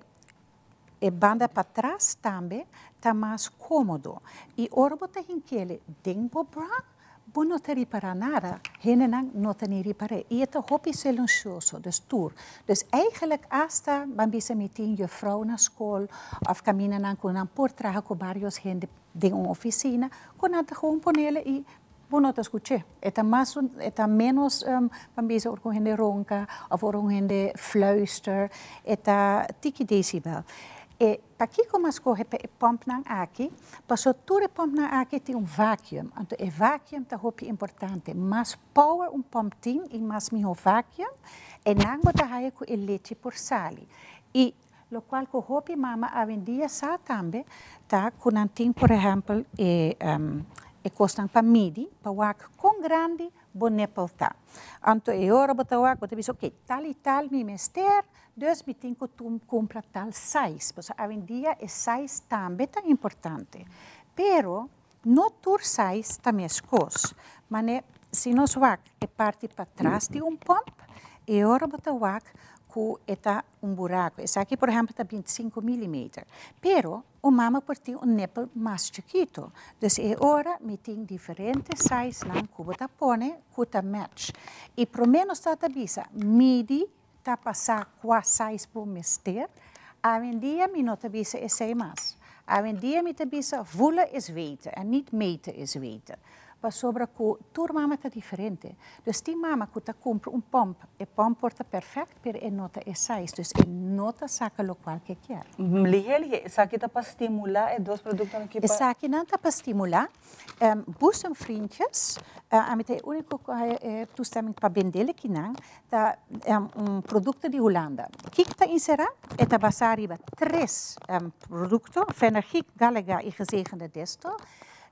E banda patras tambe ta mas kómodo i ora bo ta hinkele den bo bra, bo no ta ripará nada, hendenan no ta ni ripar'é i e ta hopi silensioso, dus tur. Dus eigenlijk asta ban bisa mi tin juffrouw na skol òf kamindanan ku nan por traha ku barios hende den un ofisina ku nan ta gewoon ponele i bo no ta skuch'é. E ta mas e ta ménos ban bisa ora ku un hende ronka òf ora un hende fluister, e ta tiki desibel. E pakiko mi a skohe pa e pòmpnan aki? Pasobra tur e pòmpnan aki tin un vacuum, anto e vacuum ta hopi importante. Mas power un pòmp tin i mas mihó vacuum, e nan bo ta haya ku e lechi por sali. I Locual cu hopi mama awendia sa tambe ta cu nan tin por ehempel e e cosnan pa midi pa wak con grandi bo nipple ta. Anto e ora bo ta wak bo ta bisa ok tal y tal mi mester dus mi tin cu cumpra tal size pasobra awendia e size tambe ta importante. Pero no tur size ta mescos. Mane si nos wak e parti patras di un pomp e ora bo ta wak cu e ta un buraco. Esaki por ehempel ta 25 millimeter. Pero un mama por tin un nipple mas chikito. Dus e ora mi tin diferente sizenan cu bo ta pone cu ta match. Y prome nos ta ta bisa midi ta pasa cua size bo mester. Awendia mi no ta bisa esey mas. Awendia mi ta bisa voelen is weten en niet meten is weten. Pasobra cu tur mama ta diferente. Dus tin mama cu ta cumpra un pomp, e pomp por ta perfect, pero e no ta e size, dus e no ta saca locual cu e kier. Lihe lihe, esaki ta pa stimula e dos productonan aki pa. Esakinan ta pa stimula. Boezemvriendjes, ami ta e unico cu haya e toestemming pa bendele kinan, ta un producto di Hulanda. Kiko ta insera? E ta basa riba tres producto, Fenergiek, Galega y Gezegende Distel.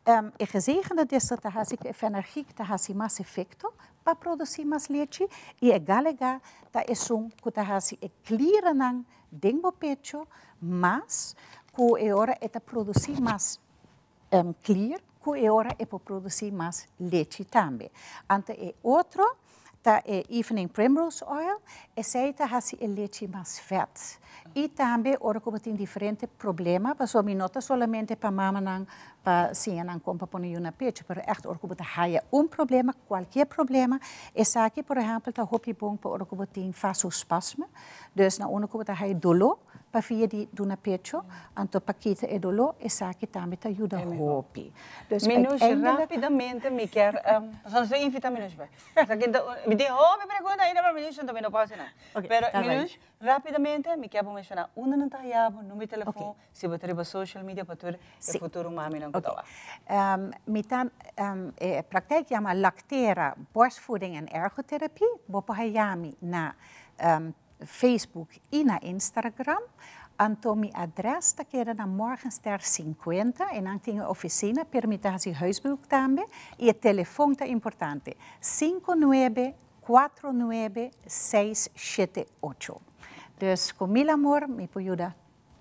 E gezegende distel ta hasi ku e fenergiek ta hasi mas efekto pa produsí mas lechi i e galega ta esun ku ta hasi e klierennan den bo pecho mas ku e ora e ta produsí mas klier ku e ora e por produsí mas lechi tambe. Anto e otro ta e evening primrose oil, esei ta hasi e lechi mas vèt. I tambe ora ku bo tin diferente problema, pasobra mi no ta solamente pa mamanan pa siña nan kon pa pone yu na pecho, pero ègt ora ku bo ta haya un problema, kualkier problema, esaki por ehèmpel ta hopi bon pa ora ku bo tin vasospasme, dus na unda ku bo ta haya doló pa via di duna pecho, anto pa kita e doló, esaki tambe ta yuda hopi. Dus Minouche, uiteindelijk rápidamente mi kier, pasobra nos ta invita Minouche bai. Esaki ta un, mi tin hopi pregunta ainda pa Minouche, anto mi no por hasi nan. Ok, Pero ta bai. Minouche, rápidamente mi kier bo menshoná unda nan ta haya bo, number di telefon, Ok. si bo ta riba social media pa tur e Sí. futuro maminan ku Ok. ta wak. Mi ta, e praktijk yama Lactera Borstvoeding en Ergotherapie. Bo por haya mi na Facebook i na Instagram. Anto mi adres ta keda na Morgenster 50. Einan tin e ofisina, pero mi ta hasi huisbezoek tambe. I e telefon ta importante, 5949678. Dus ku mil amor mi por yuda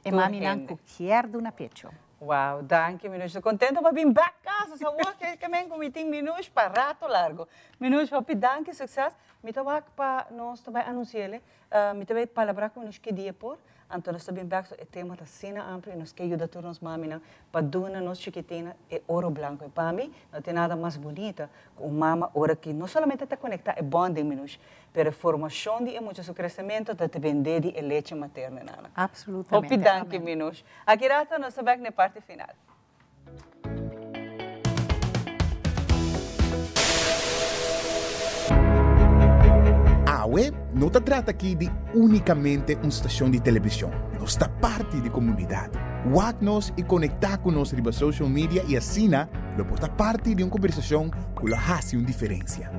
e Tur maminan hende. ku kier duna pecho. Wow, danki Minouche. Contento pa bin back casa. Sa wak ke ke men ku mi tin Minouche pa rato largo. Minouche, hopi danki, succes. Mi ta wak pa nos ta bai anunciele. Mi ta bai palabra ku Minouche ki dia por. Anto nos ta bin back so e tema ta asina amplio y nos ke yuda tur nos maminan pa duna nos chikitina e oro blanco. Y pa mi no tin nada mas bunita ku un mama ora ki no solamente ta conecta e bonding Minouche, Pero e formacion di e mucha su crecemento ta depende di e leche materna, Nana. Absolutamente. Hopi danki, Minouche. Aki rato nos ta bek na e parti final. Awe no ta trata aki di únikamente un stashon di televishon, nos ta parti di komunidat. Wak nos i konektá ku nos riba social media i asina lo por ta parti di un kombersashon ku lo hasi un diferensia.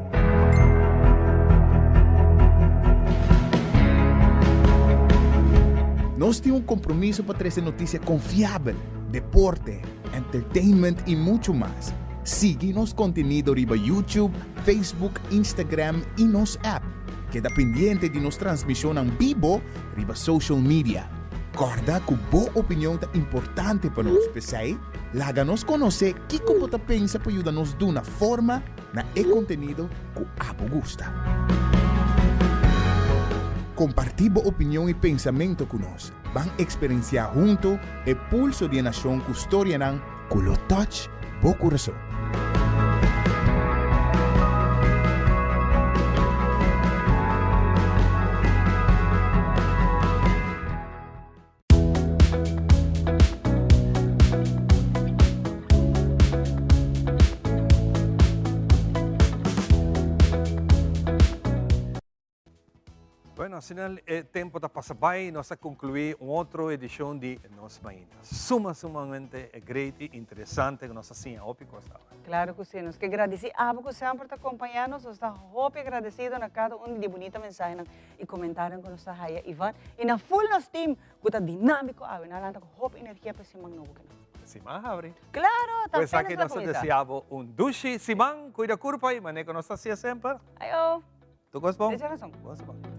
Nos tin un kompromiso pa trese notisia konfiabel, deporte, entertainment i muchu mas. Sigui nos kontenido riba YouTube, Facebook, Instagram i nos app. Keda pendiente di nos transmishonnan bibo riba social media. Kòrda ku bo opinion ta importante pa nos, p'esei laga nos konosé kiko bo ta pensa pa yuda nos duna forma na e kontenido ku abo gusta. Kompartí bo opinion i pensamentu ku nos. Ban eksperensiá huntu e pulso di e nashon ku storianan ku lo touch bo kurason. Bueno, asina e tempo ta pasa bai, nos a conclui un otro edicion di Nos Mainta. Suma, sumamente great y interesante cu nos a siña hopi cos awe. Claro cu si, nos ke gradici abo cu semper ta acompaña nos, nos ta hopi agradecido na cada un di e bunita mensahenan y comentarionan cu nos ta haya Ivan y na full nos team cu ta dinamico awe, nan a lanta cu hopi energia pa e siman nobo cu nan. Siman habri. Claro, ta Pues apenas aki la nos ta cuminsa. desea bo un dushi siman, cuida curpa y mane cu nos ta hacia semper. Ayo. Tur cos bon? Echa razon. Bon siman.